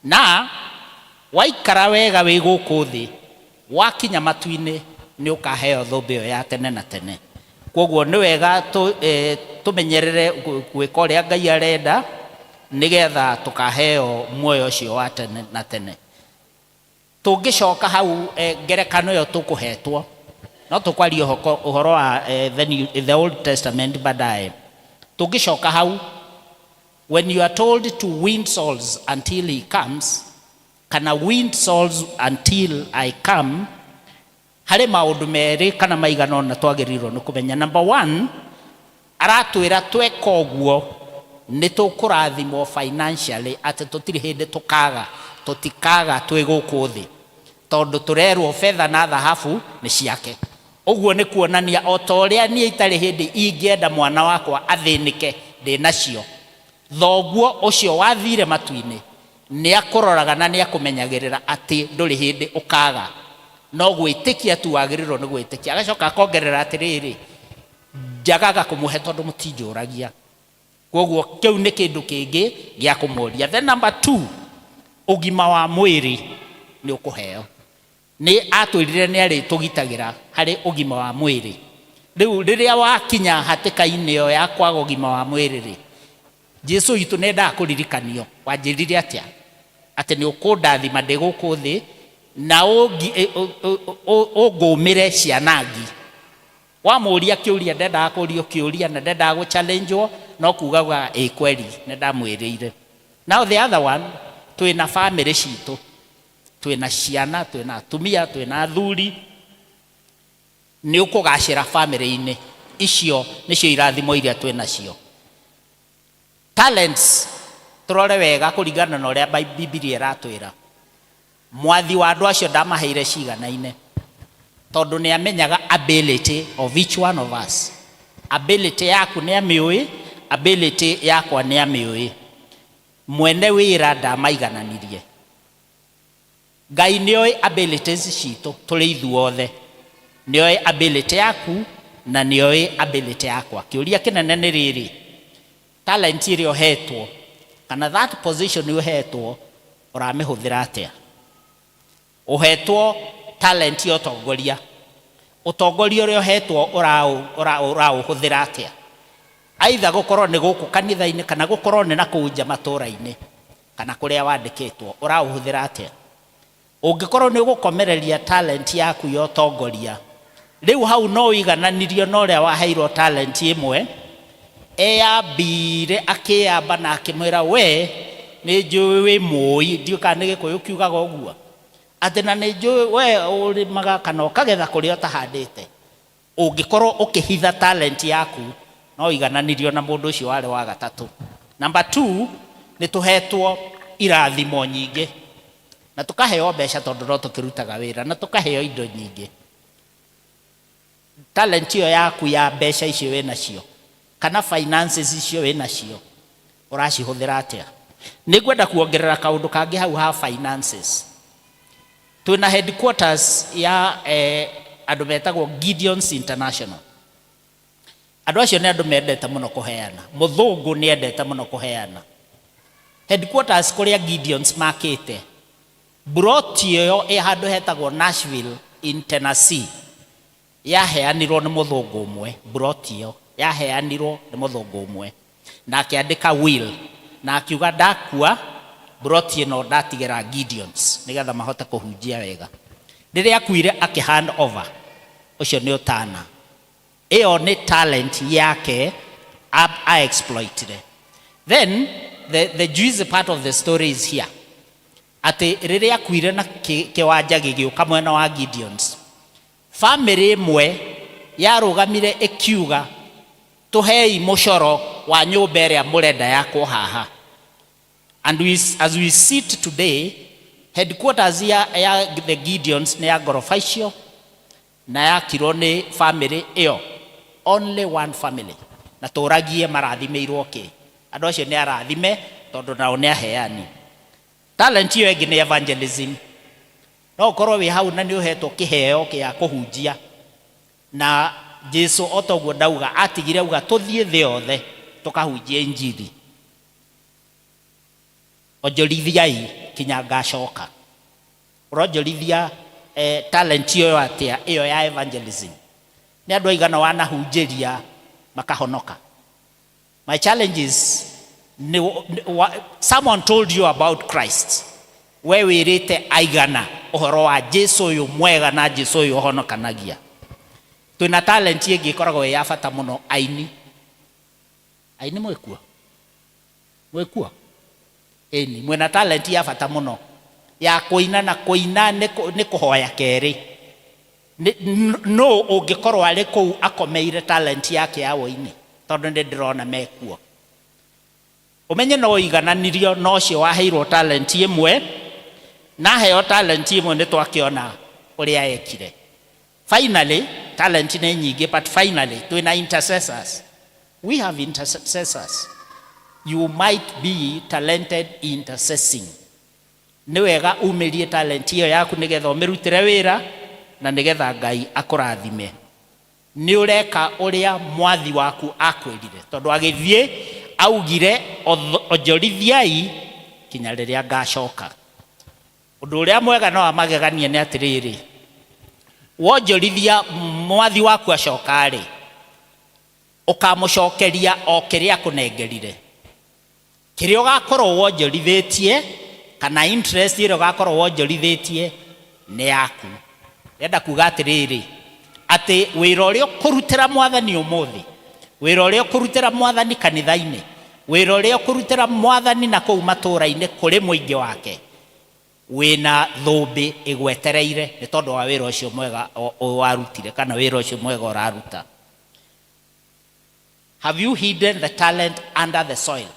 Na waikara wega wĩ gũkũ thĩ, wakinya matu-inĩ nĩ ũkaheo thũmbĩ ĩyo ya tene na tene. Kwoguo nĩ wega tũmenyerere gwĩka ũrĩa Ngai arenda, nĩgetha tũkaheo muoyo ũcio wa tene na tene. Tũngĩcoka hau, ngerekano ĩyo tũkũhetwo, no tũkwaria ũhoro wa the Old Testament baadaye. Tũngĩcoka hau, when you are told to win souls until he comes, kana win souls until I come, harĩ maũndũ merĩ kana maigana ũna twagĩrĩirwo nĩ kũmenya. Number one, aratwĩra tweka ũguo nĩ tũkũrathimwo financially, atĩ tũtirĩ hĩndĩ tũkaga, tũtikaga twĩ gũkũ thĩ, tondũ tũrerwo betha na thahabu nĩ ciake. Ũguo nĩ kuonania o ta ũrĩa niĩ itarĩ hĩndĩ ingĩenda mwana wakwa athĩnĩke ndĩ nacio, thoguo ũcio wathire matu-inĩ nĩ akũroraga na nĩ akũmenyagĩrĩra atĩ ndũrĩ hĩndĩ ũkaga, no gwĩtĩkia tu wagĩrĩirwo nĩ gwĩtĩkia. Agacoka akongerera atĩrĩrĩ, njagaga kũmũhe tondũ mũtinjũragia. Koguo kĩu nĩ kĩndũ kĩngĩ gĩa kũmũria. Then number two, ũgima wa mwĩrĩ nĩ ũkũheo. Nĩ atwĩrire nĩ arĩtũgitagĩra harĩ ũgima wa mwĩrĩ. Rĩu rĩrĩa wakinya hatĩka-inĩ ĩyo ya kwaga ũgima wa mwĩrĩ rĩ, Jesu witũ nĩ endaga kũririkanio, wanjĩrire atĩa atĩ nĩ ũkũndathima ndĩ gũkũ thĩ na ũngũmĩre cianangi. Wamũria kĩũria, ndendaga kũrio kĩũria na ndendaga gũ challenge no kugaga ĩ kweli nĩ ndamwĩrĩire. Now the other one, twĩna family citũ. Twĩna ciana, twĩna atumia, twĩna athuri, nĩ ũkũgacĩra bamĩrĩ-inĩ. Icio nĩcio irathimo iria twĩ nacio. Talents, tũrore wega kũringana na ũrĩa Bibilia ĩratwĩra. Mwathi wa andũ acio ndamaheire ciganaine, tondũ nĩ amenyaga ability of each one of us. Ability yaku nĩ amĩũĩ, ability yakwa nĩ amĩũĩ. Mwene wĩra ndamaigananirie. Ngai nĩoĩ abilities citũ tũrĩ ithuothe, nĩoĩ ability yaku na nĩoĩ ability yakwa. Kĩũria kĩnene nĩ rĩrĩ, talent ĩrĩa ũhetwo kana that position ũhetwo, ũramĩhũthĩra atĩa? Ũhetwo talent ya ũtongoria, ũtongoria ũrĩa ũhetwo ũraũhũthĩra atĩa? Aitha gũkorwo nĩ gũkũ kanitha-inĩ, kana gũkorwo nĩ na kũu nja matũũra-inĩ, kana kũrĩa wandĩkĩtwo, ũraũhũthĩra atĩa? Ũngĩkorwo nĩ ũgũkomereria talent yaku ya ũtongoria, rĩu hau no ũigananirio na ũrĩa waheirwo talent ĩmwe, eyambire akĩyamba na akĩmwĩra, we nĩ njũĩ wĩ mũi. Ndiũĩ kana nĩ Gĩkũyũ kiugaga ũguo, atĩ na nĩ njũĩ we ũrĩmaga kana ũkagetha kũrĩa ũtahandĩte. Ũngĩkorwo ũkĩhitha talent yaku, no ũigananirio na mũndũ ũcio warĩ wa gatatũ. Number 2, nĩ tũhetwo irathimo nyingĩ na tũkaheo mbeca, tondũ no tũkĩrutaga wĩra, na tũkaheo indo nyingĩ. Talent ĩyo yaku ya mbeca icio wĩ nacio kana finances icio wĩ nacio, ũracihũthĩra atĩa? Nĩ ngwenda kuongerera kaũndũ kangĩ hau ha finances. Twĩna headquarters ya andũ metagwo Gideons International. Andũ acio nĩ andũ mendete mũno kũheana. Mũthũngũ nĩ endete mũno kũheana. Headquarters kũrĩa Gideons makĩte broti ĩyo ĩ handũ hetagwo Nashville in Tennessee, yaheanirwo nĩ mũthũngũ ũmwe. Broti ĩyo yaheanirwo nĩ mũthũngũ ũmwe na akĩandĩka will na akiuga, ndakua, broti ĩno ndatigĩra Gideons nĩgetha mahote kũhunjia wega. Rĩrĩa akuire, akĩ hand over. Ũcio nĩ ũtana. Ĩyo nĩ talent yake a exploitire. Then the juicy part of the story is here, atĩ rĩrĩa akuire na kĩwanja gĩgĩũka mwena wa Gideons, family ĩmwe yarũgamire ĩkiuga, tũhei mũcoro wa nyũmba ĩrĩa mũrenda yakwo haha. And as we sit today, headquarters ya the Gideons nĩ ya ngoroba icio na yakirwo nĩ family ĩyo, only one family. Na tũragie marathimĩirwo kĩ? Andũ acio nĩ arathime, tondũ nao nĩ aheani. Talent ĩyo ĩngĩ nĩ evangelism. No ũkorwo wĩ hau na nĩ ũhetwo kĩheo kĩa kũhunjia, na Jesu o toguo ndauga atigire auga tũthiĩ thĩ yothe tũkahunjie injili, onjorithiai kinya ngacoka. Ũronjorithia talent ĩyo atĩa, ĩyo ya evangelism? Nĩ andũ aigana wanahunjĩria makahonoka? My challenge is, someone told you about Christ, we wĩrĩte aigana ũhoro wa Jesu ũyũ mwega na Jesu ũyũ ũhonokanagia? Twĩna talent ĩngĩ ĩkoragwo ĩ ya bata mũno, aini. Aini mwĩkuo? Mwĩkuo? Ĩni, mwĩna talent ya bata mũno ya kũina, na kũina nĩ kũhoya kerĩ. No ũngĩkorwo arĩ kũu akomeire talent yake ya wũini, tondũ nĩ ndĩrona mekuo, ũmenye no ũigananirio na ũcio waheirwo talent ĩmwe. Na aheo talent ĩmwe, nĩ twakĩona ũrĩa ekire. Finally, talent nĩ nyingĩ, but finally twĩna intercessors. We have intercessors. You might be talented intercessing. Nĩ wega umĩrie talent ĩyo yaku nĩgetha ũmĩrutĩre wĩra na nĩgetha Ngai akũrathime. Nĩ ũreka ũrĩa mwathi waku akwĩrire, tondũ agĩthiĩ augire, onjorithiai kinya rĩrĩa ngacoka. Ũndũ ũrĩa mwega no amagegania nĩ atĩrĩrĩ, wonjorithia, mwathi waku acoka rĩ, ũkamũcokeria o kĩrĩa akũnengerire, kĩrĩa ũgakorwo wonjorithĩtie, kana interest ĩrĩa ũgakorwo wonjorithĩtie nĩ yaku. Ndĩrenda kuga atĩrĩrĩ, atĩ wĩra ũrĩa ũkũrutĩra mwathani ũmũthĩ, wĩra ũrĩa ũkũrutĩra mwathani kanitha-inĩ, wĩra ũrĩa ũkũrutĩra mwathani na kũu matũũra-inĩ kũrĩ mũingĩ wake. Wĩna thũmbĩ ĩgwetereire nĩ tondũ wa wĩra ũcio mwega warutire kana wĩra ũcio mwega ũraruta. Have you hidden the talent under the soil?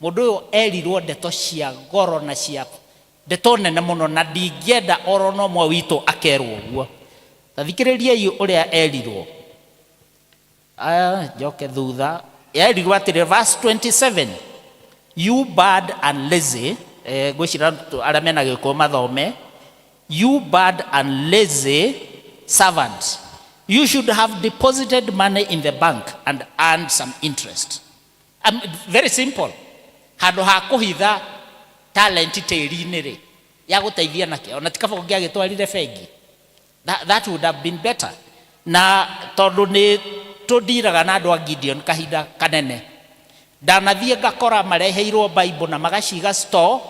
Mũndũ ũyũ erirwo ndeto cia goro na cia ndeto nene mũno, na ndingĩenda oro na ũmwe witũ akerwo ũguo. Ta thikĩrĩriai ũrĩa erirwo. Aya, njoke thutha. Erirwo atĩrĩ, verse 27, "You bad and lazy," ngwĩciria arĩa mena gĩkũyũ mathome, "You bad and lazy servant, you should have deposited money in the bank and earned some interest." Very simple. Handũ ha kũhitha talent tĩri-inĩ rĩ, ya gũteithia nakĩ, ona ti kaba ũngĩagĩtwarire bengi. That would have been better. Na tondũ nĩ tũndiraga na andũ a Gideon kahinda kanene, ndanathiĩ ngakora mareheirwo Bible na magaciga store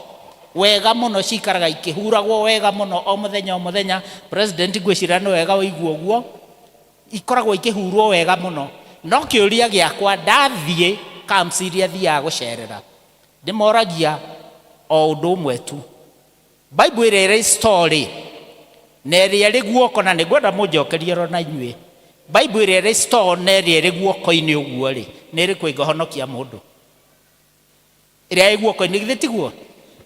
wega mũno, cikaraga ikĩhuragwo wega mũno o mũthenya o mũthenya. President, ngwĩciria nĩ wega ũigua ũguo, ikoragwo ikĩhurwo wega mũno. No kĩũria gĩakwa, ndathiĩ camps iria thiaga gũcerera, ndĩmoragia o ũndũ ũmwe tu: Bible ĩrĩa ĩrĩ store na ĩrĩa ĩrĩ guoko, na nĩngwenda mũnjokerie oro na inyuĩ, Bible ĩrĩa ĩrĩ store na ĩrĩa ĩrĩ guoko-inĩ ũguo rĩ, nĩ ĩrĩkũ ĩngĩhonokia mũndũ? Ĩrĩa ĩ guoko-inĩ, githĩ tiguo?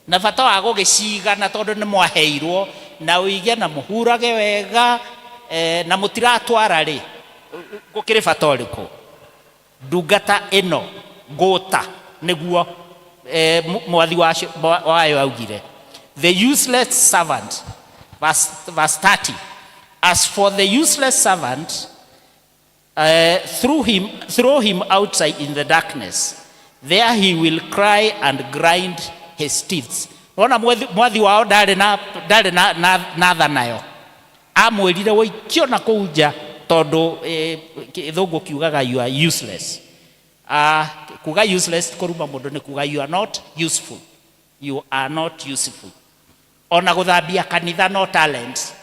Na bata wa gũgĩciga, na tondũ nĩ mwaheirwo na ũige na mũhurage wega, na mũtiratwara rĩ, gũkĩrĩ bata ũrĩkũ? Ndungata ĩno ngũta nĩguo mwathi wayo augire, the useless servant. Verse 30, "As for the useless servant, throw him outside in the darkness. There he will cry and grind his teeth." Wona mwathi wao ndarĩ na tha nayo, amwĩrire wũikio na kũu nja tondũ gĩthũngũ kiugaga you are useless. Kuga useless ti kũruma mũndũ, nĩ kuga you are not useful, you are not useful. Ona gũthambia kanitha no talent.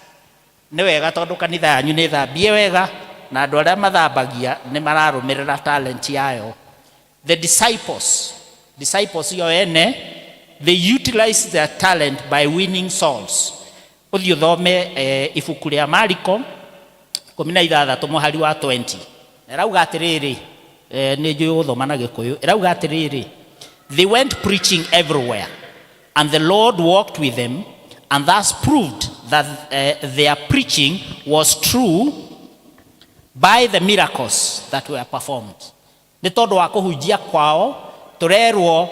Nĩ wega tondũ kanitha yanyu nĩ thambie wega, na andũ arĩa mathambagia nĩ mararũmĩrĩra talent yayo. The disciples yo ene, they utilize their talent by winning souls. Ũthiĩ ũthome ibuku rĩa Mariko 16 mũhari wa 20. Ĩrauga atĩrĩrĩ, nĩ njũĩ gũthoma na Gĩkũyũ, ĩrauga atĩrĩrĩ, "They went preaching everywhere, and the Lord walked with them and thus proved that their preaching was true by the miracles that were performed." Nĩ tondũ wa kũhunjia kwao tũrerwo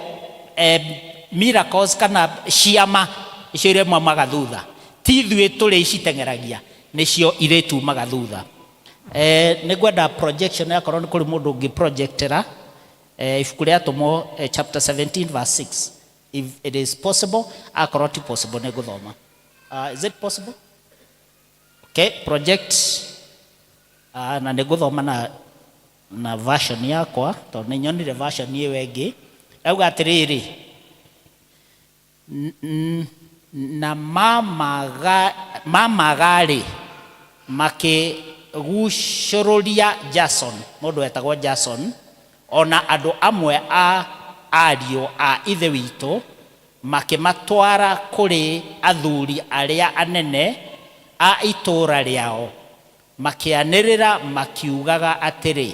miracles kana ciama icio irĩmaumaga thutha, ti ithuĩ tũrĩ iciteng'eragia, nĩcio irĩtumaga thutha. Nĩ ngwenda projection, akorwo nĩ kũrĩ mũndũ ũngĩ projectera ibuku rĩa Atũmwo, chapter 17 verse 6, if it is possible. Akorwo ti possible, nĩ ngũthoma. Is it possible? Okay, project. Na nĩ ngũthoma na version yakwa tondũ nĩ nyonire version ĩyo ĩngĩ. Rauga atĩrĩrĩ, "Na mamaga-rĩ, makĩgucũrũria Jason," mũndũ wetagwo Jason, "ona andũ amwe a ariũ a ithe witũ, makĩmatwara kũrĩ athuri arĩa anene a itũũra rĩao, makĩanĩrĩra makiugaga atĩrĩ,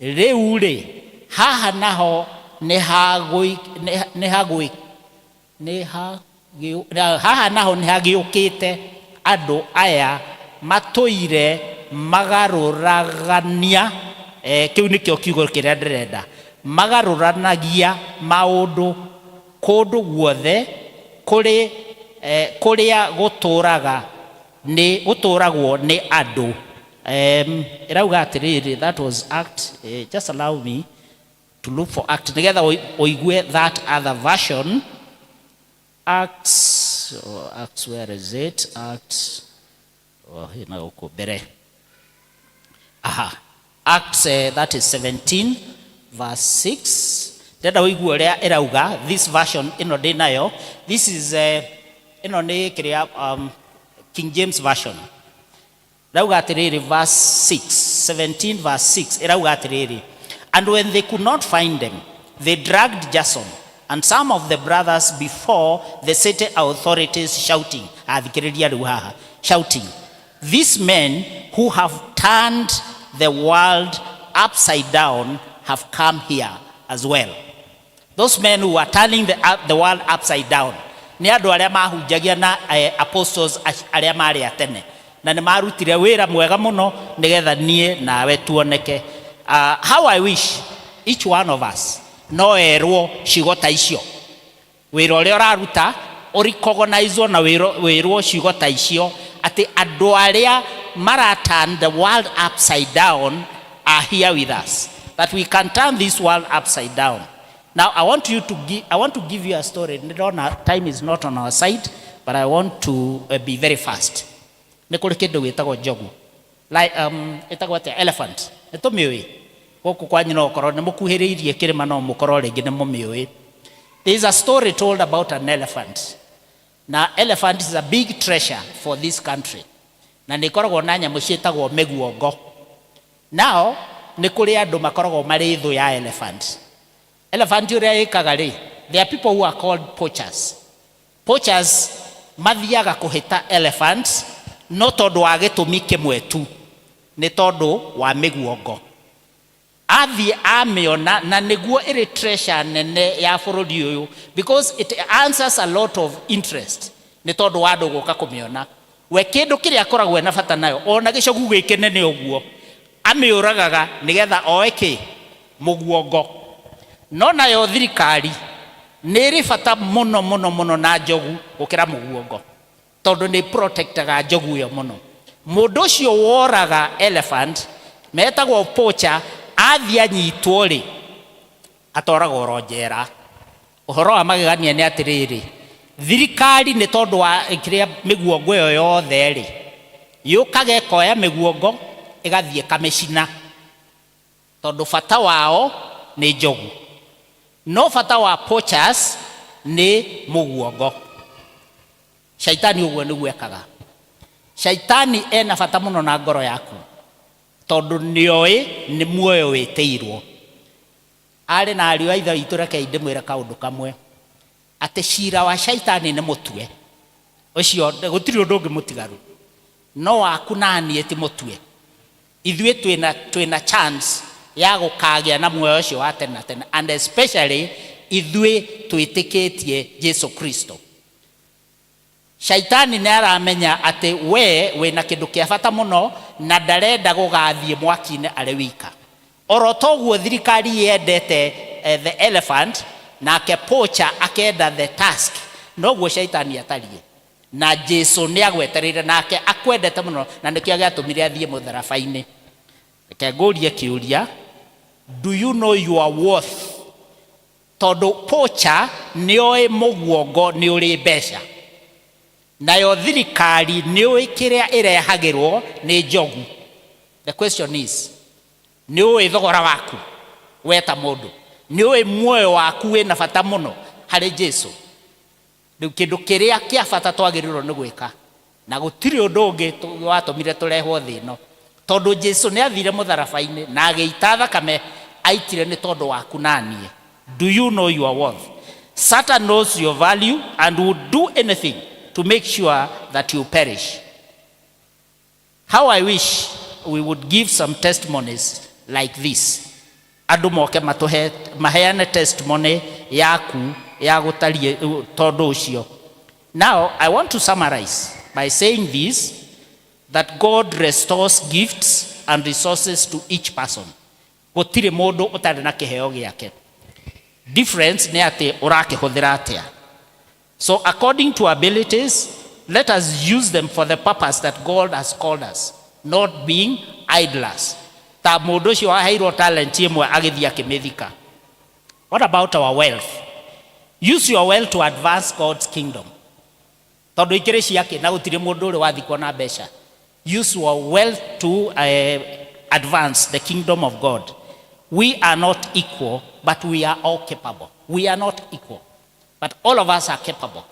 'Rĩu-rĩ, haha naho nĩ hagũi nĩ haha naho nĩ hagĩũkĩte andũ aya matũire magarũragania," kĩu nĩkĩo kiugo kĩrĩa ndĩrenda, "magarũranagia maũndũ kũndũ guothe kũrĩ kũrĩa gũtũũraga nĩ gũtũũragwo nĩ andũ." Ĩrauga atĩrĩrĩ, that was Act, just allow me to look for Act nĩgetha ũigue that other version. Acts, oh, Acts, where is it? Acts, oh, ina gũkũ mbere. Aha, Acts, that is 17 verse 6. Ndĩrenda ũigue ũrĩa ĩrauga this version ĩno ndĩ nayo. This is ĩno nĩ kĩrĩa, King James Version. Ĩrauga atĩrĩrĩ, verse 6, 17 verse 6, ĩrauga atĩrĩrĩ, "And when they could not find them, they dragged Jason And some of the brothers before the city authorities, shouting, athikĩrĩria rĩu haha, shouting, "These men who have turned the world upside down have come here as well." Those men who are turning the world upside down nĩ andũ arĩa mahunjagia na apostles arĩa marĩ a tene, na nĩ marutire wĩra mwega mũno nĩgetha niĩ nawe tuoneke. How I wish each one of us no erwo ciugo ta icio, wĩra ũrĩa ũraruta ũrecognizwo na wĩrwo ciugo ta icio, atĩ andũ arĩa mara turn the world upside down are here with us, that we can turn this world upside down. Now I want to give you a story. Ndĩrona time is not on our side, but I want to be very fast. Nĩ kũrĩ kĩndũ gĩtagwo njogu, like, ĩtagwo atĩa, elephant. Nĩ tũmĩũĩ gũkũ kwanyu, no ũkorwo nĩ mũkuhĩrĩirie kĩrĩma, no mũkorwo rĩngĩ nĩ mũmĩũĩ. There is a story told about an elephant. Na elephant is a big treasure for this country, na nĩ ĩkoragwo na nyamũ ciĩtagwo mĩguongo. Now nĩ kũrĩ andũ makoragwo marĩ thũ ya elephant. Elephant ũrĩa ĩkaga rĩ, there are people who are called poachers. Poachers mathiaga kũhĩta elephant no tondũ wa gĩtũmi kĩmwe tu, nĩ tondũ wa mĩguongo. Athiĩ amĩona, na nĩguo ĩrĩ treasure nene ya bũrũri ũyũ, because it answers a lot of interest, nĩ tondũ wa andũ gũka kũmĩona. We kĩndũ kĩrĩa akoragwo ena bata nayo, ona gĩcogu gĩkĩ nene ũguo, amĩũragaga nĩgetha oe kĩ mũguongo. No nayo thirikari nĩ ĩrĩ bata mũno mũno mũno na njogu gũkĩra mũguongo, tondũ nĩ protectaga njogu ĩyo mũno. Mũndũ ũcio woraga elephant metagwo poacher, athiĩ anyitwo rĩ, atwaragwo oro njera. Ũhoro wa magegania nĩ atĩrĩrĩ, thirikari nĩ tondũ wa kĩrĩa mĩguongo ĩyo yothe rĩ, yũkaga ĩkoya mĩguongo ĩgathiĩ ĩkamĩcina, tondũ bata wao nĩ njogu, no bata wa poachers nĩ mũguongo. Shaitani ũguo nĩguo ekaga. Shaitani ena bata mũno na ngoro yaku, tondũ nĩoĩ nĩ muoyo wĩtĩirwo. Arĩ na ariũ a ithe witũ, rekei ndĩmwĩre kaũndũ kamwe, atĩ cira wa shaitani nĩ mũtue ũcio, gũtirĩ ũndũ ũngĩ mũtigaru, no waku na niĩ ti mũtue. Ithuĩ twĩna chance ya gũkagĩa na muoyo ũcio wa tene na tene, and especially ithuĩ twĩtĩkĩtie Jesu Kristo. Shaitani nĩ aramenya atĩ we wĩna kĩndũ kĩa bata mũno, na ndarenda gũgathiĩ mwaki-inĩ arĩ wika. Oro toguo thirikari yendete the elephant, nake poacher akenda the tusk, noguo shaitani atariĩ. Na Jesu nĩ agwetereire, nake akwendete mũno, na nĩkĩo gĩatũmire athiĩ mũtharaba-inĩ. Reke ngũrie kĩũria, do you know your worth? Tondũ poacher nĩoĩ mũguongo nĩ ũrĩ mbeca, nayo thirikari nĩũĩ kĩrĩa ĩrehagĩrwo nĩ njogu. The question is, nĩ ũĩ thogora waku we ta mũndũ? Nĩ ũĩ muoyo waku wĩna bata mũno harĩ Jesu? Rĩu kĩndũ kĩrĩa kĩa bata twagĩrĩirwo nĩ gwĩka, na gũtirĩ ũndũ ũngĩ watũmire tũrehwo thĩ ĩno, tondũ Jesu nĩ athire mũtharaba-inĩ na agĩita thakame aitire nĩ tondũ waku na niĩ. Do you know your worth? Satan knows your value and would do anything to make sure that you perish. How I wish we would give some testimonies like this. Andũ moke matũhe, maheane testimony yaku ya gũtariĩ tondũ ũcio. Now I want to summarize by saying this, that God restores gifts and resources to each person. Gũtirĩ mũndũ ũtarĩ na kĩheo gĩake. Difference nĩ atĩ ũrakĩhũthĩra atĩa. So according to abilities, let us use them for the purpose that God has called us, not being idlers, ta mũndũ ũcio waheirwo talent ĩmwe agĩthiĩ akĩmĩthika. What about our wealth? Use your wealth to advance God's kingdom, tondũ ikĩrĩ ciake, na gũtirĩ mũndũ ũrĩ wathikwo na mbeca. Use your wealth to advance the kingdom of God. We are not equal, but we are all capable. We are not equal, but all of us are capable.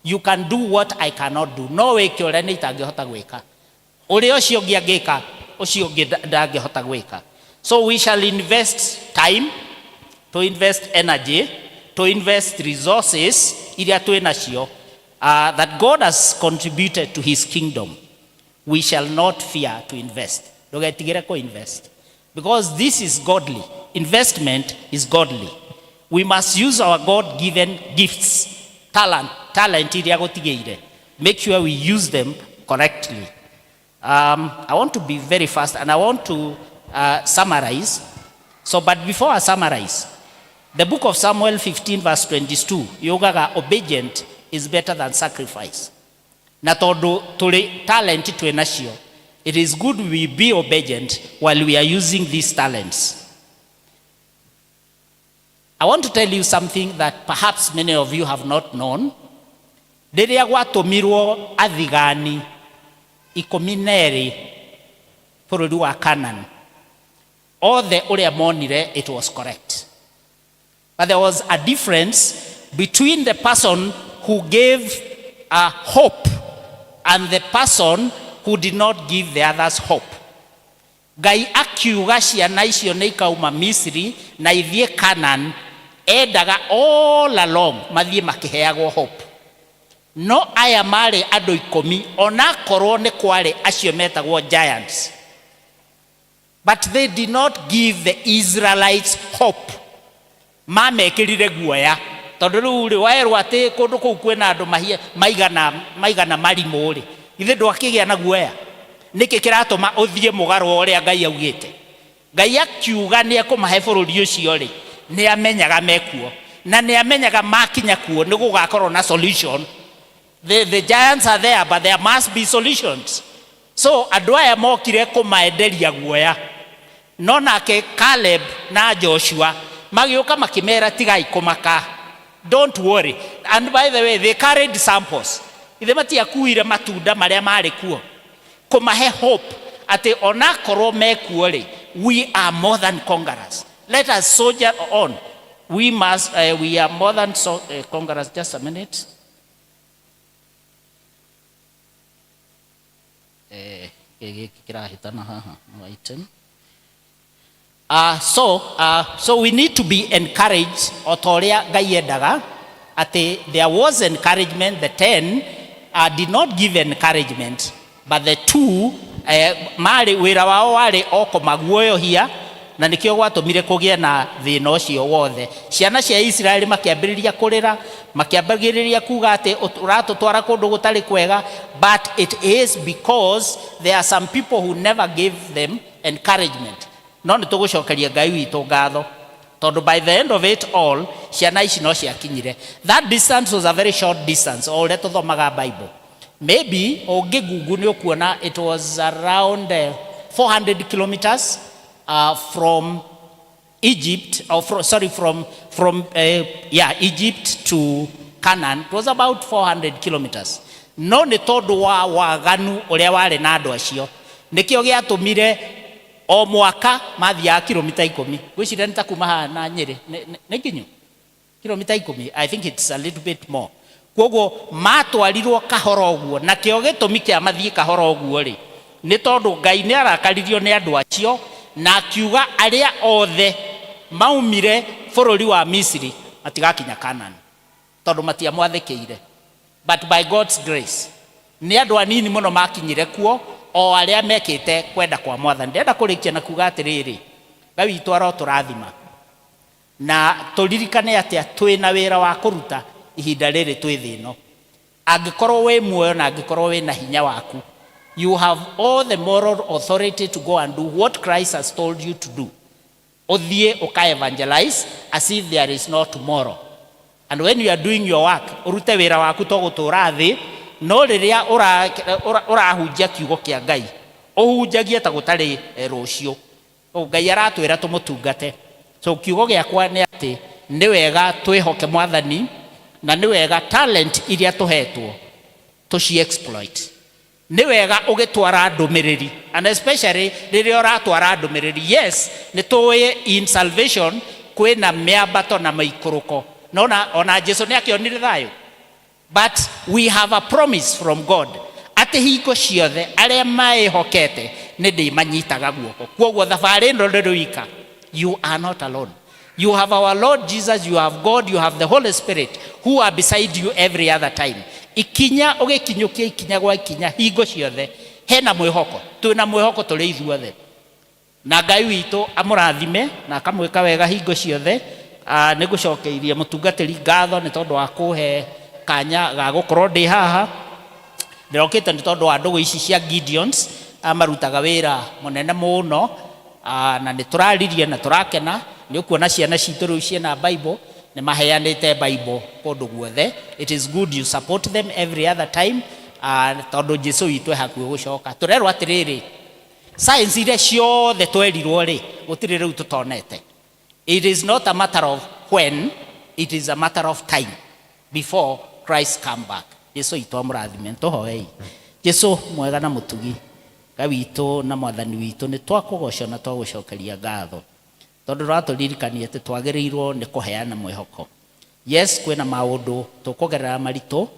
You can do what I cannot do. No wĩke ũrĩa nĩ itangĩhota gwĩka, ũrĩa ũcio ũngĩ angĩka, ũcio ũngĩ ndangĩhota gwĩka. So we shall invest time, to invest energy, to To invest resources iria twĩ nacio that God has contributed to his kingdom. We shall not fear to invest. Ndũgetigĩre kũ invest, because this is godly. Investment is godly. We must use our God given gifts, talent iria gũtigĩire. Make sure we use them correctly. I want to be very fast and I want to summarize. So, but before I summarize, the book of Samuel 15 verse 22 yugaga obedient is better than sacrifice. Na tondu tuli talent twĩ nacio, it is good we be obedient while we are using these talents. I want to tell you something that perhaps many of you have not known. Rĩrĩa gwatũmirwo athigani 12 bũrũri wa Canaan, othe ũrĩa monire, it was correct. But there was a difference between the person who gave a hope and the person who did not give the others hope. Ngai akiuga ciana icio nĩ ikauma Misiri na ithiĩ Canaan, endaga all along mathiĩ makĩheagwo hope. No aya marĩ andũ 10, onakorwo nĩ kwarĩ acio metagwo giants. But they did not give the Israelites hope. Mamekĩrire guoya, tondũ rĩu rĩ werwo atĩ kũndũ kũu kwĩna andũ maigana maigana marimũ rĩ, ithe ndwakĩgĩa na guoya. Nĩkĩ kĩratũma ũthiĩ mũgarũ ũrĩa Ngai augĩte? Ngai akiuga nĩ ekũmahe bũrũri ũcio rĩ, nĩ amenyaga mekuo, na nĩ amenyaga makinya kuo nĩ gũgakorwo na solution. The giants are there, but there must be solutions. So andũ aya mokire kũmaenderia guoya, no nake Caleb na Joshua magĩũka makĩmera, "Tigai kũmaka, don't worry." And by the way, they carried samples. Ithe matiakuire matunda marĩa marĩ kuo kũmahe hope atĩ onakorwo mekuo rĩ, we are more than conquerors. Let us soldier on. We are more than conquerors. Just a minute. Gĩkĩ kĩrahĩtana haha no item. So we need to be encouraged o ta ũrĩa Ngai endaga atĩ there was encouragement. The 10 did not give encouragement, but the two marĩ wĩra wao warĩ o kũmaguoyohia, na nĩkĩo gwatũmire kũgĩe na thĩna ũcio wothe. Ciana cia Isiraeli makĩambĩrĩria kũrĩra, makĩambĩrĩria kuga atĩ ũratũtwara kũndũ gũtarĩ kwega, but it is because there are some people who never gave them encouragement. No nĩ tũgũcokeria Ngai witũ ngatho, tondũ by the end of it all ciana ici no ciakinyire. That distance was a very short distance. O ũrĩa tũthomaga Bible, maybe ũngĩ Google nĩ ũkuona it was around 400 kilometers from Egypt, or from, sorry, from, yeah, Egypt to Canaan. It was about 400 kilometers. No nĩ tondũ wa waganu ũrĩa warĩ na andũ acio, nĩkĩo gĩatũmire o mwaka mathiaga kilomita 10. Ngwĩciria nĩ ta kuma haha na Nyĩrĩ nĩ nginyu kilomita 10. I think it's a little bit more. Koguo matwarirwo kahora ũguo, nakĩo gĩtũmi kĩa mathiĩ kahora ũguo rĩ, nĩ tondũ Ngai nĩ arakaririo nĩ andũ acio na akiuga arĩa othe maumire bũrũri wa Misiri matigakinya Canaan, tondũ matiamwathĩkĩire. But by God's grace nĩ andũ anini mũno makinyire kuo, o arĩa mekĩte kwenda kwa Mwathani. Ndĩrenda kũrĩkia na kuga atĩrĩrĩ, Ngai witũ arotũrathima na tũririkane atĩa twĩna wĩra wa kũruta ihinda rĩrĩ twĩ thĩ ĩno. Angĩkorwo wĩ muoyo na angĩkorwo wĩ na hinya waku, you have all the moral authority to go and do what Christ has told you to do. Ũthiĩ ũka evangelize as if there is no tomorrow. And when you are doing your work, ũrute wĩra waku to gũtũra thĩ, no rĩrĩa ũrahunjia kiugo kĩa Ngai, ũhunjagie ta gũtarĩ rũciũ. Ngai aratwĩra tũmũtungate. So kiugo gĩakwa nĩ atĩ nĩ wega twĩhoke Mwathani, na nĩ wega talent iria tũhetwo tũci exploit. Nĩ wega ũgĩtwara ndũmĩrĩri, and especially rĩrĩa ũratwara ndũmĩrĩri. Yes, nĩ tũĩ in salvation kwĩna mĩambato na maikũrũko, no ona Jesu nĩ akĩonire thayũ, but we have a promise from God atĩ hingo ciothe arĩa maĩhokete nĩ ndĩmanyitaga guoko. Kwoguo thabarĩ ĩno ndũrĩ wika, you are not alone. You have our Lord Jesus, you have God, you have the Holy Spirit who are beside you every other time. Ikinya ũgĩkinyũkia ikinya gwa ikinya hingo ciothe hena mwĩhoko, twĩna mwĩhoko tũrĩ ithuothe. Na Ngai witũ amũrathime na akamwĩka wega hingo ciothe. Nĩ ngũcokeirie mũtungatĩri ngatho nĩ tondũ wa kũhe kanya ga gũkorwo ndĩ haha. Ndĩrokĩte nĩ tondũ wa ndũgũ ici cia Gideons, marutaga wĩra mũnene mũno, na nĩ tũraririe na tũrakena. Nĩ ũkuona ciana citũ rĩu ciĩna Bible, nĩ maheanĩte Bible kũndũ guothe. It is good you support them every other time, tondũ Jesu witũ e hakuhĩ gũcoka. Tũrerwo atĩrĩrĩ, science iria ciothe twerirwo rĩ, gũtirĩ rĩu tũtonete. It is not a matter of when, it is a matter of time before Christ come back. Jesu witũ amũrathime. Tũhoei. Jesu mwega na mũtugi, Ngai witũ na mwathani witũ, nĩ twakũgoca na twagũcokeria ngatho tondũ ũratũririkania atĩ twagĩrĩirwo nĩ kũheana mwĩhoko. Yes, kwĩna maũndũ tũkũgerera maritũ,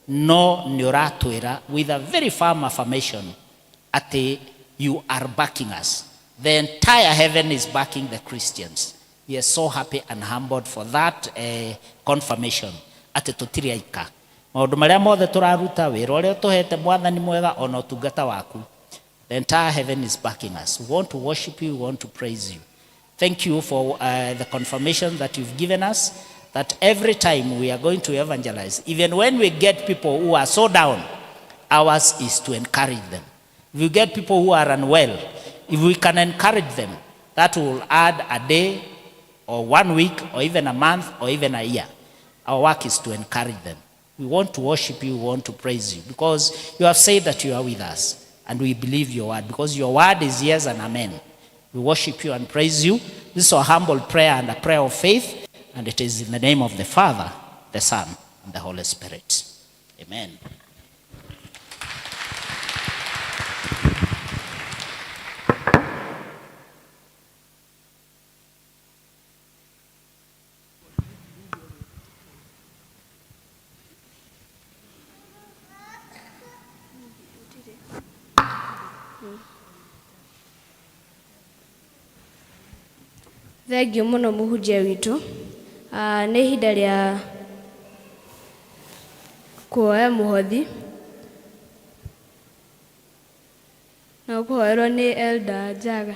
no nĩ ũratwĩra with a very firm affirmation atĩ you are backing us. The entire heaven is backing the Christians. We are so happy and humbled for that confirmation atĩ tũtirĩ aika. Maũndũ marĩa mothe tũraruta, wĩra ũrĩa ũtũhete mwathani mwega, ona ũtungata waku, the entire heaven is backing us. We want to worship you, we want to praise you. Thank you for the confirmation that you've given us, that every time we are going to evangelize, even when we get people who are so down, ours is to encourage them. If we get people who are unwell, if we can encourage them, that will add a day or 1 week or even a month or even a year. Our work is to encourage them. We want to worship you, we want to praise you, because you have said that you are with us, and we believe your word, because your word is yes and amen. We worship you and praise you. This is our humble prayer and a prayer of faith, and it is in the name of the Father, the Son, and the Holy Spirit. Amen. Thengiũ mũno mũhunjia witũ. Nĩ ihinda rĩa kuoya mũhothi na ũkũhoerwo nĩ Elder Njaga.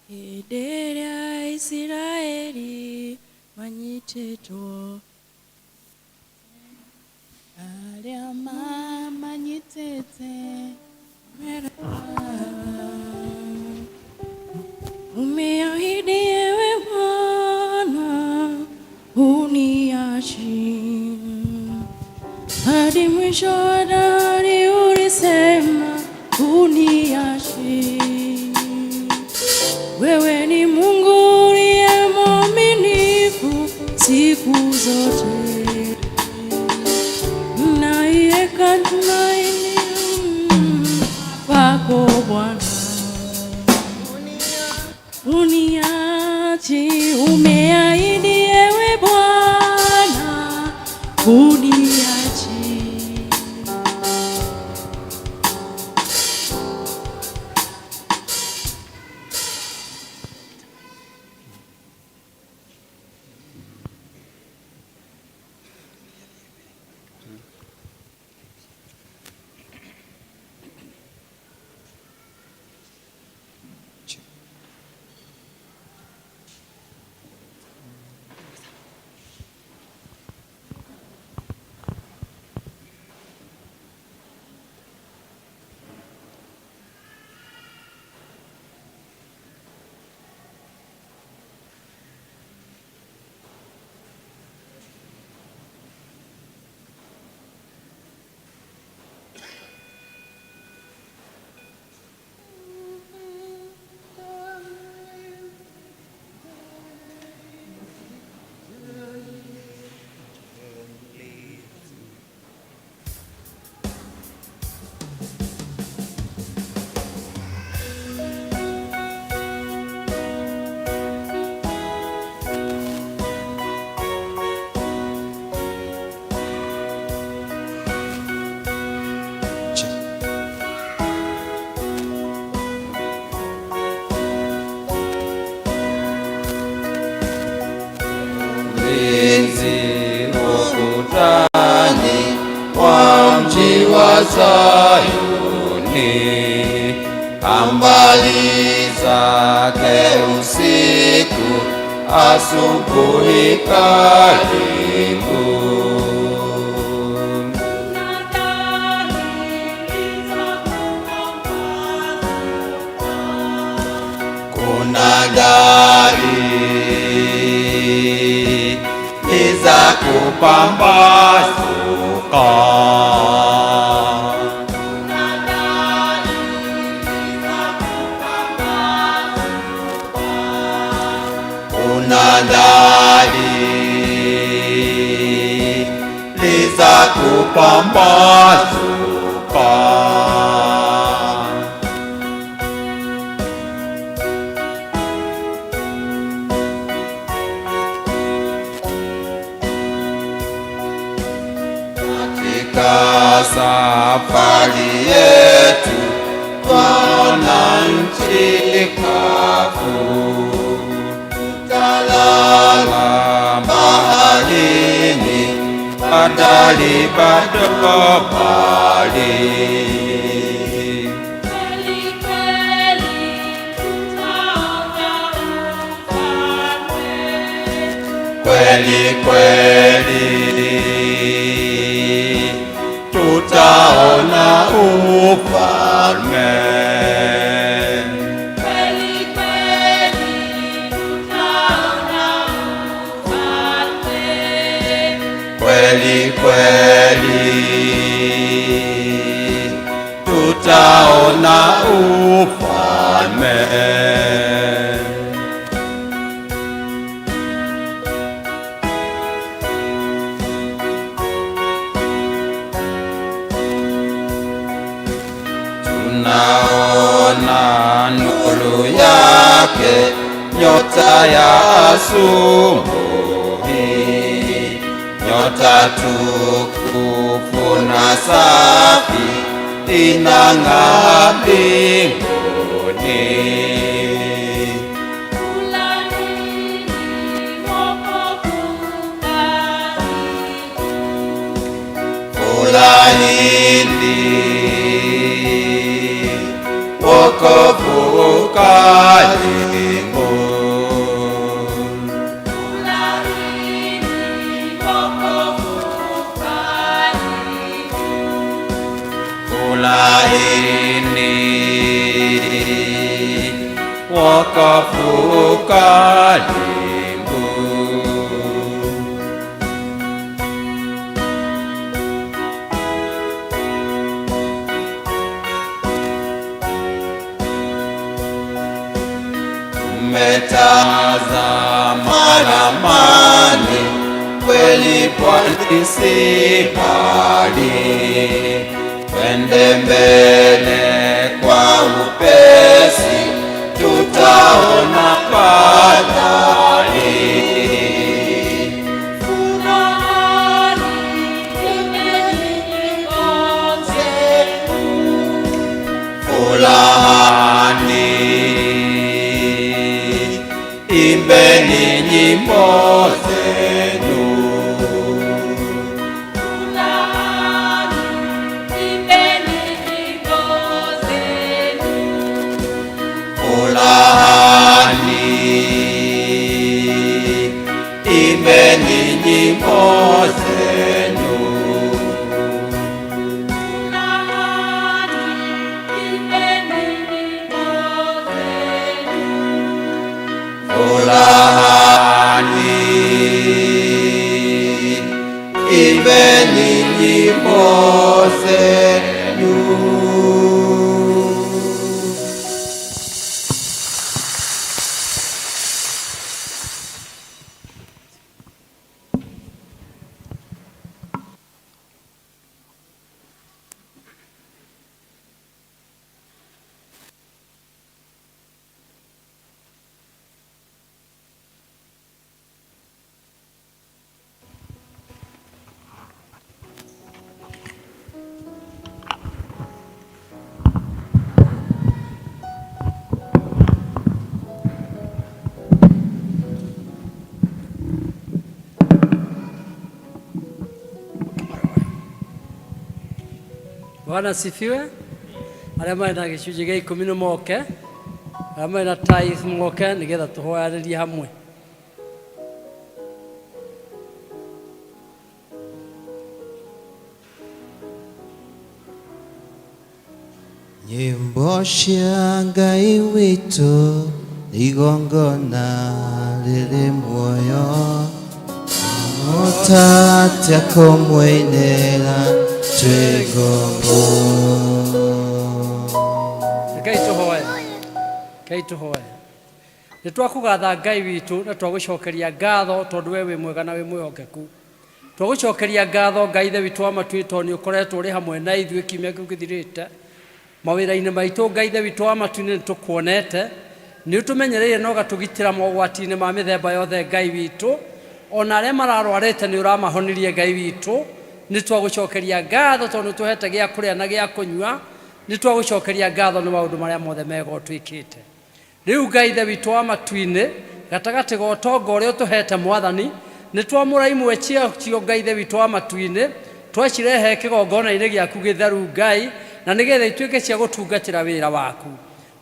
Hĩndĩ ĩrĩa Isiraeli manyitĩtwo, arĩa mamanyitĩte umeahidi ewe Bwana huniachi hadi mwisho wa dahari, ulisema huniachi. Wewe ni Mungu uliye mwaminifu siku zote, naiweka tumaini kwako Bwana, huniachi. Umeahidi ewe Bwana huniachi. Ambali zake usiku, asubuhi karibu. Kuna dalili za kupambazuka. Kuna dalili za kupambazuka. Katika safari yetu twaona nchi kavu, tutalala baharini, bandari bado mbali. Kweli kweli tutaona ufalme. Kweli kweli tutaona ufalme. Tunaona nuru yake, nyota ya asubuhi, nyota tukufu na safi inang'aa mbinguni. Furahini, wokovu karibu. Furahini, wokovu karibu. Tumetazama ramani, kweli pwani si mbali. Twende mbele kwa upesi, tutaona bandari. Furahani, imbeni nyimbo zenu. Furahani, imbeni nyimbo zenu. Furahani, imbeni nyimbo zenu. Bwana asifiwe. Arĩa marĩ na gĩcunjĩ gĩa ikũmi nĩ moke, arĩa marĩ na tithe moke nĩgetha tũhoyanĩrie hamwe. Nyĩmbo cia Ngai witũ igongona rĩrĩ muoyo, mũtatia kũmũinĩra twĩ ngombo. Rekei tũhoe. Rekei tũhoe. Nĩ twakũgatha Ngai witũ na twagũcokeria ngatho tondũ we wĩ mwega na wĩ mwĩhokeku. Twagũcokeria ngatho Ngai Ithe witũ wa matu-inĩ tondũ nĩ ũkoretwo ũrĩ hamwe na ithuĩ kiumia kĩu gĩthirĩte. Mawĩra-inĩ maitũ Ngai Ithe witũ wa matu-inĩ nĩ tũkuonete. Nĩ ũtũmenyereire na ũgatũgitĩra mogwati-inĩ ma mĩthemba yothe Ngai witũ. Ona arĩa mararwarĩte nĩ ũramahonirie Ngai witũ. Nĩ twagũcokeria ngatho tondũ nĩ ũtũhete gĩa kũrĩa na gĩa kũnyua. Nĩ twagũcokeria ngatho nĩ maũndũ marĩa mothe mega ũtwĩkĩte. Rĩu Ngai Ithe witũ wa matu-inĩ, gatagatĩ ga ũtonga ũrĩa ũtũhete Mwathani, nĩ twamũra imwe ciacio Ngai Ithe witũ wa matu-inĩ, twacirehe kĩgongona-inĩ gĩaku gĩtheru Ngai, na nĩgetha ituĩke cia gũtungatĩra wĩra waku.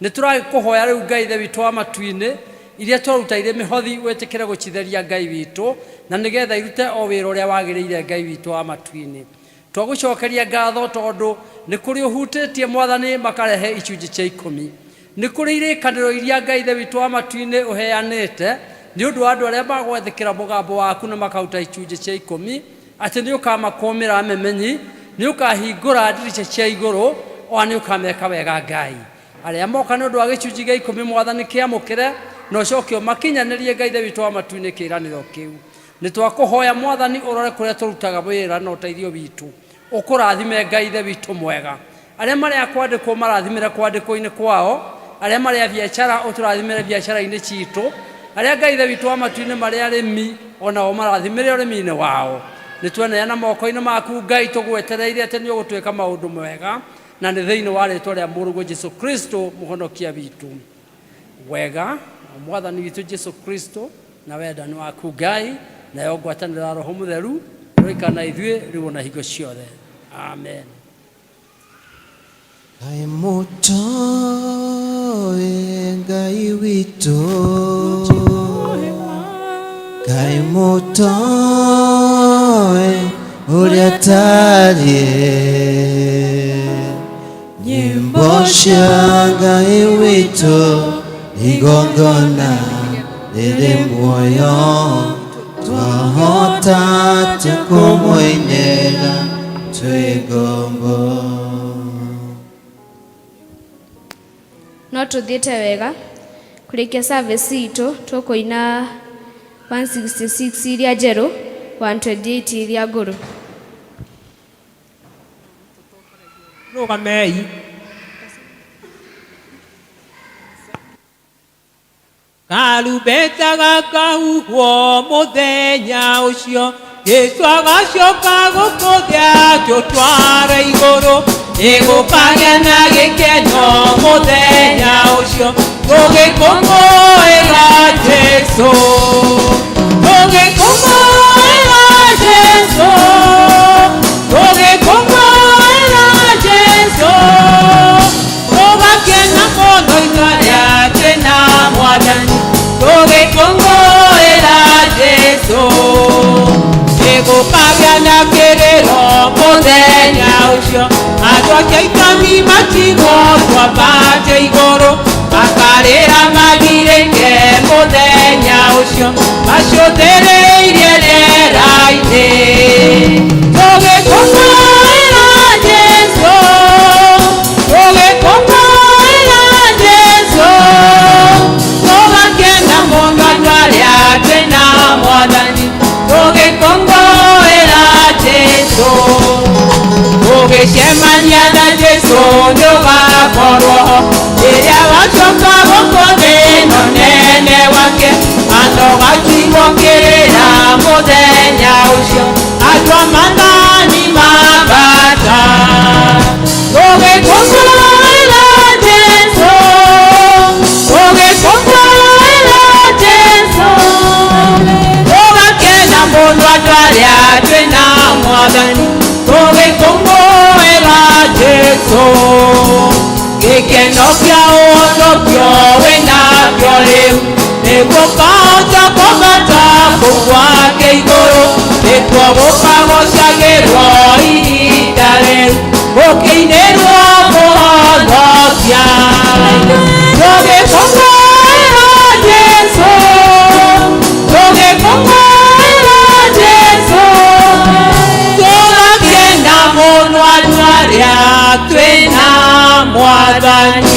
Nĩ tũrakũhoya rĩu Ngai Ithe witũ wa matu-inĩ, iria twaruta irĩ mĩhothi wĩtĩkĩre gũcitheria Ngai witũ, na nĩgetha irute o wĩra ũrĩa wagĩrĩire Ngai witũ wa matu-inĩ. Twagũcokeria ngatho tondũ nĩ kũrĩ ũhutĩtie Mwathani makarehe icunjĩ cia ikũmi. Nĩ kũrĩ irĩkanĩro iria Ngai Ithe witũ wa matu-inĩ ũheanĩte nĩ ũndũ wa andũ arĩa magwathĩkĩra mũgambo waku na makaruta icunjĩ cia ikũmi, atĩ nĩ ũkamakũmĩra memenyi, nĩ ũkahingũra ndirica cia igũrũ, ona nĩ ũkameka wega Ngai. Arĩa moka nĩ ũndũ wa gĩcunjĩ gĩa ikũmi Mwathani kĩamũkĩre, na ũcoke ũmakinyanĩrie Ngai Ithe witũ wa matu-inĩ kĩĩranĩro kĩu. Nĩ twakũhoya Mwathani ũrore kũrĩa tũrutaga wĩra na ũteithio witũ, ũkũrathime Ngai Ithe witũ mwega. Arĩa marĩ a kwandĩkwo marathimĩre kwandĩkwo-inĩ kwao, arĩa marĩ a biacara ũtũrathimĩre biacara-inĩ citũ, arĩa Ngai Ithe witũ wa matu-inĩ marĩ arĩmi onao marathimĩre ũrĩmi-inĩ wao. Nĩ tweneana moko-inĩ maku Ngai tũgwetereire atĩ nĩ ũgũtwĩka maũndũ mega, na nĩ thĩinĩ wa rĩtwa rĩa Mũrũguo Jesu Kristo mũhonokia witũ. Wega Mwathani witũ Jesu Kristo na wendani waku Ngai nayo ngwatanĩro ya Roho Mũtheru ĩroikara na ithuĩ rĩu ona hingo ciothe. Amen. Ngai mũtoĩ Ngai witũ, Ngai mũtoĩ ũrĩa atariĩ, nyĩmbo cia Ngai witũ igongona rĩrĩ muoyo, twahota atĩa kũmũinĩra twĩ ngombo. No tũthiĩte wega kũrĩkia service itũ tũkũina 166 iria njerũ, 128 iria ngũrũ. Rũgamei. Karumbeta gakahuhwo mũthenya ũcio, Jesũ agacoka gũkũ thĩ atũtware igũrũ. Nĩgũkagĩa na gĩkeno mũthenya ũcio, tũgĩkũngũĩra Jesũ. Tũgĩkũngũĩra Jesũ. Tũgĩkũngũĩra Jesũ. Tũgakena mũno ithuĩ arĩa twĩna Mwathani, tũgĩkũngũĩra Jesũ. Nĩgũkagĩa na kĩrĩro mũthenya ũcio, andũ ake ikami matigwo twambate igũrũ, makarĩra magirĩke mũthenya ũcio, macũthĩrĩirie rĩera-inĩ. Tũgĩkũngũĩra Jesũ, tũgĩkũngũĩra Jesũ, tũgakena mũno andũ arĩa twĩna Mwathani, tũgĩkũngũĩra Jesũ. Tũgĩcemania na Jesũ nĩũgakorwo ho, rĩrĩa wacoka gũkũ thĩ ĩno nene wake, andũ gatigwo kĩrĩra mũthenya ũcio, andũ a mathani mambata. Tũgĩkũngũĩra Jesũ, tũgĩkũngũĩra Jesũ, tũgakena mũno andũ arĩa twĩna Mwathani, tũgĩkũngũĩra Jesũ. Gĩkeno kĩa ũhonokio wĩnakĩo rĩu, nĩguo ũkahota kwambata kũu gwake igũrũ, nĩkuo gũkagocagĩrwo ihinda rĩu, gũkĩinĩrwo mũhonokia. Tũgĩkũngũĩra Jesũ, tũgĩkũngũĩra Jesũ, tũgakena mũno andũ arĩa twĩna Mwathani.